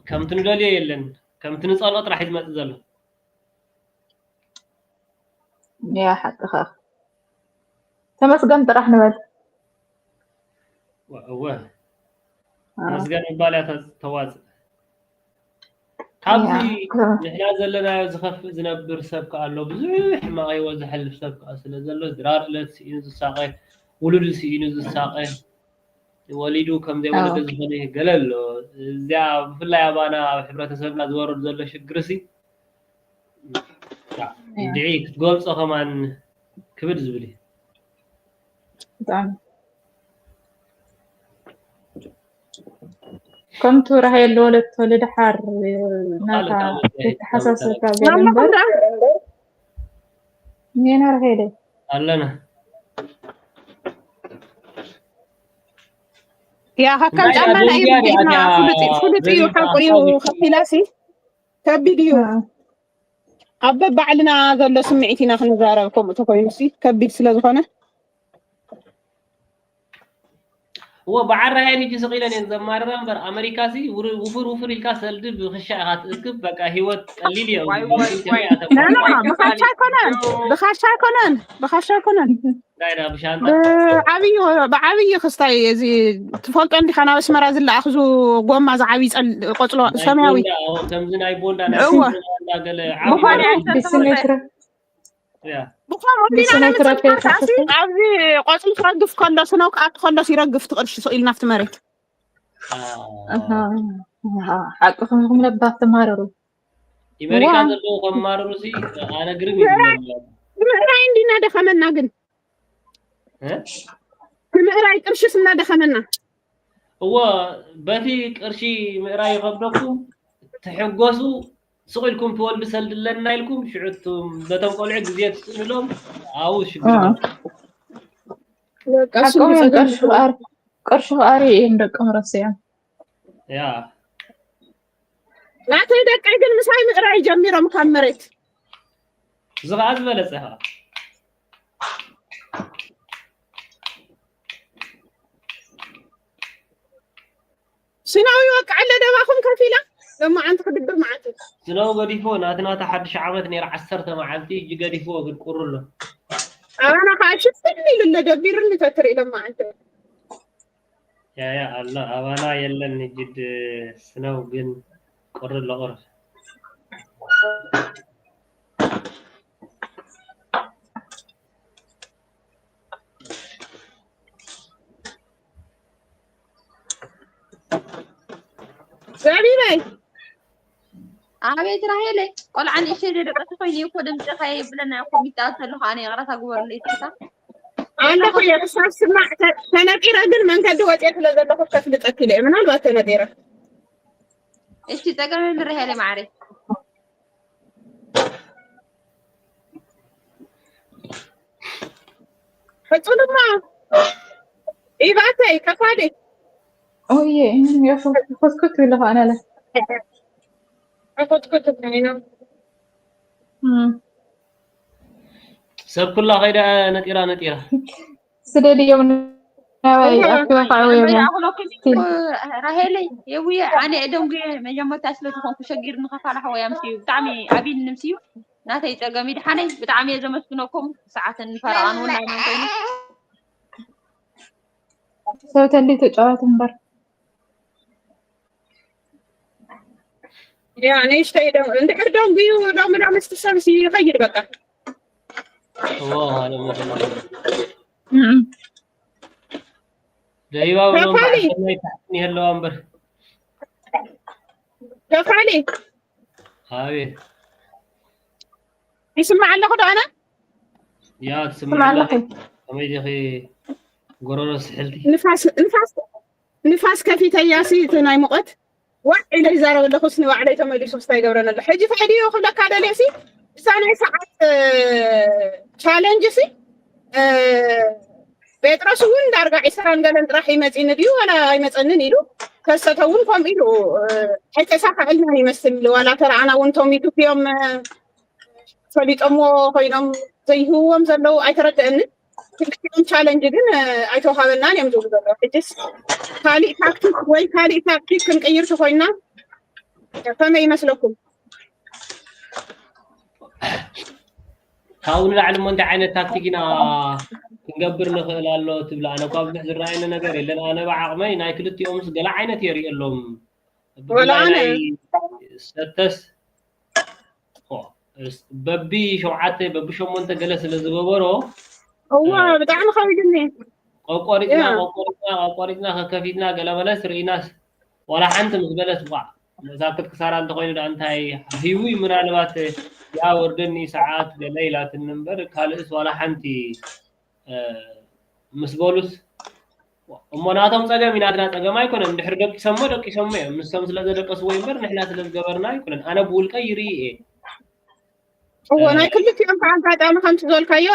ከምቲ ንደልዮ የለን። ከምቲ ንጸልኦ ጥራሕ እዩ ዝመጽእ ዘሎ። ያ ሓቅኻ። ተመስገን ጥራሕ ንበል። ወ-፣ እወ። አ። ተመስገን ምባል እያ ተ-፣ ተዋጽእ። ካብዚ ያ፣ ከ- ንሕና ዘለናዮ ዝኸፍእ ዝነብር ሰብ ከኣ ኣሎ። ብዙሕ ሕማቕ ህይወት ዘሕልፍ ሰብ ከኣ ስለ ዘሎ፣ ድራር ዕለት ስኢኑ ዝሳቐ፣ ውሉዱ ስኢኑ ዝሳቐ፣ ወሊዱ ከም ዘይወለደ ኣዎ። ዝኾነ ገለ ኣሎ። እዚኣ ብፍላይ ኣባና ኣብ ሕብረተሰብና ዝወርድ ዘሎ ሽግርሲ፣ ያ። እንድዒ ክትገልጾ ከማን ክብድ ዝብል እዩ። ብጣዕሚ። ከምቱ ራሄል ወለቶ ልድሓር ናታ ካልእ፣ ካልእ፣ ዘተሓሳሰብካ ካልእ። ገለ ማማ እምበር። ከምኣ ኔና ራሄለ። ኣለና። ያ፣ ካብ እንታይ ጫማና እዩ ኣደንጋሪ ብኢድና ኣታ ፍሉጥ፣ ፍሉጥ እዩ፣ ዘሪባ ሓቁ እዩ፣ ኣታ ከፊላሲ ከቢድ እዩ። እ። ኣብ በባዕልና ዘሎ ስምዒት ኢና ክንዛረብ፣ ከምኡ ተኮይኑሲ ከቢድ ስለ ዝኾነ። እዎ ብዓራይ ሕጂ ስቕ ኢለን እየን ዘማርራ እምበር ኣመሪካ ሲ ውር- ውፍር ውፍር ኢልካ ሰልዲ ብክሻ ኢኻ ትእክብ። በቃ ህይወት ቀሊል እየ። ዋይ፣ ዋይ፣ ዋይ። ኖ ኖ፣ ብኻሻ ኣይኮነን፣ ብኻሻ ኣይኮነን፣ ብኻሻ ኣይኮነን። እንታይ ዳ ብሻንጣ ብዓብዩ ብዓብዩ ክስታይ እዚ ትፈልጦ እንዲኻ ናብ ኣስመራ ዝለኣኽ ዙ ጎማ ዝዓብይ ጸል ቆጽሎ ናይ ሰማያዊ ቦንዳ፣ ከምዚ ናይ ቦንዳ ናይ እወ። ቦንዳ ገለ ብኾነ ዓብይ ተሰውረ። ያ ብኸምኡ ቢና ብስነ ናይ ትረፍ ምጽንቃቕ ካሲ የካፍል። ኣብዚ ቆጽሊ ክረግፍ ከሎ ስነው ክኣቱ ከሎስ ይረግፍ እቲ ቅርሺ ስቕ ኢልና ኣብቲ መሬት። አ፣ ኣሃ፣ ኣሃ፣ ሓቅኹም ኢኹም ነባት ተማረሩ። ኣሜሪካ ዋው። ዘለዉ ከማርሩ ሲ ኣነ ግርም ይብለኒ። ምእራይ እንዲና ደኸመና ግን እ? ምእራይ ቅርሽስ እናደኸመና እዎ በቲ ቅርሺ ምእራይ ይኸብደኩም ትሕጎሱ ስቕ ኢልኩም ትወልዱ ሰልድለና ኢልኩም ሽዑ እቱም በቶም ቆልዑ ግዜ ትስእንሎም ኣብኡ ሽግር እ። ይመጽእ። በቃ እሱ ሓቆም እዮም። ብጸገም ቅርሺ ክኣር ቅርሺ ክኣር እዮም ደቆም ረሲዖም። ያ ናተይ ደቀይ ግን ምሳይ ምእራይ ጀሚሮም ካብ መሬት እዚ ኸዓ ዝበለጸ ኸዓ ስናዊ ወቃ ኣለ ደባኹም ከፊላ ለማዓንቲ ክድብር መዓልቲ ስነው ገዲፎ ናቲ ናታ ሓድሽ ዓመት ነይራ ዓሰርተ መዓልቲ እጂ ገዲፍዎ ግን ቁሩ ኣሎ። ኣባና ከዓ ሽፍን ኢሉ ኣሎ ደቢርኒ ተትርኢ ለማዓንቲ ያያ ኣሎ ኣባና የለን እጅድ ስነው ግን ቁሩ ኣሎ ቁሩ። ዘቢበይ ኣቤት ራሄለ ቆልዓ ንእሽተይ ደደቀሲ ኮይኑ እኮ ድምፅኻ የብለና እኮ ሚጣ ተለኹ ኣነ ይቕረታ ግበሩለይ ትታ ኣለኹ እየ ክሳብ ስማዕ ተ- ተነጢረ ግን መንገዲ ወፅየ ስለ ዘለኹ ከፍልጠኪ ኢለ እየ ምናልባት ተነጢረ እሺ ፀገም የብልን ራሄለ ማዕረ ሕፁ ድማ ኢባተይ ከፋሊ ኦየ ይኸስኩት ይለኹ ኣነለ ሕኩትኩት ኮይኖም ሰብ ኩላ ከይዳ ነጢራ ነጢራ ስደድዮም ናባይ ኣክባፋዕወዮም እዮም ራሄለይ የውየ ኣነ ደንጉየ መጀመርታ ስለ ዝኾንኩ ሸጊር ንኸፋላ ሓወያ ምስዩ ብጣዕሚ ዓብይኒ ምስዩ ናተይ ፀገም ይድሓነይ ብጣዕሚ እየ ዘመስግነኩም ሰዓትን ፈረቓን እውን ናይ መን ኮይኑ ሰብተሊ ተጫዋት እምበር ያ ንእሽተይ ደም እንድሕር ደንጉዩ ሎሚ ሎሚ ምስቲ ሰብሲ ይኸይድ በቃ እዎ ማለት ነው። እም። ደይባው ነው ከፋሊ ናይ ታሕትን የለዋ እምበር ከፋሊ ኣቤት ይስማዕ ኣለኹ ዶ ኣነ ያ ስማዕ ትስማዕ ኣለኹ ከመይ ዲኺ ጎረሮ ስሕልቲ ንፋስ ንፋስ ንፋስ ከፊተያ ሲ እቲ ናይ ሙቐት ዋዕ ኢለ ይዛረብ ኣለኹ ስኒ ዋዕለይ ተመሊሱ ክስታይ ይገብረን ኣሎ ሕጂ ፈዕድዮ ክብለካ ደልየ ሲ እዛ ናይ ሰዓት ቻለንጅ ሲ እ፣ ጴጥሮስ እውን ዳርጋ ዒስራን ገለን ጥራሕ ይመፅኒ ድዩ ዋላ ኣይመፀንን ኢሉ ከሰተ እውን ከምኡ ኢሉ እ፣ ኣይተሳካዕልናን ይመስል ዋላ ተረኣና እውን ቶም ዩቱብ እዮም እ፣ ፈሊጦምዎ ኮይኖም ዘይህብዎም ዘለዉ ኣይተረደአንን ክልቲኦም ቻለንጅ ግን እ፣ ኣይተውሃበናን እዮም ዝብሉ ዘለዉ ሕጅስ ካሊእ ታክቲክ ወይ ካሊእ ታክቲክ ክንቅይር ተኮይና ከመይ ይመስለኩም ካብኡ ንላዕሊ እሞ እንታይ ዓይነት ታክቲክ ኢና ክንገብር ንኽእል ኣሎ ትብል ኣነ እኳ ብዙሕ ዝረኣየኒ ነገር የለን ኣነ ብዓቕመይ ናይ ክልቲኦምስ ገለ ዓይነት የርእየሎም ወላ ብፍላይ ኣነ ናይ ሰተስ ኦ፣ እስ- በቢ ሸውዓተ በቢ ሸሞንተ ገለ ስለ ዝገበሮ እዋ ብጣዕሚ ከቢድኒ ቆቆሪፅና ያ ቆቆሪፅና ቆቆሪፅና ከከፊትና ገለ መለስ ርኢናስ ዋላ ሓንቲ ምስ በለስ ዋ መዛክት ክሳራ እንተኮይኑ ዳ እንታይ ህዊ ምናልባት ያ ወርደኒ ሰዓት ገለ ኢላትኒ እምበር ካልእስ ዋላ ሓንቲ እ፣ ምስ በሉስ እሞ ናቶም ፀገም እዩ ናትና ፀገም ኣይኮነን እንድሕር ደቂሶሞ ደቂሶሞ እዮም ንሶም ስለ ዘደቀስዎ እምበር ንሕና ስለ ዝገበርና ኣይኮነን ኣነ ብውልቀ ይርኢ እየ እዎ ናይ ክልቲኦም ከዓ ኣጋጣሚ ከምቲ ዝበልካዮ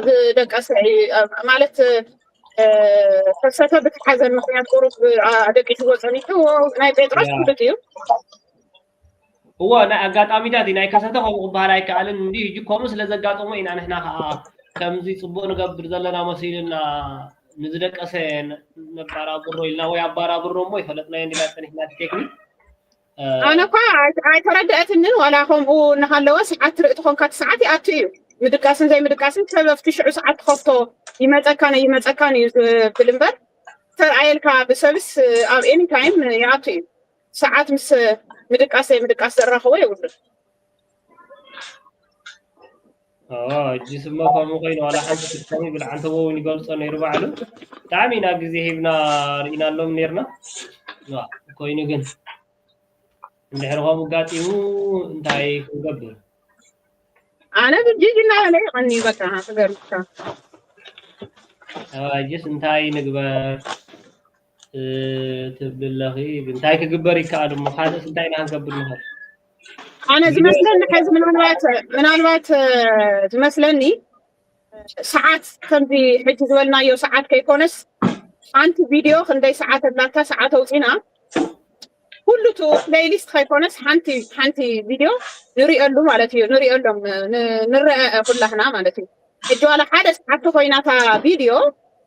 ዝደቀሰ እዩ ማለት እ፣ ከሰተ ብትሓዘን ምክንያት ቁሩብ እ፣ ደቂስዎ ፀኒሑ ናይ ጴጥሮስ ያ ፍሉጥ እዩ እዎ ናይ ኣጋጣሚታት እዩ ናይ ከሰተ ከምኡ ክበሃል ኣይከኣልን እንዲ ሕጂ ከምኡ ስለ ዘጋጠሞ ኢና ንሕና ከዓ ከምዚ ፅቡቅ ንገብር ዘለና መሲልና ንዝደቀሰ ነባራብሮ ኢልና ወይ ኣባራብሮ እሞ ይፈለጥናዮ እንዲና ጸኒሕና እቲ ቴክኒክ። ኣነ እኳ ኣይተረድአትንን። ዋላ ከምኡ እናሃለወ ሰዓት ትርኢ ትኾንካ እቲ ሰዓት ይኣቱ እዩ። ምድቃስን ዘይምድቃስን ሰብ ኣብቲ ሽዑ ሰዓት ትኸፍቶ ይመፀካን ኣይመፀካን እዩ ዝብል እምበር፣ ተርኣየልካ ብሰብስ ኣብ ኤኒ ታይም ይኣቱ እዩ። ሰዓት ምስ ምድቃስ ዘይምድቃስ ዘራኽቦ የብሉን። እጂ ስሞ ከምኡ ኮይኑ ዋላ ሓንቲ ክትከሚ ብልዓንተቦ እውን ይገልፆ ነይሩ ባዕሉ። ብጣዕሚ ኢና ግዜ ሂብና ርኢናሎም ነይርና። ኮይኑ ግን እንድሕር ከምኡ ኣጋጢሙ እንታይ ክንገብር? ኣነ ብጂጂ እናበለ ይቐኒ በቃ ክገርምካ። እጅስ እንታይ ንግበር ትብል ኣለኺ? እንታይ ክግበር ይከኣል እሞ ካልእስ እንታይ ኢና ክንገብር ንኽእል? ኣነ ዝመስለኒ ሕዚ ምናልባት ምናልባት ዝመስለኒ ሰዓት ከምዚ ሕጂ ዝበልናዮ ሰዓት ከይኮነስ ሓንቲ ቪድዮ ክንደይ ሰዓት ኣላታ ሰዓት ኣውፂና ኩሉ ቱ ፕሌይሊስት ከይኮነስ ሓንቲ ሓንቲ ቪድዮ ንሪኦሉ ማለት እዩ ንሪኦሎም ንረአ ኩላህና ማለት እዩ። ሕጂ ዋላ ሓደ ሰዓት ተኮይናታ ቪድዮ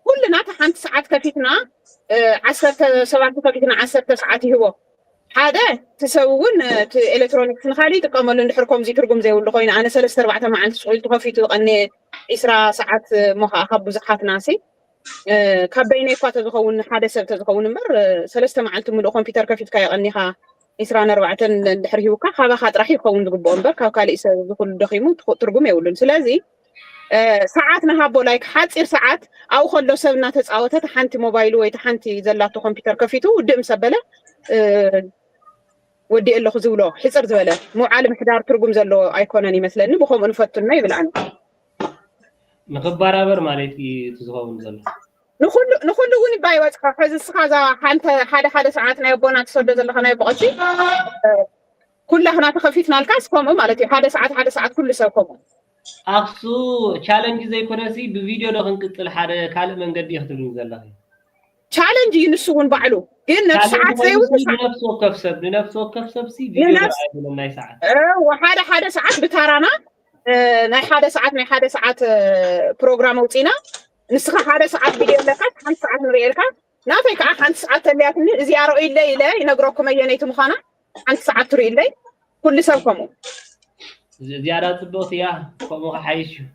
ኩልና እታ ሓንቲ ሰዓት ከፊትና ዓሰርተ ሰባት ከፊትና ዓሰርተ ሰዓት ይህቦ። ሓደ እቲ ሰብ እውን እቲ ኤሌክትሮኒክስ ንካሊእ ይጥቀመሉ እንድሕር ከምዚ ትርጉም ዘይብሉ ኮይኑ ኣነ ሰለስተ ኣርባዕተ መዓልቲ ስቁኢሉ ተኸፊቱ ዝቐነየ ዒስራ ሰዓት እሞ ከዓ ካብ ብዙሓትና ሲ ካብ በይነይ እኳ ተዝኸውን ሓደ ሰብ ተዝኸውን እምበር ሰለስተ መዓልቲ ምሉእ ኮምፒውተር ከፊትካ የቐኒኻ ዒስራን ኣርባዕተን እንድሕር ሂቡካ ካባኻ ጥራሕ ይኸውን ዝግብኦ እምበር ካብ ካሊእ ሰብ እዚ ኩሉ ደኺሙ ትርጉም የብሉን። ስለዚ ሰዓት ንሃቦ ላይክ ሓፂር ሰዓት ኣብኡ ከሎ ሰብ እናተፃወተ ሓንቲ ሞባይሉ ወይ ሓንቲ ዘላቶ ኮምፒውተር ከፊቱ ውድእ ምስ ኣበለ ወዲእ ኣለኹ ዝብሎ ሕፅር ዝበለ ምውዓል ምሕዳር ትርጉም ዘለዎ ኣይኮነን ይመስለኒ። ብከምኡ ንፈትኖ ይብል ኣነ። ንክበራበር ማለት እዩ እቲ ዝኸውን ዘሎ። ንኩሉ ንኩሉ እውን ይባ ይወፅካ ሕዚ እስኻ እዛ ሓንተ ሓደ ሓደ ሰዓት ናይ ኣቦና ትሰዶ ዘለካ ናይ ቦቐሲ ኩላህና ተኸፊትናልካስ ከምኡ ማለት እዩ። ሓደ ሰዓት ሓደ ሰዓት ኩሉ ሰብ ከምኡ ኣክሱ ቻለንጅ ዘይኮነሲ ብቪድዮ ዶ ክንቅፅል ሓደ ካልእ መንገዲ እዩ ክትብልኒ ዘለኺ? ቻለንጅ እዩ ንሱ እውን ባዕሉ ግን ነቲ ሰዓት ዘይብሉ ንነፍሲ ወከፍ ሰብ ንነፍሲ ወከፍ ሰብ ሲ ቪድዮ ኣይብለን ናይ ሰዓት ሓደ ሓደ ሰዓት ብታራና ናይ ሓደ ሰዓት ናይ ሓደ ሰዓት ፕሮግራም ኣውፂና ንስኻ ሓደ ሰዓት ቪድዮ ኣለካ ሓንቲ ሰዓት ንርእየልካ ናተይ ከዓ ሓንቲ ሰዓት ተልያትኒ እዚኣ ርእይለይ ኢለ ይነግረኩም ኣየነይቲ ምዃና ሓንቲ ሰዓት ትርእይለይ ኩሉ ሰብ ከምኡ ዝያዳ ፅቡቅ እያ ከምኡ ክሓይሽ እዩ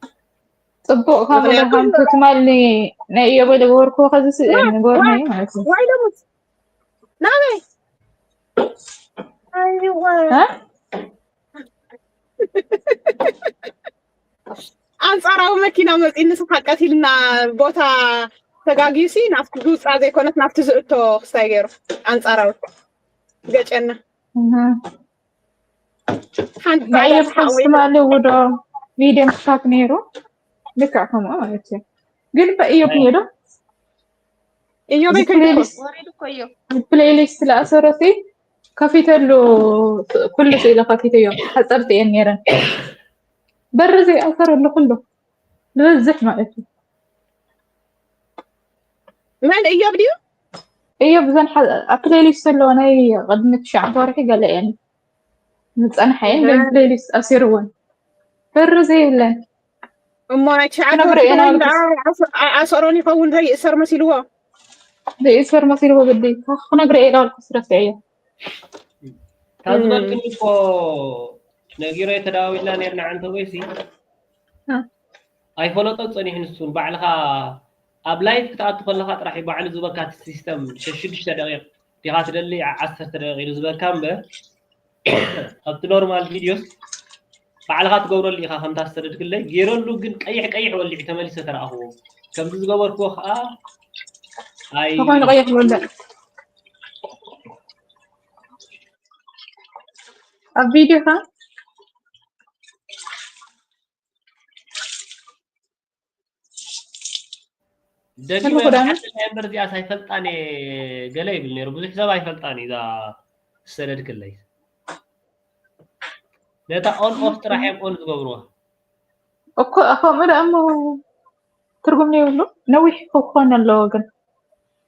ፅቡቅ ካብ ምክንያቱ ከም ትማሊ ናይ እዮበ ዝገበርኩዎ ከዚ ንገርኒ ማለት እዩ ዋይ ደሞት ናበይ ኣይዋ እ? ኣንፃራዊ መኪና መፂ ንስኻ ቀቲልና ቦታ ተጋጊዩሲ ናብቲ ዝውፃእ ዘይኮነት ናብቲ ዝእቶ ክስታይ ገይሩ ኣንፃራዊ ገጨና እህ። ሓንቲ ናይ ፃዕዳ የብሓስ ወይ ትማሊ ውዶ ቪድዮ ምክታት ነይሩ ልክዕ ከምኡ ማለት እዩ ግን በእዮብ ነይሩ እዮበይ እዚ ከይዱ ፕሌሊስት ወሪዱ እኮ እዩ ፕሌሊስት ለኣሰረቲ ከፊተሉ ኩሉ ስኢለ ከፊተዮ ሓፀርቲ እየን ነይረን በሪ ዘይኣሰረሉ ኩሉ ዝበዝሕ ማለት እዩ መን እዮብ ድዩ እዮ ብዘን ኣብ ፕሌሊስት ዘለዎ ናይ ቅድሚ ትሽዓተ ወርሒ ገለ እየን ዝፀንሐ እየን ግን ፕሌሊስት ኣሲርወን በሪ ዘይብለን እሞ ናይ ትሽዓተ ክነግሮ ወርሒ ኢና ተባሂሉ ንብሎ። ደኣ ኣሰ- ኣ- ኣሰሮን ይኸውን ዘይእሰር መሲልዎ ዘይእሰር መሲልዎ ግዲ ክነግረ እየ ዳልኩ ስረተ እዮ ካብ ዝበልክኒ እኮ ነጊሮ ተደዋዊልና ነርና ዓንተ ወይሲ እ። ኣይፈለጦ ፀኒሑ ንሱን ባዕልኻ ኣብ ላይፍ ክትኣቱ ከለካ ጥራሕ እዩ ባዕሉ ዝበካ እቲ ሲስተም ሽዱሽተ ደቂቕ ዲኻ ትደሊ ዓ- ዓሰርተ ደቂቕ ኢሉ ዝበካ እምበር ኣብቲ ኖርማል ቪድዮስ ባዕልኻ ትገብረሉ ኢኻ ከምታ ዝሰደድክለይ ገይረሉ ግን ቀይሕ ቀይሕ ወሊዑ ተመሊሰ ተረኣኽዎ ከምዚ ዝገበርክዎ ከዓ ኣይ ተኾይኑ ቀይሕ ዝበለ ኣብ ቪድዮ ካ ደጊመ ከመይ ክዳን? ሓደላይ እምበር እዚኣ ኣይፈልጣን እየ ገለ ይብል ነይሩ ብዙሕ ሰብ ኣይፈልጣን እዩ እዛ ዝሰደድክለይ ነታ ኦን ኦፍ ጥራሕ እዮም ኦን ዝገብርዋ እኮ ከምኡ ደኣ እሞ ትርጉም ዘይብሉ ነዊሕ ክኾን ኣለዎ ግን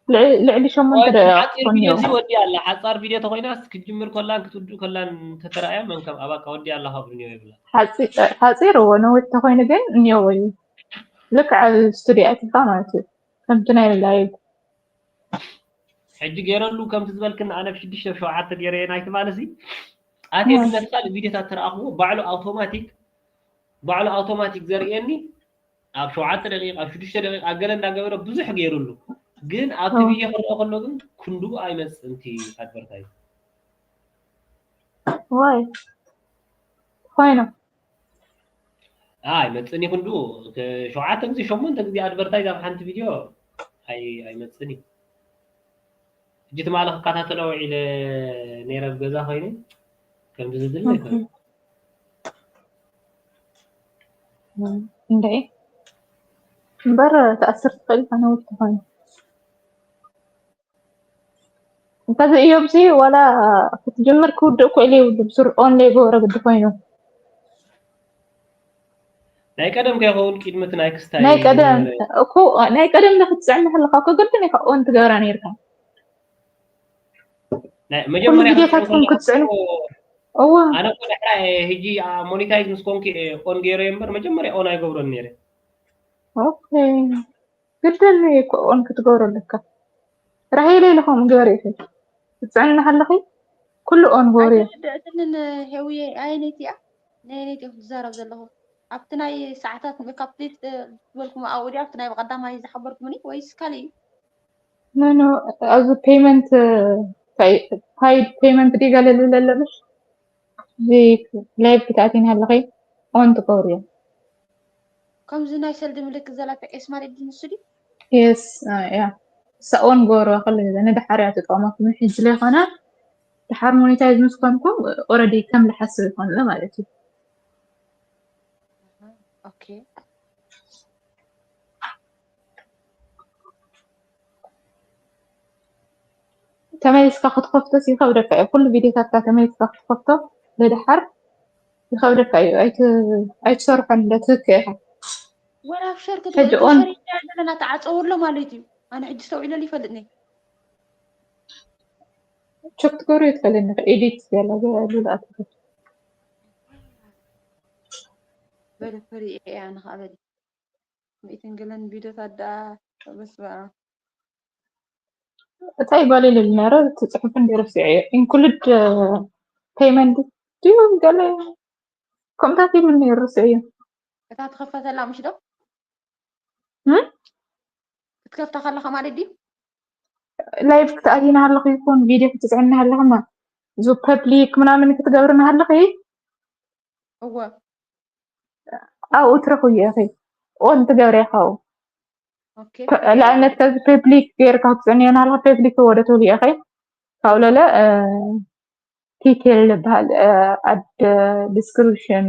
ልዕ- ልዕሊ ሸሞንተ ደቂቃ ሓፂር ክኾን ቪድዮ እኒኦ እዚ ወዲያ ኣላ ሓፃር ቪድዮ ተኮይናስ ክጅምር ከላን ክትውድእ ከላን ተተረኣያ መን ከም ኣባካ ወዲያ ኣላ ካብ ኒዮ ይብላ ሓፂ- ሓፂር እዎ ነዊሕ ተኮይኑ ግን እኒኦ እዩ ልክዕ ኣብ ስቱዲዮ ኣቲካ ማለት እዩ ከምቲ ናይ ላይቭ ሕጂ ገይረሉ ከምቲ ዝበልክን ኣነ ብሽዱሽተ ብሸውዓተ ገይረ ናይ ትማሊ ሲ ኣትየ እህ። ዝመልሳ ቪድዮታት ተረኣኽዎ ባዕሉ ኣውቶማቲክ ባዕሉ ኣውቶማቲክ ዘርእየኒ ኣብ ሸውዓተ ደቂቃ ኣብ ሽዱሽተ ደቂቃ ገለ እንዳገበረ ብዙሕ ገይሩሉ ግን ኣብቲ እህ። ቪድዮ ክረኦ ከሎ ግን ክንድኡ ኣይመፅእን እቲ ኣድቨርታይዝ ዋይ ኮይኖ ኣይመፅእን እዩ ክንድኡ ሸውዓተ ግዜ ሸሞንተ ግዜ ኣድቨርታይዝ ኣብ ሓንቲ ቪድዮ ኣይ- ኣይመፅእን እዩ ሕጂ ትማሊ ክከታተሎ ውዒለ ነይረ ኣብ ገዛ ኮይነ ከምዚ ዝድለ ኣይኮነ እንደ እምበር ተኣስር ትኽእል ኢኻ ነውር ተኾይኑ እንተዚ እዮብሲ ዋላ ክትጅምር ክውድእ ክእል ይብሉ ብስር ኦን ዘይገበረ ግዲ ኮይኑ ናይ ቀደም ከይኸውን ቅድሚ እቲ ናይ ክስታይ ናይ ቀደም እኮ ናይ ቀደም ዶ ክትፅዕኒ ከለካ እኮ ግድን ኢካ ኦን ትገብራ ነይርካ መጀመርያ ቪዲዮታትኩም ክትፅዕኑ እዋ ኣነ እኮ ድሕራ ሕጂ ሞኒታይዝ ምስ ኮንኩ ኦን ገይረ እምበር መጀመርያ ኦን ኣይገብሮን ነይረ ኦኬ ግድን እኮ ኦን ክትገብሮ ኣለካ ራሄለ ኢለ ከምኡ ገበረ ኢኺ ትፅዕኒ ከለኺ ኩሉ ኦን ገበርዮ ኣይተረድእትንን ሄውየ ኣየነይቲ እያ ነየነይቲ ኢኹም ትዛረብ ዘለኹ ኣብቲ ናይ ሰዓታት ካብቲ ዝበልኩም ኣብኡ ድያ ኣብቲ ናይ ቀዳማይ ዝሓበርኩምኒ ወይስ ካሊእ እዩ ኖ ኖ ኣብዚ ፔመንት ፓይድ ፔመንት ዲጋ ለልብለ ኣለምሽ እዚ ላይቭ ክትኣትይን ኣለኺ ኦን ትገብርዮ ከምዚ ናይ ሰልዲ ምልክት ዘላተ ኤስ ማለት ድዩ ንሱ ድዩ የስ ያ እሳ ኦን ገበርዋ ከለ ንድሓር እያ ትጠቕመኩም ሕጂ ዘይኮነ ድሓር ሞኒታይዝ ምስ ኮንኩም ኦረዲ ከም ዝሓስብ ይኮንለ ማለት እዩ ኦኬ ተመሊስካ ክትከፍቶስ ይከብደካ እዩ ኩሉ ቪዲዮታትካ ተመሊስካ ክትከፍቶ ንድሓር ይከብደካ እዩ ኣይትሰርሖን ትህክ ኢካ ወላ ኣብ ሸር ሕጂ ኦን- ክትሸር ዘለና ተዓፀወሎ ማለት እዩ ኣነ ሕጂ ዝተውዒለሉ ይፈልጥኒ ቸክ ትገብሩ ይትፈልኒ ኤዲት ገለ ሉላ በለ ፈሪዐ እያ ንኸዓ በሊ ምእትን ገለን ቪዲዮታት ደኣ በስበ እንታይ ባል ኢሉ ነረ ትፅሑፍ እንዲ ረሲዐ ኢንክሉድ ፔመንት ድዩ ገለ ከምታት ኢሉ ነይሩ ረሲዐ እዩ እታ ትኸፈተላ ምሽ ዶ እም? ክትከፍታ ከለኻ ማለት ድዩ ላይቭ ክትኣቲና ኣለኹ ይኹን ቪድዮ ክትፅዕና ኣለኹ ማ እዚ ፐብሊክ ምናምን ክትገብርና ኣለኺ እወ ኣብኡ ትረኽብዮ ኢኺ ኦን ትገብርያ ካብኡ ኦኬ ንኣብነት ከዚ ፐብሊክ ገይርካ ክትፅዕንዮ ናሃለካ ፐብሊክ ወደ ትብልዮ ኢኺ ካብኡ ለለ ቲቴል ዝበሃል ኣድ ዲስክሪፕሽን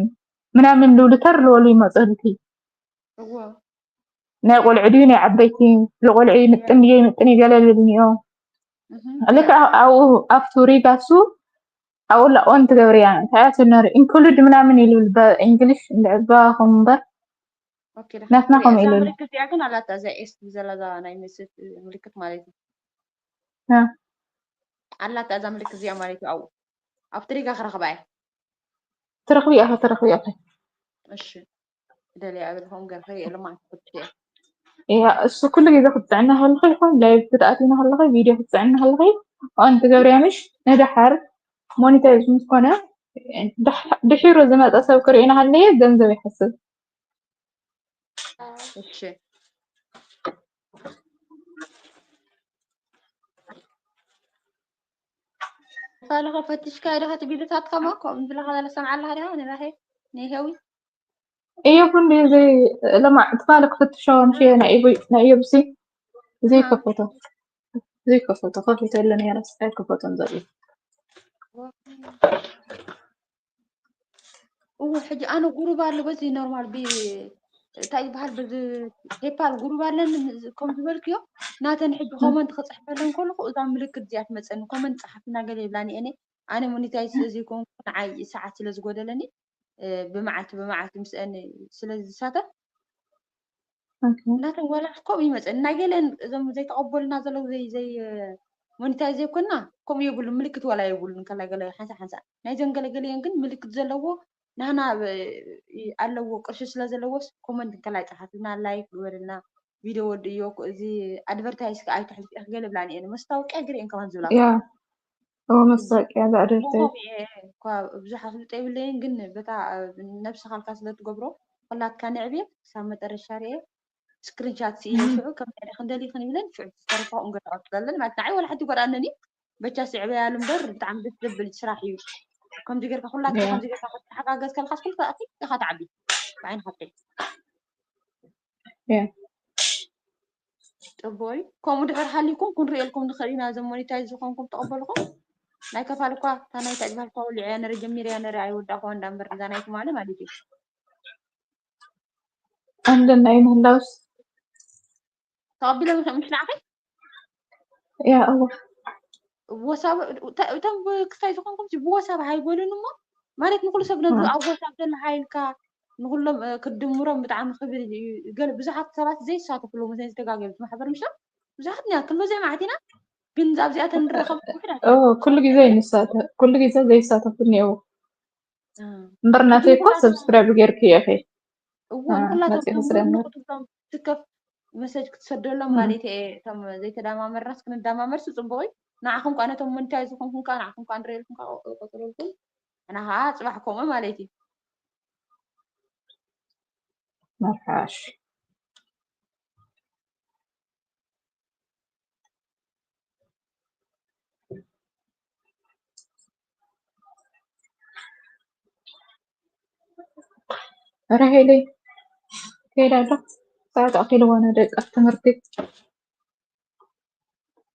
ምናምን ልብሉ ተር ዝበሉ ይመፅልኪ እወ ናይ ቆልዑ ድዩ ናይ ዓበይቲ ንቆልዑ ይምጥን ድዩ ይምጥን ይገለልል እኒኦ እህም። ልክ ኣብኡ ኣብቱ ሪጋሱ ኣብኡ ላ ኦን ትገብርያ እንታይ ስነሪ ኢንክሉድ ምናምን ይልብል በእንግሊሽ እንድዕባኹም እምበር ኦኬ፣ ናትና ዳክተር፣ ከምኡ እዛ ኢሉና። ምልክት እዚኣ ግን ኣላታ፣ እዛ ኤስ ትብል ዘላ እዛ ናይ ምስል ምልክት ማለት እዩ። እ። ኣላታ እዛ ምልክት እዚኣ ማለት እዩ። ኣብኡ ኣብቲ ሪጋ ክረኽባ እየ። ትረኽቢ ኢኻ፣ ትረኽቢ ኢኻ። እሺ፣ ደልያ እብል፣ ከምኡ ገርፈ የለ ማለት ፍትሽ እየ። እያ፣ እሱ ኩሉ ግዜ ክትፅዕና ከለኺ ይኹን ላይቭ ክትኣትዊና ከለኺ ቪድዮ ክትፅዕና ከለኺ ኦን ትገብርያ ምሽ ንደሓር ሞኒታይዝ ምስ ኮነ ድሕ- ድሒሩ ዝመፀ ሰብ ክርእዩና ከለየ ገንዘብ ይሓስብ። እሺ፣ ሳልኸ ፈትሽካ ዲኻ እቲ ቪድዮታትካ ማኮ ምብለኻ ዘለ ሰምዓለኻ ዲኻ ንራሄ ንሄዊ እየ ኩን ዘይ ለማ ትፋለ ክፍትሾ ምሽ ናይ ኢቡ ናይ ኢቡሲ ዘይከፈቶ ዘይከፈቶ ከፊቶ የለ ነይረ ኣይከፈቶን ዘሎ እዎ። ሕጂ ኣነ ጉሩብ ኣሎ በዚ ኖርማል ብ እንታይ ይበሃል በዚ ፔፓል ጉሩብ ኣለኒ። ከም ዝበልክዮ ናተን ሕጂ ኮመንት ክፅሕፈለን ከለኩ እዛ ምልክት እዚኣ ትመፀኒ። ኮመንት ፀሓፍና ገለ ይብላኒ እኔ ኣነ ሞኒታይዝ ስለዘይኮንኩ ንዓይ ሰዓት ስለዝጎደለኒ ብመዓልቲ ብመዓልቲ ምስአን ስለዝሳተፍ ናተን ዋላ ከምኡ ይመፀን ናይ ገለን እዞም ዘይተቐበሉና ዘለዉ ዘይ ዘይ ሞኒታይ ዘይኮንና ከምኡ የብሉን ምልክት ዋላ የብሉን ከላይ ገለ ሓንሳ ሓንሳ ናይ ዘን ገለገለየን ግን ምልክት ዘለዎ ናህና ኣለዎ ቅርሺ ስለ ዘለዎስ ኮመንት ከላይ ፀሓፍልና ላይክ ግበርልና ቪድዮ ወድእዮ፣ እዚ ኣድቨርታይዝ ከኣ ኣይትሕልፊ ኢኺ ገለ ብላኒ እየን። መስታወቅያ ገለ እየን ከማን ዝብላ። ያ ኦ መስታወቅያ ብኣድቨርታይዝ እኳ ብዙሕ ኣፍልጦ የብለይን፣ ግን በታ ነብስኻ ኢልካ ስለ ትገብሮ ኩላትካ ነዕብየን ክሳብ መጠረሻ ርእየ ስክሪንሻት ስኢነ ሽዑ ከም ናይ ክንደሊ ክንብለን ሽዑ ዝተረፋ እንገዳዖ ትብለለን ማለት ንዓይ ወላ ሓንቲ ይጎድኣነኒ። በቻ ስዕበያሉ እምበር ብጣዕሚ ደስ ዘብል ስራሕ እዩ። ከምዚ ጌርካ ኩላትካ ከምዚ ጌርካ ክትተሓጋገዝ ከለካስ ኩልካ ኢኻ ትዓቢ ብዓይኒ ሓቂ። ጽቡቕ እዩ። ከምኡ ድሕር ሃሊኩም ክንርእየልኩም ንኽእል ኢና። እዞም ሞኒታይዝ ዝኾንኩም ተቐበልኹም ናይ ከፋል እኳ እታ ናይ ታጭባል እኳ ወሊዐያ ነረ ጀሚረያ ነረ ኣይወዳእኩዋ እንዳ እምበር እዛ ናይ ትማሊ ማለት እዩ። ኣለና ይምህላውስ ተቐቢሎም ይኽእል ምሽ ንዓኺ ያ እወ ወሳብ እተ- እቶም ክስታይ ዝኾንኩም ብወሳብ ሃይበሉን እሞ ማለት ንኩሉ ሰብ ነዚ ኣብ ወሳብ ዘሎ ሃይልካ ንኩሎም እ፣ ክትድምሮም ብጣዕሚ ክብል እዩ። ገለ ብዙሓት ሰባት ዘይሳተፍሉ መሰለኝ ዝተጋገሉ ማሕበር ምሽ ብዙሓት ና ክንበዘ ማለት ኢና ግን ኣብዚኣተን ንረኸብ ውሕዳት ኦ ኩሉ ግዜ ይንሳተ ኩሉ ግዜ ዘይሳተፉ እኒአው እምበር ናተይ እኮ ሰብስክራይብ ጌርክዮ ኢኺ እዎ ንኩላቶም መፂኹ ትብሎም ስለኒ ንኩትብሎም ትከፍ መሰጅ ክትሰደሎም ማለት እየ። እቶም ዘይተዳማመርናስ ክንዳማመርስ ፅቡቅ እዩ። ንዓኹም ከዓ ነቶም መንታይ ዝኾንኩም ከዓ ንዓኹም ከዓ ንረየልኩም ከዓ ቆፅረልኩም እና ከዓ ፅባሕ ከምኡ ማለት እዩ። መርሓሽ ራሄለይ ከይዳ ኣላ ሰዓት ኣኺልዋ ንደቃ ትምህርቲ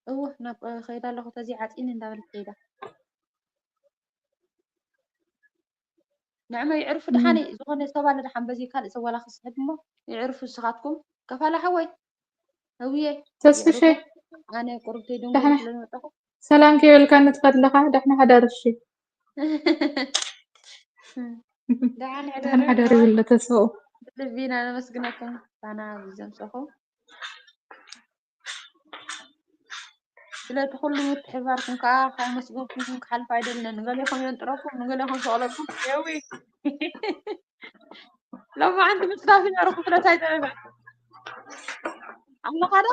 እወ ናብ ከይዳ ኣለኹ ተዚዓ ፂን እንዳበለት ከይዳ ንዕመ ይዕርፉ ደሓነይ ዝኾነ ሰብ ኣለ ደሓን በዚ ካልእ ሰብ ዋላ ክስሕት እሞ ይዕርፉ ንስኻትኩም ከፋላ ሓወይ ህውየ ተስፍሸ ኣነ ቁርብተይ ድንጉ ስለዝመጣኹ ሰላም ከይበልካኒ ትኸድለኻ ደሕና ሓዳር እሺ ደሓን ደሕና ሓዳር ይብለ ተስፋኡ ልቢና ነመስግነኩም ሳና ዘምፀኹ ስለቲ ኩሉ ምትሕባርኩም ከዓ ካይመስገንኩም ክሓልፍ ኣይደልን ንገሌኹም የንጥረኩም ንገሌኹም ሰቕለኩም የዊ ሎማዓንቲ ምስታፍ ይነርኩ ስለታይ ጠበበ ኣለኻ ዶ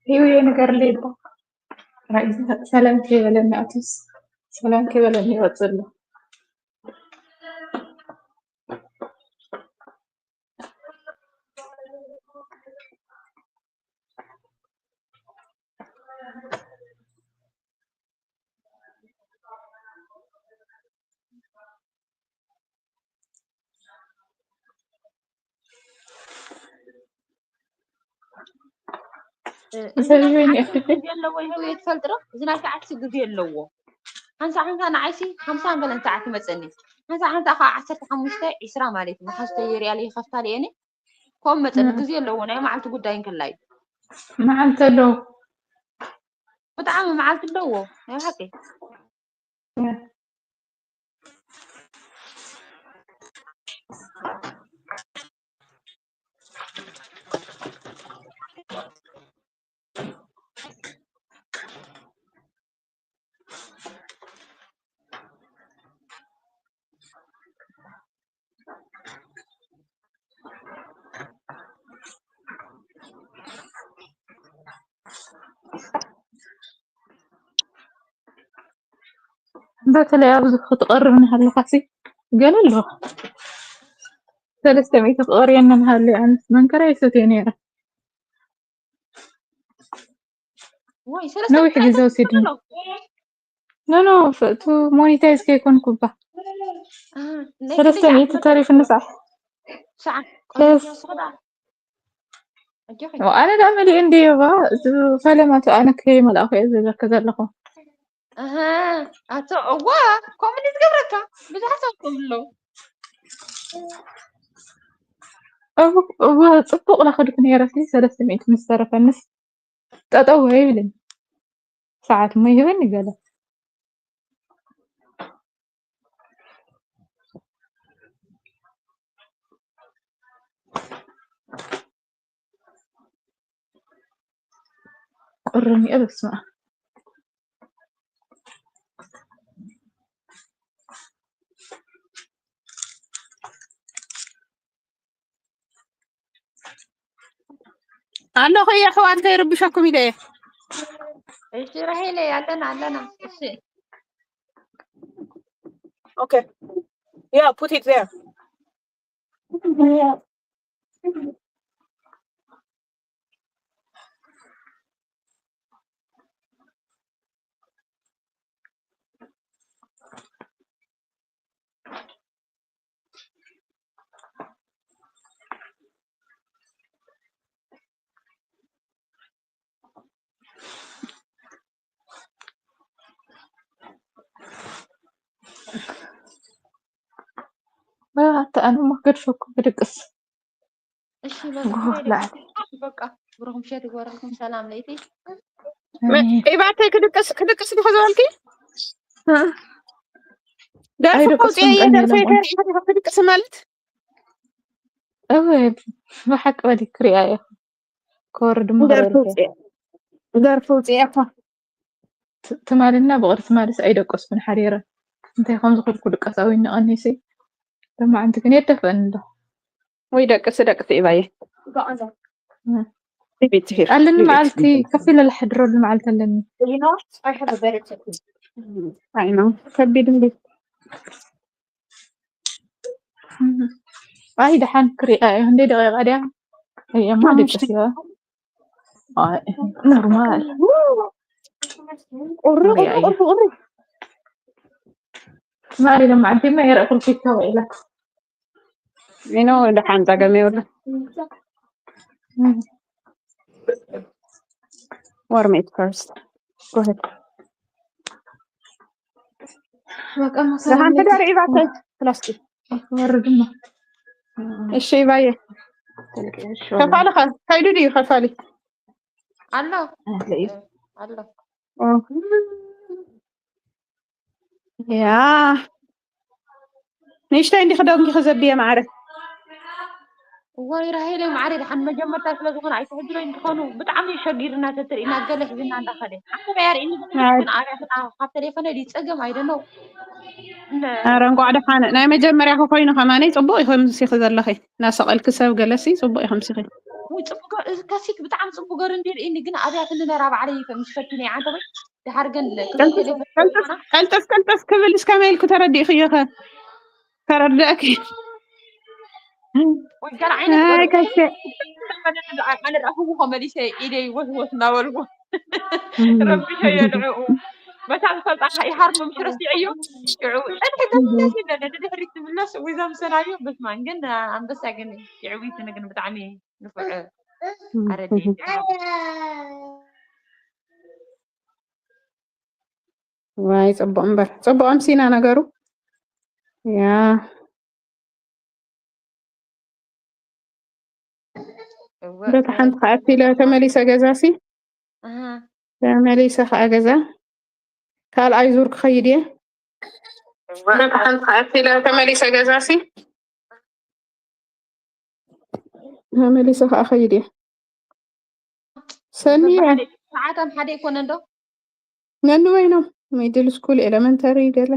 ህይወየ ንገርለይ እባ ሰላም ከይበለኒ ኣቱስ ሰላም ከይበለኒ ይወፅእ ኣሎ ግዜ ኣለዎ ይህው ትፈልጥ ዶ እዚ ናይ ሰዓት ግዜ ኣለዎ ሓንሳ ሓንሳ ንዓይሲ ሓምሳ ንበለን ሰዓት ይመፀኒ ሓንሳ ሓንሳ ከዓ ዓሰርተ ሓሙሽተ ዒስራ ማለት እዩ መሓዝተይ የሪኣለ ይኸፍታለ እየኒ ከምኡ መፀኒ ግዜ ኣለዎ ናይ መዓልቲ ጉዳይ እንከላይ መዓልቲ ኣለዎ ብጣዕሚ መዓልቲ ኣለዎ ናይ ብሓቂ በተለይ ኣብዚ ክትቐርብ እናሃለኻሲ ገለ ኣሎ ሰለስተ ሚእቲ ክቐርየኒ እናሃለዩ ኣነስ መንከራ ይሰትየ ነይረ ወይ ነዊሕ ግዜ ወሲድኒ ኖ ኖ እቲ ሞኒታይዝ ከይኮንኩ እባ ሰለስተ ሚእቲ ተሪፍኒ ሰዓ ሰዓ ኣነ ዳ መሊኡ እንድዮ ባ እቲ ፈለማቱ ኣነ ከይመልኣኹ እየ ዝብለኪ ዘለኹ ኣቶ እዋ ከምኡ ዝገብረካ ብዙሓት ሰባት ኣለዉ እዋ ጽቡቕ ላኸድኩ ነይረ ሰለስተ ሚእቲ ምስ ተረፈንስ ጠጠው ይብለኒ ሰዓት እሞ ይህበኒ ገለ ቁርም እየ፣ በስመ ኣብ። ኣለኹ እየ ኣሕዋት፣ ከይርብሸኩም ኢለ እየ። እሺ ራሄለይ፣ ኣለና ኣለና። እሺ Okay. Yeah, put it there. ኣታ ኣነ እሞ ገድፈኩም ብድቅስ። እሺ በቃ ብሩኽ ምሸት ይግበረልኩም። ሰላም ለይቲ። ኢባተይ ክድቅስ ክድቅስ ዲኹ ዝበልኪ? ደርፊ ከውፅየ እየ። ደርፊ ክድቅስ ማለት እወ ብሓቂ በሊ ክሪኣ እየ። ክወርድ ደርፊ ውፅየ እኳ ትማልና ብቕሪ ትማልስ ኣይደቀስኩን ሓዲረ። እንታይ ከም ዝኽልኩ ድቀሳዊ ነቐኒሲ። ለማዓንቲ ግን የደፈን እንዶ ወይ ደቅሲ ደቅሲ ኢባየ ኣለኒ መዓልቲ ከፊለ ዝሕድረሉ መዓልቲ ኣለኒ። ከቢድ እንዴ ኣይ ደሓን ክሪኣ እየ። ክንደይ ደቂቃ ድያ? እየማ ደቅሲ ኖርማል ቁሪ ቁሪ ቁሪ ቁሪ ትማሊ ድማ ዓዲማ የረእኩልኪ ተባኢላ ኢኖ ደሓን ጸገም የብሉ Warm it first. Go ahead. ደሓን ተዳርዒባተይ ፕላስቲክ ወርድማ እሺ ይባየ ከፋሊ ከይዱ ድዩ ከፋሊ ኣሎ ኣሎ ያ ንእሽተይ እንዲኺ ደንጊኺ ዘብየ ማዕረ እዋይ ራሄለ ማዕረ ድሓን መጀመርታ ስለ ዝኾነ ኣይትሕድሮይ እንትኾኑ ብጣዕሚ ሸጊርና ተትርኢና ገለ ሒዝና እንዳኸደ ሓንቲ በያ ርኢኒ ግን ኣብያትና ካብ ተሌፎነ ድዩ ፀገም ኣይደነው ኧረ እንቋዕ ደሓነ ናይ መጀመርያ ኮይኑ ከማነይ ፅቡቅ ይኮን ምሲኺ ዘለኺ እናሰቐልኪ ሰብ ገለሲ ፅቡቅ ኢኹም ምሲኺ ከሲክ ብጣዕሚ ፅቡቅ ገሩ እንዲ ርኢኒ ግን ኣብያትኒ ነራ ባዕለይ ምስ ፈቲነ ዓንተ ወይ ድሓር ግን ቀልጥፍ ቀልጥፍ ክብል እስከመይ ኢልኩ ተረዲእክዮ ከ ተረድእኪ ወይ ገለ ዓይነት ኣነ ራእኽዎ መሊሰ ኢደይ ወስወስ እናበልኩ ረቢሸዮ ንዕኡ መታ ዝፈልጣ ይሃርሞ ምሽ ረሲዐዮ ሽዑ ፀንሒ ተምለስ ይብለኒ ንድሕሪት ትምለስ ወይ ዘምሰላዮ በስማን ግን ኣንበሳ ግን ይዕዊትኒ ግን ብጣዕሚ ንፉዕ ኣረዲ ዋይ ፅቡቅ እምበር ፅቡቅ ኣምሲና ነገሩ ያ በታ ሓንቲ ከዓ ኣቲለ ተመሊሰ ገዛሲ ተመሊሰ ከዓ ገዛ ካልኣይ ዙር ክኸይድ እየ በታ ሓንቲ ከዓ ኣቲለ ተመሊሰ ገዛሲ ተመሊሰ ከዓ ኸይድ እየ ሰኒ ሰዓታን ሓደ ይኮነ እንዶ ነንበይኖም ሚድል ስኩል ኤለመንተሪ ገለ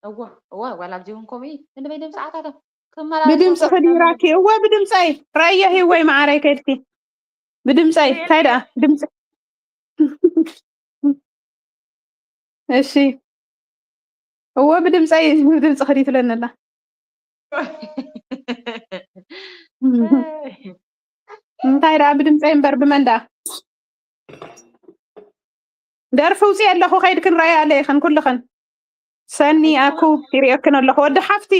እዋ እዋ ዋላ ኣብዚ እውን ከምኡ እዩ ነንበይኖም ሰዓታቶም ብድምፂ ክድይራኪ እወ ብድምፀይ ረየ ሂወይ መዓረይ ከድኪ ብድምፀይ እንታይ ደኣ ድምፂ እሺ እወ ብድምፀይ ብድምፂ ክዲ ትብለኒ ኣላ እንታይ ደኣ ብድምፀይ እምበር ብመን ደኣ ደርፊ ውፅእ ኣለኹ ከይድ ክንረኣይ ኣለ ይኽን ኩልኽን ሰኒ ኣኩ ይሪኦክን ኣለኹ ወዲ ሓፍቲ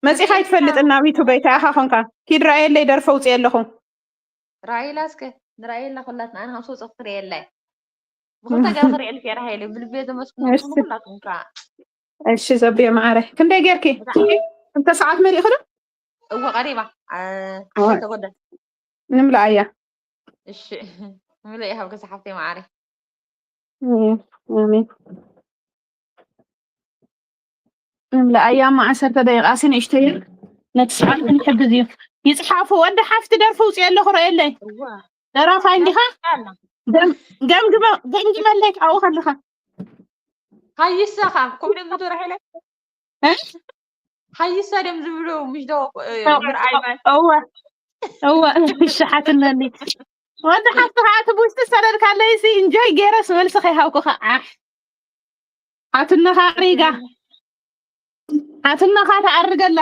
መፂኻ ኣይትፈልጥን ናብ ዩቱበይ እንታይ ኢኻ ኮንካ ኪድ ረኣየለይ ደርፊ ውፅእ ኣለኹ ራእይላ እስከ ንራእየላ ኩላትና ኣነ ከም ሰውፅእ ክትሪእየላ ብክልተ ገር ክሪእልክ እየ ራሄለ ብልቤ ዘመስግነኩም ኩላትኩም ከዓ እሺ ዘብየ ማዕረ ክንደይ ጌርኪ እንተ ሰዓት መሊእኹ ዶ እወ ቀሪባ ተጎደ ንምልኣያ እሺ ምልእ ይሃብከ ሰሓብተይ ማዕረ ኣሜን ንምልኣያ እማ ዓሰርተ ደቂቃ ሲ ንእሽተይ ነቲ ሰዓት ክንሕግዝ እዩ ይፅሓፉ ወዲ ሓፍቲ ደርፊ ውፅእ ኣለኹ ረአየለይ ደራፋይ እንዲኻ ገምግመለይ ካብኡ ከለኻ ሃይሳ ካብ ከምኡ ደም ዝብሉ ራሄለ እ? ሃይሳ ደም ዝብሉ ምሽ ዶ ምርኣይ ማይ እወ እወ እሺ ሓትነኒ ወዲ ሓፍቲ ከዓ እቲ ብውሽጢ ሰደድካለይ ሲ እንጆይ ገይረስ መልሲ ከይሃብኩ ከዓ ሓትነኻ ኣሪጋ ሓትነኻ ተኣርገላ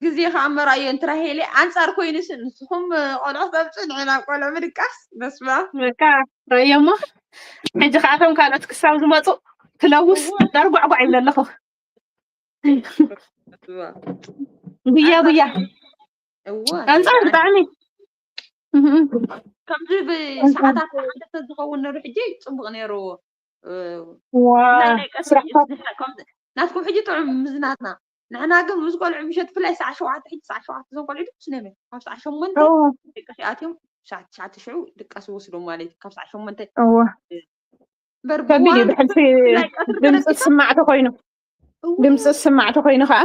ግዜ ከዓ መርኣዮ እንትራሄለ ኣንፃር ኮይኑስ ንስኹም ቆልዑ ተምፅእ ንዕና ቆልዑ ምድቃስ በስመ በቃ ረእዮሞ ሕጂ ከኣቶም ካልኦት ክሳብ ዝመፁ ክለውስ ዳርጓዕጓዕ ይብለ ኣለኹ ጉያ ጉያ እዎ ኣንፃር ብጣዕሚ ከምዚ ብሰዓታት ሓደ ዝኸውን ነሩ ሕጂ ፅቡቅ ነይርዎ ናትኩም ሕጂ ጥዑም ምዝናትና ንሕና ግን ምስ ቆልዑ ምሸት ብፍላይ ሰዓ ሸውዓተ ሕጂ ሰዓ ሸውዓተ ዞም ቆልዑ ድቅስ ነመ ካብ ሰዓ ሸሞንተ ደቂ ኣትዮም ሰዓ ትሽዓተ ሽዑ ድቃስ ይወስዶም ማለት እዩ ካብ ሰዓ ሸሞንተ ከቢድ እዩ ብሕልፊ ድምፂ ዝስማዕ ተኮይኑ ድምፂ ዝስማዕ ተኮይኑ ከዓ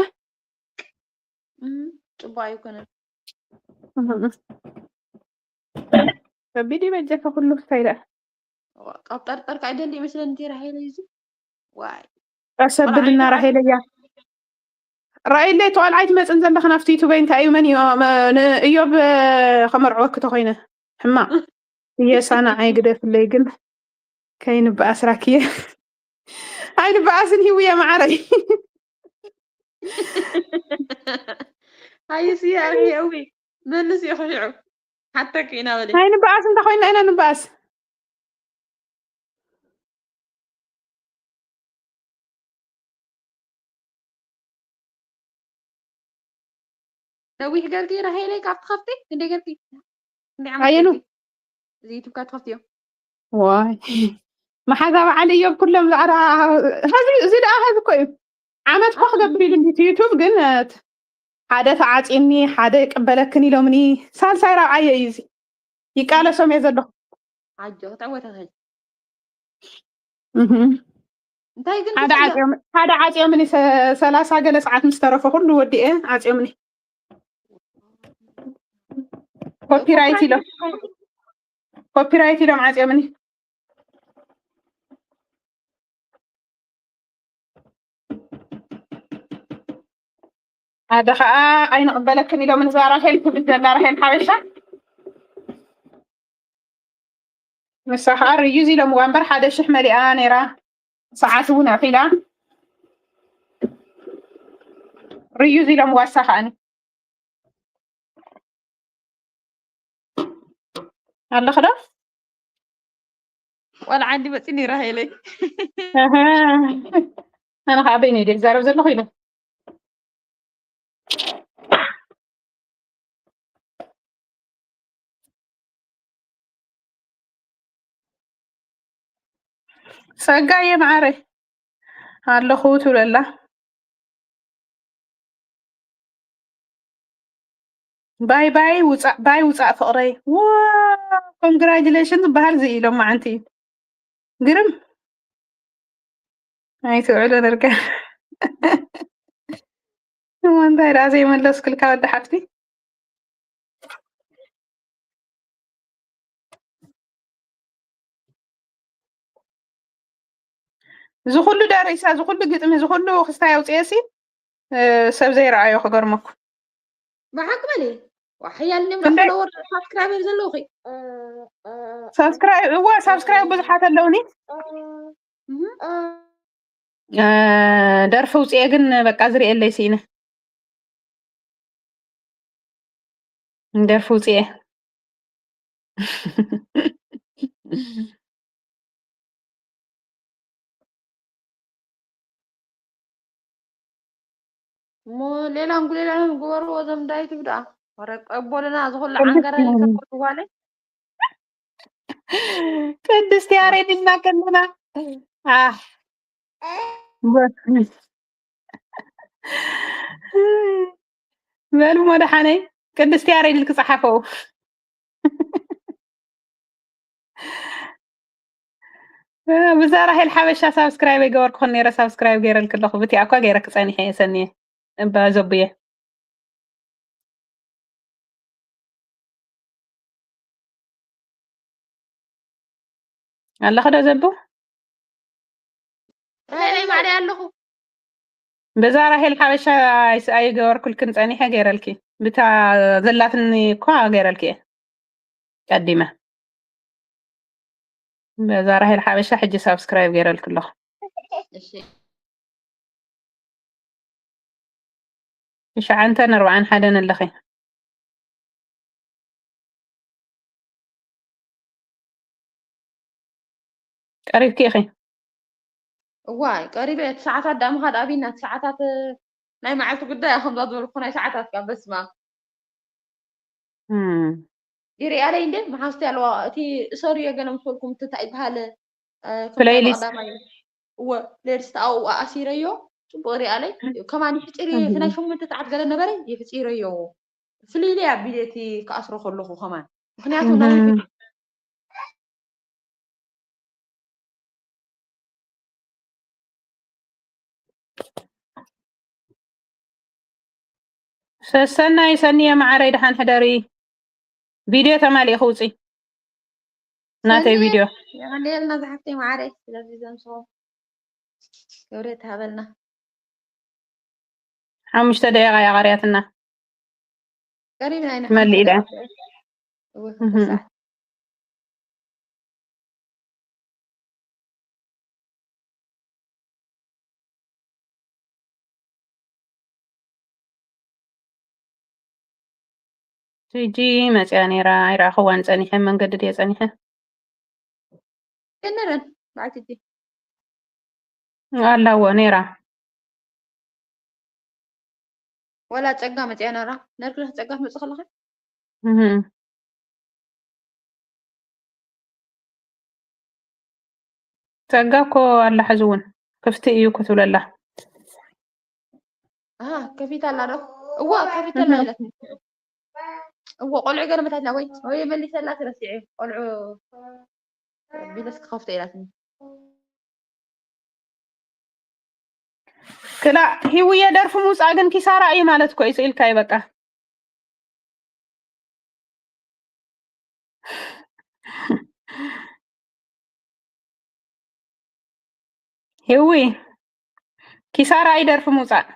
ፅቡቅ ኣይኮነን ከቢድ እዩ በጀካ ኩሉ ክታይ ደኣ ካብ ጠርጠርካ ኣይደሊ ይመስለኒ እንተ ራሄለ እዚ ዋይ ቀሰብልና ራሄለያ ራእይለይ ተዋልዓይ ትመፅን ዘለኻ ናብቲ ዩቱበይ እንታይ እዩ መን እዩ ንእዮብ ከመርዕወኪ ተኮይነ ሕማቅ እየሳ ንዓይ ግደፍለይ ግን ከይንበኣስ ራክየ ኣይንበኣስን ሂውየ ማዓረይ ሃይስያ ርየዊ መልስ እዩ ክሽዑ ሓተኪ ኢና በለ ኣይንበኣስ እንተኮይና ኢና ንበኣስ ነዊሕ ገርኪ ራሄለይ ካብ ትኸፍቲ ክንደይ ገርኪ ኣየኑ እዚ ዩቱብ ካብ ትኸፍትዮ ዋይ መሓዛ በዓል እዮም ኩሎም ዛዕራ እዚ ደኣ ሀዚ እኮ እዩ ዓመት ኮ ክገብር ኢሉ እንዲት ዩቱብ ግን ሓደ ተዓፂኒ ሓደ ይቅበለክን ኢሎምኒ ሳልሳይ ራብዓየ እዩ እዚ ይቃለሶም እየ ዘለኹ ኣጆ ክተወተኸ እህ። እንታይ ግን ሓደ ዓፂዮም ሓደ ዓፂዮምኒ ሰ- ሰላሳ ገለ ሰዓት ምስ ተረፈ ኩሉ ወዲኤ ዓፂዮምኒ ኮፒራይት ኢሎም ኮፒራይት ኢሎም ዓፂዮምኒ ሓደ ከዓ ኣይንቕበለክን ኢሎም ንዛ ራሄል ትብል ዘላ ራሄል ሓበሻ ንሳ ከዓ ርዩዝ ኢሎምዋ እምበር ሓደ ሽሕ መሊኣ ነይራ ሰዓት እውን ኣኺላ ርዩዝ ኢሎምዋ እሳ ከዓኒ ኣለኺ ዶ ቆልዓ እንዲ መፂኒ ራሄለይ ኣነ ከዓ በይነይ ድየ ዝዛረብ ዘለኹ ኢለ ጸጋየ መዓረይ ኣለኹ ትብለላ ባይ ባይ ውፃእ ባይ ውፃእ ፍቕረይ ዋ ኮንግራጅሌሽን ዝበሃል እዚ ኢሎም መዓንቲ እዩ ግርም ኣይትውዕሎ ነርካ እሞ እንታይ ደኣ ዘይመለስክልካ ወዲ ሓፍቲ እዚ ኩሉ ደሪሳ እዚ ኩሉ ግጥሚ እዚ ኩሉ ክስታይ ኣውፅኤሲ ሰብ ዘይረኣዮ ክገርመኩም ብሓቂ በሊ ዋሕያል ኔም ፎሎወር ሳብስክራይበር ዘለውኺ ሳብስክራይብ እዋ ሳብስክራይብ ብዙሓት ኣለውኒ ደርፊ ውፅኤ ግን በቃ ዝርእየለይ ስኢነ ደርፊ ውፅኤ እሞ ሌላን ጉሌላን ግበርዎ እዞም ዳይት ብድኣ ወረ ቀቦልና ዝኹሉ ዓንገራ ይከፈቱ ጓለ ቅድስት ያሬድ ኢልና ከለና ኣህ በሉ መድሓነይ ቅድስት ያሬድ ኢልክ ጸሓፈው ብዛ ራሄል ሓበሻ ሳብስክራይብ ኣይገበርኩኽን ነይረ፣ ሳብስክራይብ ገይረልኪ ኣለኹ። ብቲኣ እኳ ገይረኪ ጸኒሐ እየ ሰኒየ። እባ ዘቡየ። ኣለኺ ዶ ዘቡ? ራሄለይ ማዕረይ ኣለኹ። በዛ ራሄል ሓበሻ ኣይስ-፣ ኣይገበርኩልክን ጸኒሐ ገይረልኪ። ብታ ዘላትኒ እኳ ገይረልኪ እየ ቀዲመ። በዛ ራሄል ሓበሻ ሕጂ ሳብስክራይብ ገይረልኪ ኣለኹ። እሺ። ትሽዓንተን ኣርባዓን ሓደን ኣለኺ። ቀሪብኪ ኢኺ። እዋይ፣ ቀሪበ እየ። እቲ ሰዓታት ደኣ ምኻድ ኣብይና፣ እቲ ሰዓታት፣ ናይ መዓልቲ ጉዳይ እያ ከምዛ ዝበልኩ ናይ ሰዓታት ከኣ፣ በስመ ኣብ። እም። ይርኣለይ እንዴ፣ መሓዝቲ ኣለዋ። እቲ እሰሩዮ ገለ ምስ በልኩም፣ እቲ እንታይ ይበሃል? እ፣ ከምታ ፕሌይሊስት። ቀዳማይ፣ እወ፣ ፕሌይሊስት ኣብኡ ኣሲረዮ፣ ጽቡቕ ይርኣለይ። ከማን ይሕጺር እየ፣ እቲ ናይ እም። ሸሞንተ ሰዓት ገለ ነበረ፣ ይሕጺረዮ። ፍልይለይ ኣቢለ እቲ ክኣስሮ ከለኹ ከማን። ምኽንያቱ ናይ እም። ሰሰናይ ሰኒየ መዓረይ፣ ደሓን ሕደሪ። ቪድዮ ተማሊእኺ ውፂ። ናተይ ሰኒየ፣ ቪድዮ። የቐንየልና ዝሓፍተይ መዓረይ፣ ስለዚ ዘምስኹም ክብሪ ትሃበልና። ሓሙሽተ ደቂቓ እያ ቀሪያትና። ቀሪብና ኢና፣ ትመልእ ሓሙሽተ ኢለ። ደቂቓ። እወ፣ እህ። ክልተ ሰዓት። ቲጂ መጽያ ነይራ፣ ኣይረኣኽዋን ጸኒሐ፣ መንገዲ ድየ ጸኒሐ? የነረን በዓል ቲጂ። ኣላዎ ነይራ። ወላ ጸጋ መጽያ ነራ። ነርክልኽ ጸጋ ትመጽእ ከለኻ? እህ። ጸጋ እኮ ኣላ፣ ሕዚ እውን ክፍቲ እዩ ክትብለላ። ኣሃ፣ ከፊታ ኣላ ዶ? እዋ፣ ከፊታ ኣላ እህ። ኢላትኒ። እዋ፣ ቆልዑ ገለ መታትና ወይ፣ ወይ መሊሰላ ረሲዐ። ቆልዑ ቢለስ ክኸፍቶ ኢላትኒ። ክላእ ሂውየ፣ ደርፊ ምውፃእ ግን ኪሳራ እዩ ማለት እኮ እዩ፣ ስኢልካ እዩ በቃ። ሂዊ፣ ኪሳራ እዩ ደርፊ ምውፃእ።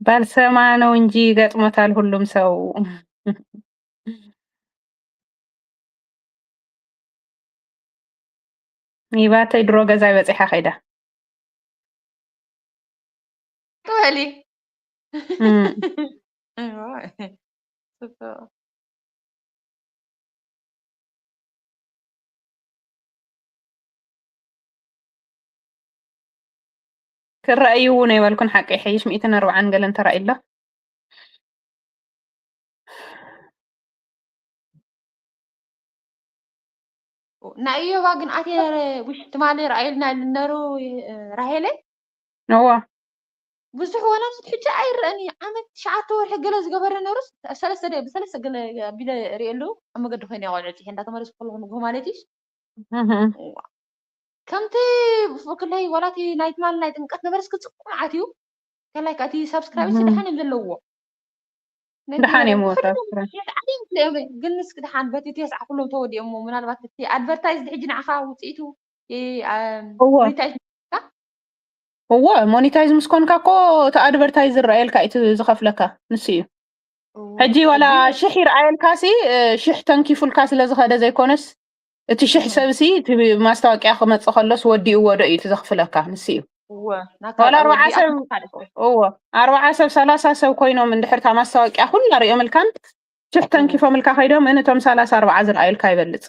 ባልሰማ ነው እንጂ ይገጥሞታል ሁሉም ሰው። ይባተይ ድሮ ገዛይ በጺሓ ከይዳ። ትበሊ። እም። እዋ። ጽቡቕ። ክረኣዩ እውን ኣይበልኩን ሓቀይ፣ ሓይሽ ሚእትን ኣርባዓን ገለን ተራእዩ ኣሎ። ናይ እዮባ ግን ኣትየ ውሽ ትማሊ ረኣዩልና ነሩ፣ ራሄለይ። እዋ። ብዙሕ ወላ ሕጂ ኣይረኣን እዩ። ዓመት ትሽዓተ ወርሒ ገለ ዝገበረ ነሩስ፣ ሰለስተ ደ-፣ ብሰለስተ ገለ ኣቢለ ርእየሉ ኣብ መገዲ ኮይነ እየ ቆልዑ ጽሒየ እንዳተመለስኩ ከለኹ ንግሆ ማለት እዩ። እህ። እዋ። ከምቲ ብፍላይ ወላ እቲ ናይ ትማሊ ናይ ጥምቀት ነበረስ ክጽቡቕ መዓት እዩ። ከላይ እቲ ሳብስክራይብ እህ። ደሓን እዮም ዘለውዎ። ነቲ ደሓን እዮም ወታ ኩሎም ሳብስክራይብ። የስዓሉ እዮም ክልኦም፣ ግን እስኪ ደሓን በቲ እቲ የስዓ ኩሎም ተወዲኦሞ። ምናልባት እቲ ኣድቨርታይዝ ሕጂ ንዓኻ ውጽኢቱ ይ-፣ ኣም፣ እዎ። ሞኒታይዝ እካ? እዎ፣ ሞኒታይዝ ምስ ኮንካ እኮ እቲ ኣድቨርታይዝ ዝረኣየልካ እዩ እቲ ዝኸፍለካ፣ ንሱ እዩ። እዎ። ሕጂ ዋላ ሕጂ ሽሕ ይረኣየልካ ሲ፣ እ፣ ሽሕ ተንኪፉልካ ስለ ዝኸደ ዘይኮነስ፣ እቲ ሽሕ እህ። ሰብ ሲ፣ እቲ ማስታወቂያ ክመጽእ ከሎስ ወዲእዎ ዶ እዩ እቲ ዘኽፍለካ? ንሱ እዩ። እዎ፣ ናካ ዋላ ኣርባዓ ወዲኣ ሰብ፣ ካልእ ሰብ። እዎ፣ ኣርባዓ ሰብ፣ ሰላሳ ሰብ ኮይኖም እንድሕር እታ ማስታወቂያ ኩላ ሪኦምልካን፣ ሽሕ እዎ። ተንኪፎምልካ ከይዶም፣ እን እቶም ሰላሳ ኣርባዓ ዝረኣዩልካ ይበልጽ።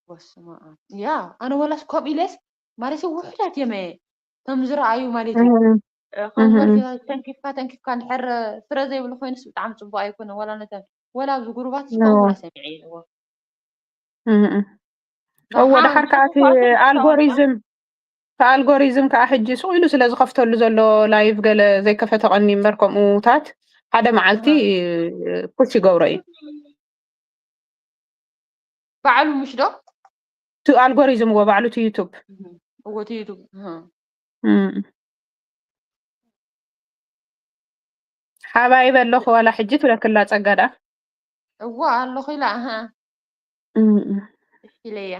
በስመ ኣብ። ያ፣ ኣነ ወላስ ከምኡ ኢለስ፣ ማለት ውሑዳት እዮም፣ እቶም ዝረኣዩ ማለት እዩ። እህ። እ፣ ከም እህ። ዝበልክዮ ተንኪፍካ፣ ተንኪፍካ እንድሕር ፍረ ዘይብሉ ኮይኑስ ብጣዕሚ ጽቡቕ ኣይኮነን። ወላ ነተን፣ ወላ ኣብዚ ጉሩባት እህ። እስካሁን ወላ ሰሚዐ የለዎ። እህ። እዎ፣ ደሓን ደሓር ከዓ እቲ ክፉት ኣልጎሪዝም፣ እቲ ኣልጎሪዝም ከዓ ሕጂ ስቕ ኢሉ ስለ ዝኸፍተሉ ዘሎ ላይቭ ገለ ዘይከፈተ ቀኒ እምበር ከምኡታት ሓደ መዓልቲ ፑሽ ይገብሮ እዩ። ባዕሉ ምሽ ዶ? ቱ ኣልጎሪዝም እዎ ባዕሉ ቱ ዩቱብ። እዎ ቱ ዩቱብ። ሓባይብ ኣለኹ ዋላ ሕጂ ትብለክላ ጸጋ ደኣ። እዎ ኣለኹ ኢላ። ኢለያ።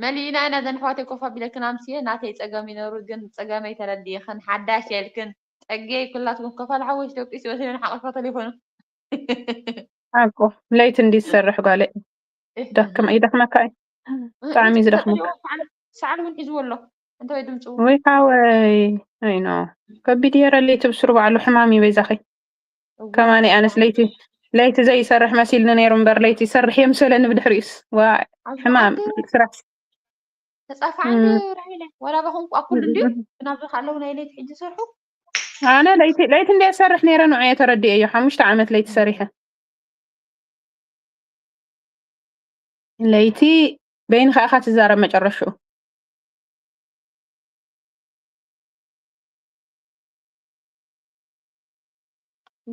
መሊእና ኢና ዘን ኣሕዋተይ ኮፍ ኣቢለክን ኣምስየ ናተይ ጸገም ይነሩ ግን ጸገመይ ተረዲእኽን ሓዳሽ የልክን ጸጌ ኩላትኩም ከፋል ሓወሽ ደቂስ ወሲነን ሓቆፋ ተሌፎኑ ኣቆ ለይቲ እንዲ ዝሰርሕ ጓለ ደክም ይደክመካ እዩ ብጣዕሚ እዩ ዝደክመካ ሰዓል እውን ሒዝዎ ኣሎ እንተ ወይ ድምፁ ወይ ሓወይ ኣይኖ ከቢድ የረ ለይቲ ብስሩ በዓሉ ሕማም እዩ በይዛኸይ ከማኒ ኣነስ ለይቲ ለይቲ ዘይሰርሕ መሲልኒ ነይሩ እምበር ለይቲ ይሰርሕ የምሰለኒ ብድሕሪኡስ ዋ ሕማም ስራሕ ተጻፋዓን ራይለ ወላ በኹም ቋኩል እንድዩ ናብዚ ካለው ናይ ለይቲ ሕጂ ሰርሑ ኣነ ለይቲ ለይቲ እንደ ሰርሕ ነይረ ንዑ ተረዲኤዮ ሓሙሽተ ዓመት ለይቲ ሰሪሐ ለይቲ በይንኻ ኢኻ ትዛረብ መጨረሽኡ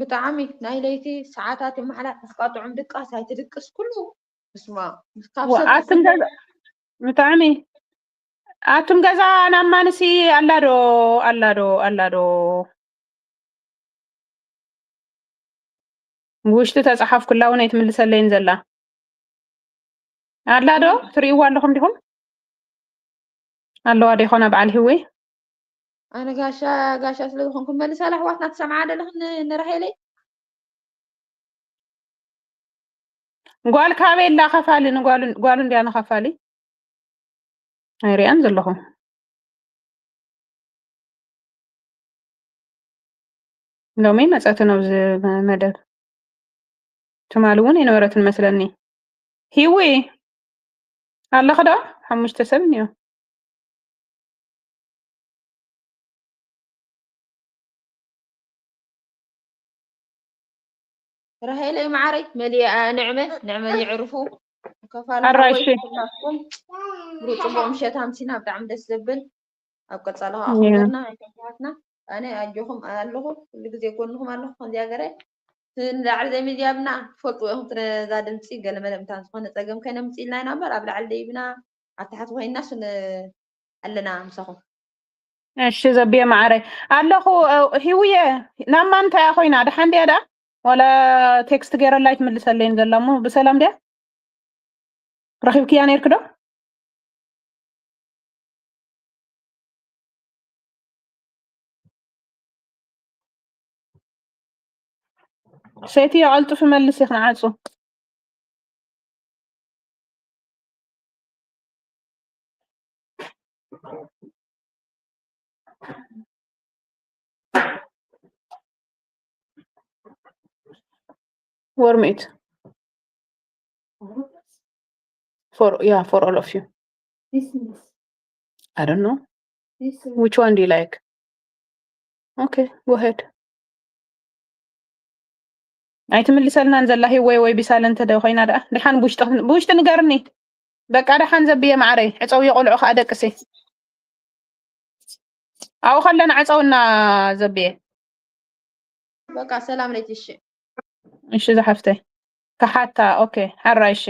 ብጣዕሚ ናይ ለይቲ ሰዓታት ይመሓላ ተስቃጥዑም ድቃስ ኣይትድቅስ ኩሉ ስማ ኣቱም ገዛ ብጣዕሚ ኣቱም ገዛ ናብ ማንሲ ኣላዶ ኣላዶ ኣላዶ ብውሽጢ ተፃሓፍኩላ እውን ኣይትምልሰለይን ዘላ ኣላ ዶ ትርእይዋ ኣለኹም ዲኹም ኣለዋ ዶ ይኾና በዓል ህወይ ኣነ ጋሻ ጋሻ ስለ ዝኾንኩ መልሳ ኣሕዋትና ትሰምዓ ደለኽን ንራሄለይ ጓል ካበይ ኣላ ከፋሊ ንጓሉ ጓሉ እንድያ ንኸፋሊ ኣይሪኣን ዘለኹ ሎሚ መፀትን ኣብዚ መደብ ትማሊ እውን ኣይነበረትን መስለኒ ሂዊ ኣለኺ ዶ ሓሙሽተ ሰብ እኒኦ ራሄለይ ማዓረይ መሊኣ ንዕመ ንዕመ የዕርፉ ከፋሉ ኣራይሽ ናትኩም ብሩክ ፅቡቅ ምሸት ኣምሲና ብጣዕሚ ደስ ዘብል ኣብ ቀፃሊ ከዓ ክብርና ኣይተንክሓትና ኣነ ኣጆኹም ኣለኹ ኩሉ ግዜ ጎንኹም ኣለኹ ከምዚያ ገረ ንላዕሊ ዘይምዝያብና ትፈልጥዎ ኢኹም ነዛ ድምፂ ገለመለ ምታ ዝኾነ ፀገም ከይነምፅእ ኢልና ኢና እምበር ኣብ ላዕሊ ደይብና ኣብ ታሕቲ ኮይንና ስን ኣለና ምሳኹም እሺ ዘብየ ማዓረይ ኣለኹ ሂውየ ናብ ማንታያ ኮይና ደሓን ድያ ደኣ ዋላ ቴክስት ገይረላ ኣይትምልሰለይን ዘላ እሞ ብሰላም ድያ ረኺብክያ ነይርክ ዶ ሰይትዮ ቀልጥፊ መልሲ ክንዓጹ Warm it for yeah for all of you. I don't know. Which one do you like? Okay, go ahead. ኣይትምልሰልናን ዘላ ሂወይ ወይ ቢሳለ እንተ ኮይና ደኣ ድሓን ብውሽጢ ንገርኒ በቃ ደሓን ዘብየ ማዕረይ ዕፀውዮ ቆልዑ ከዓ ደቅሲ ኣብኡ ከለና ዕፀውና ዘብየ በቃ ሰላም ለይትሽ እሺ ዝሓፍተይ ከሓታ okay ሓራ እሺ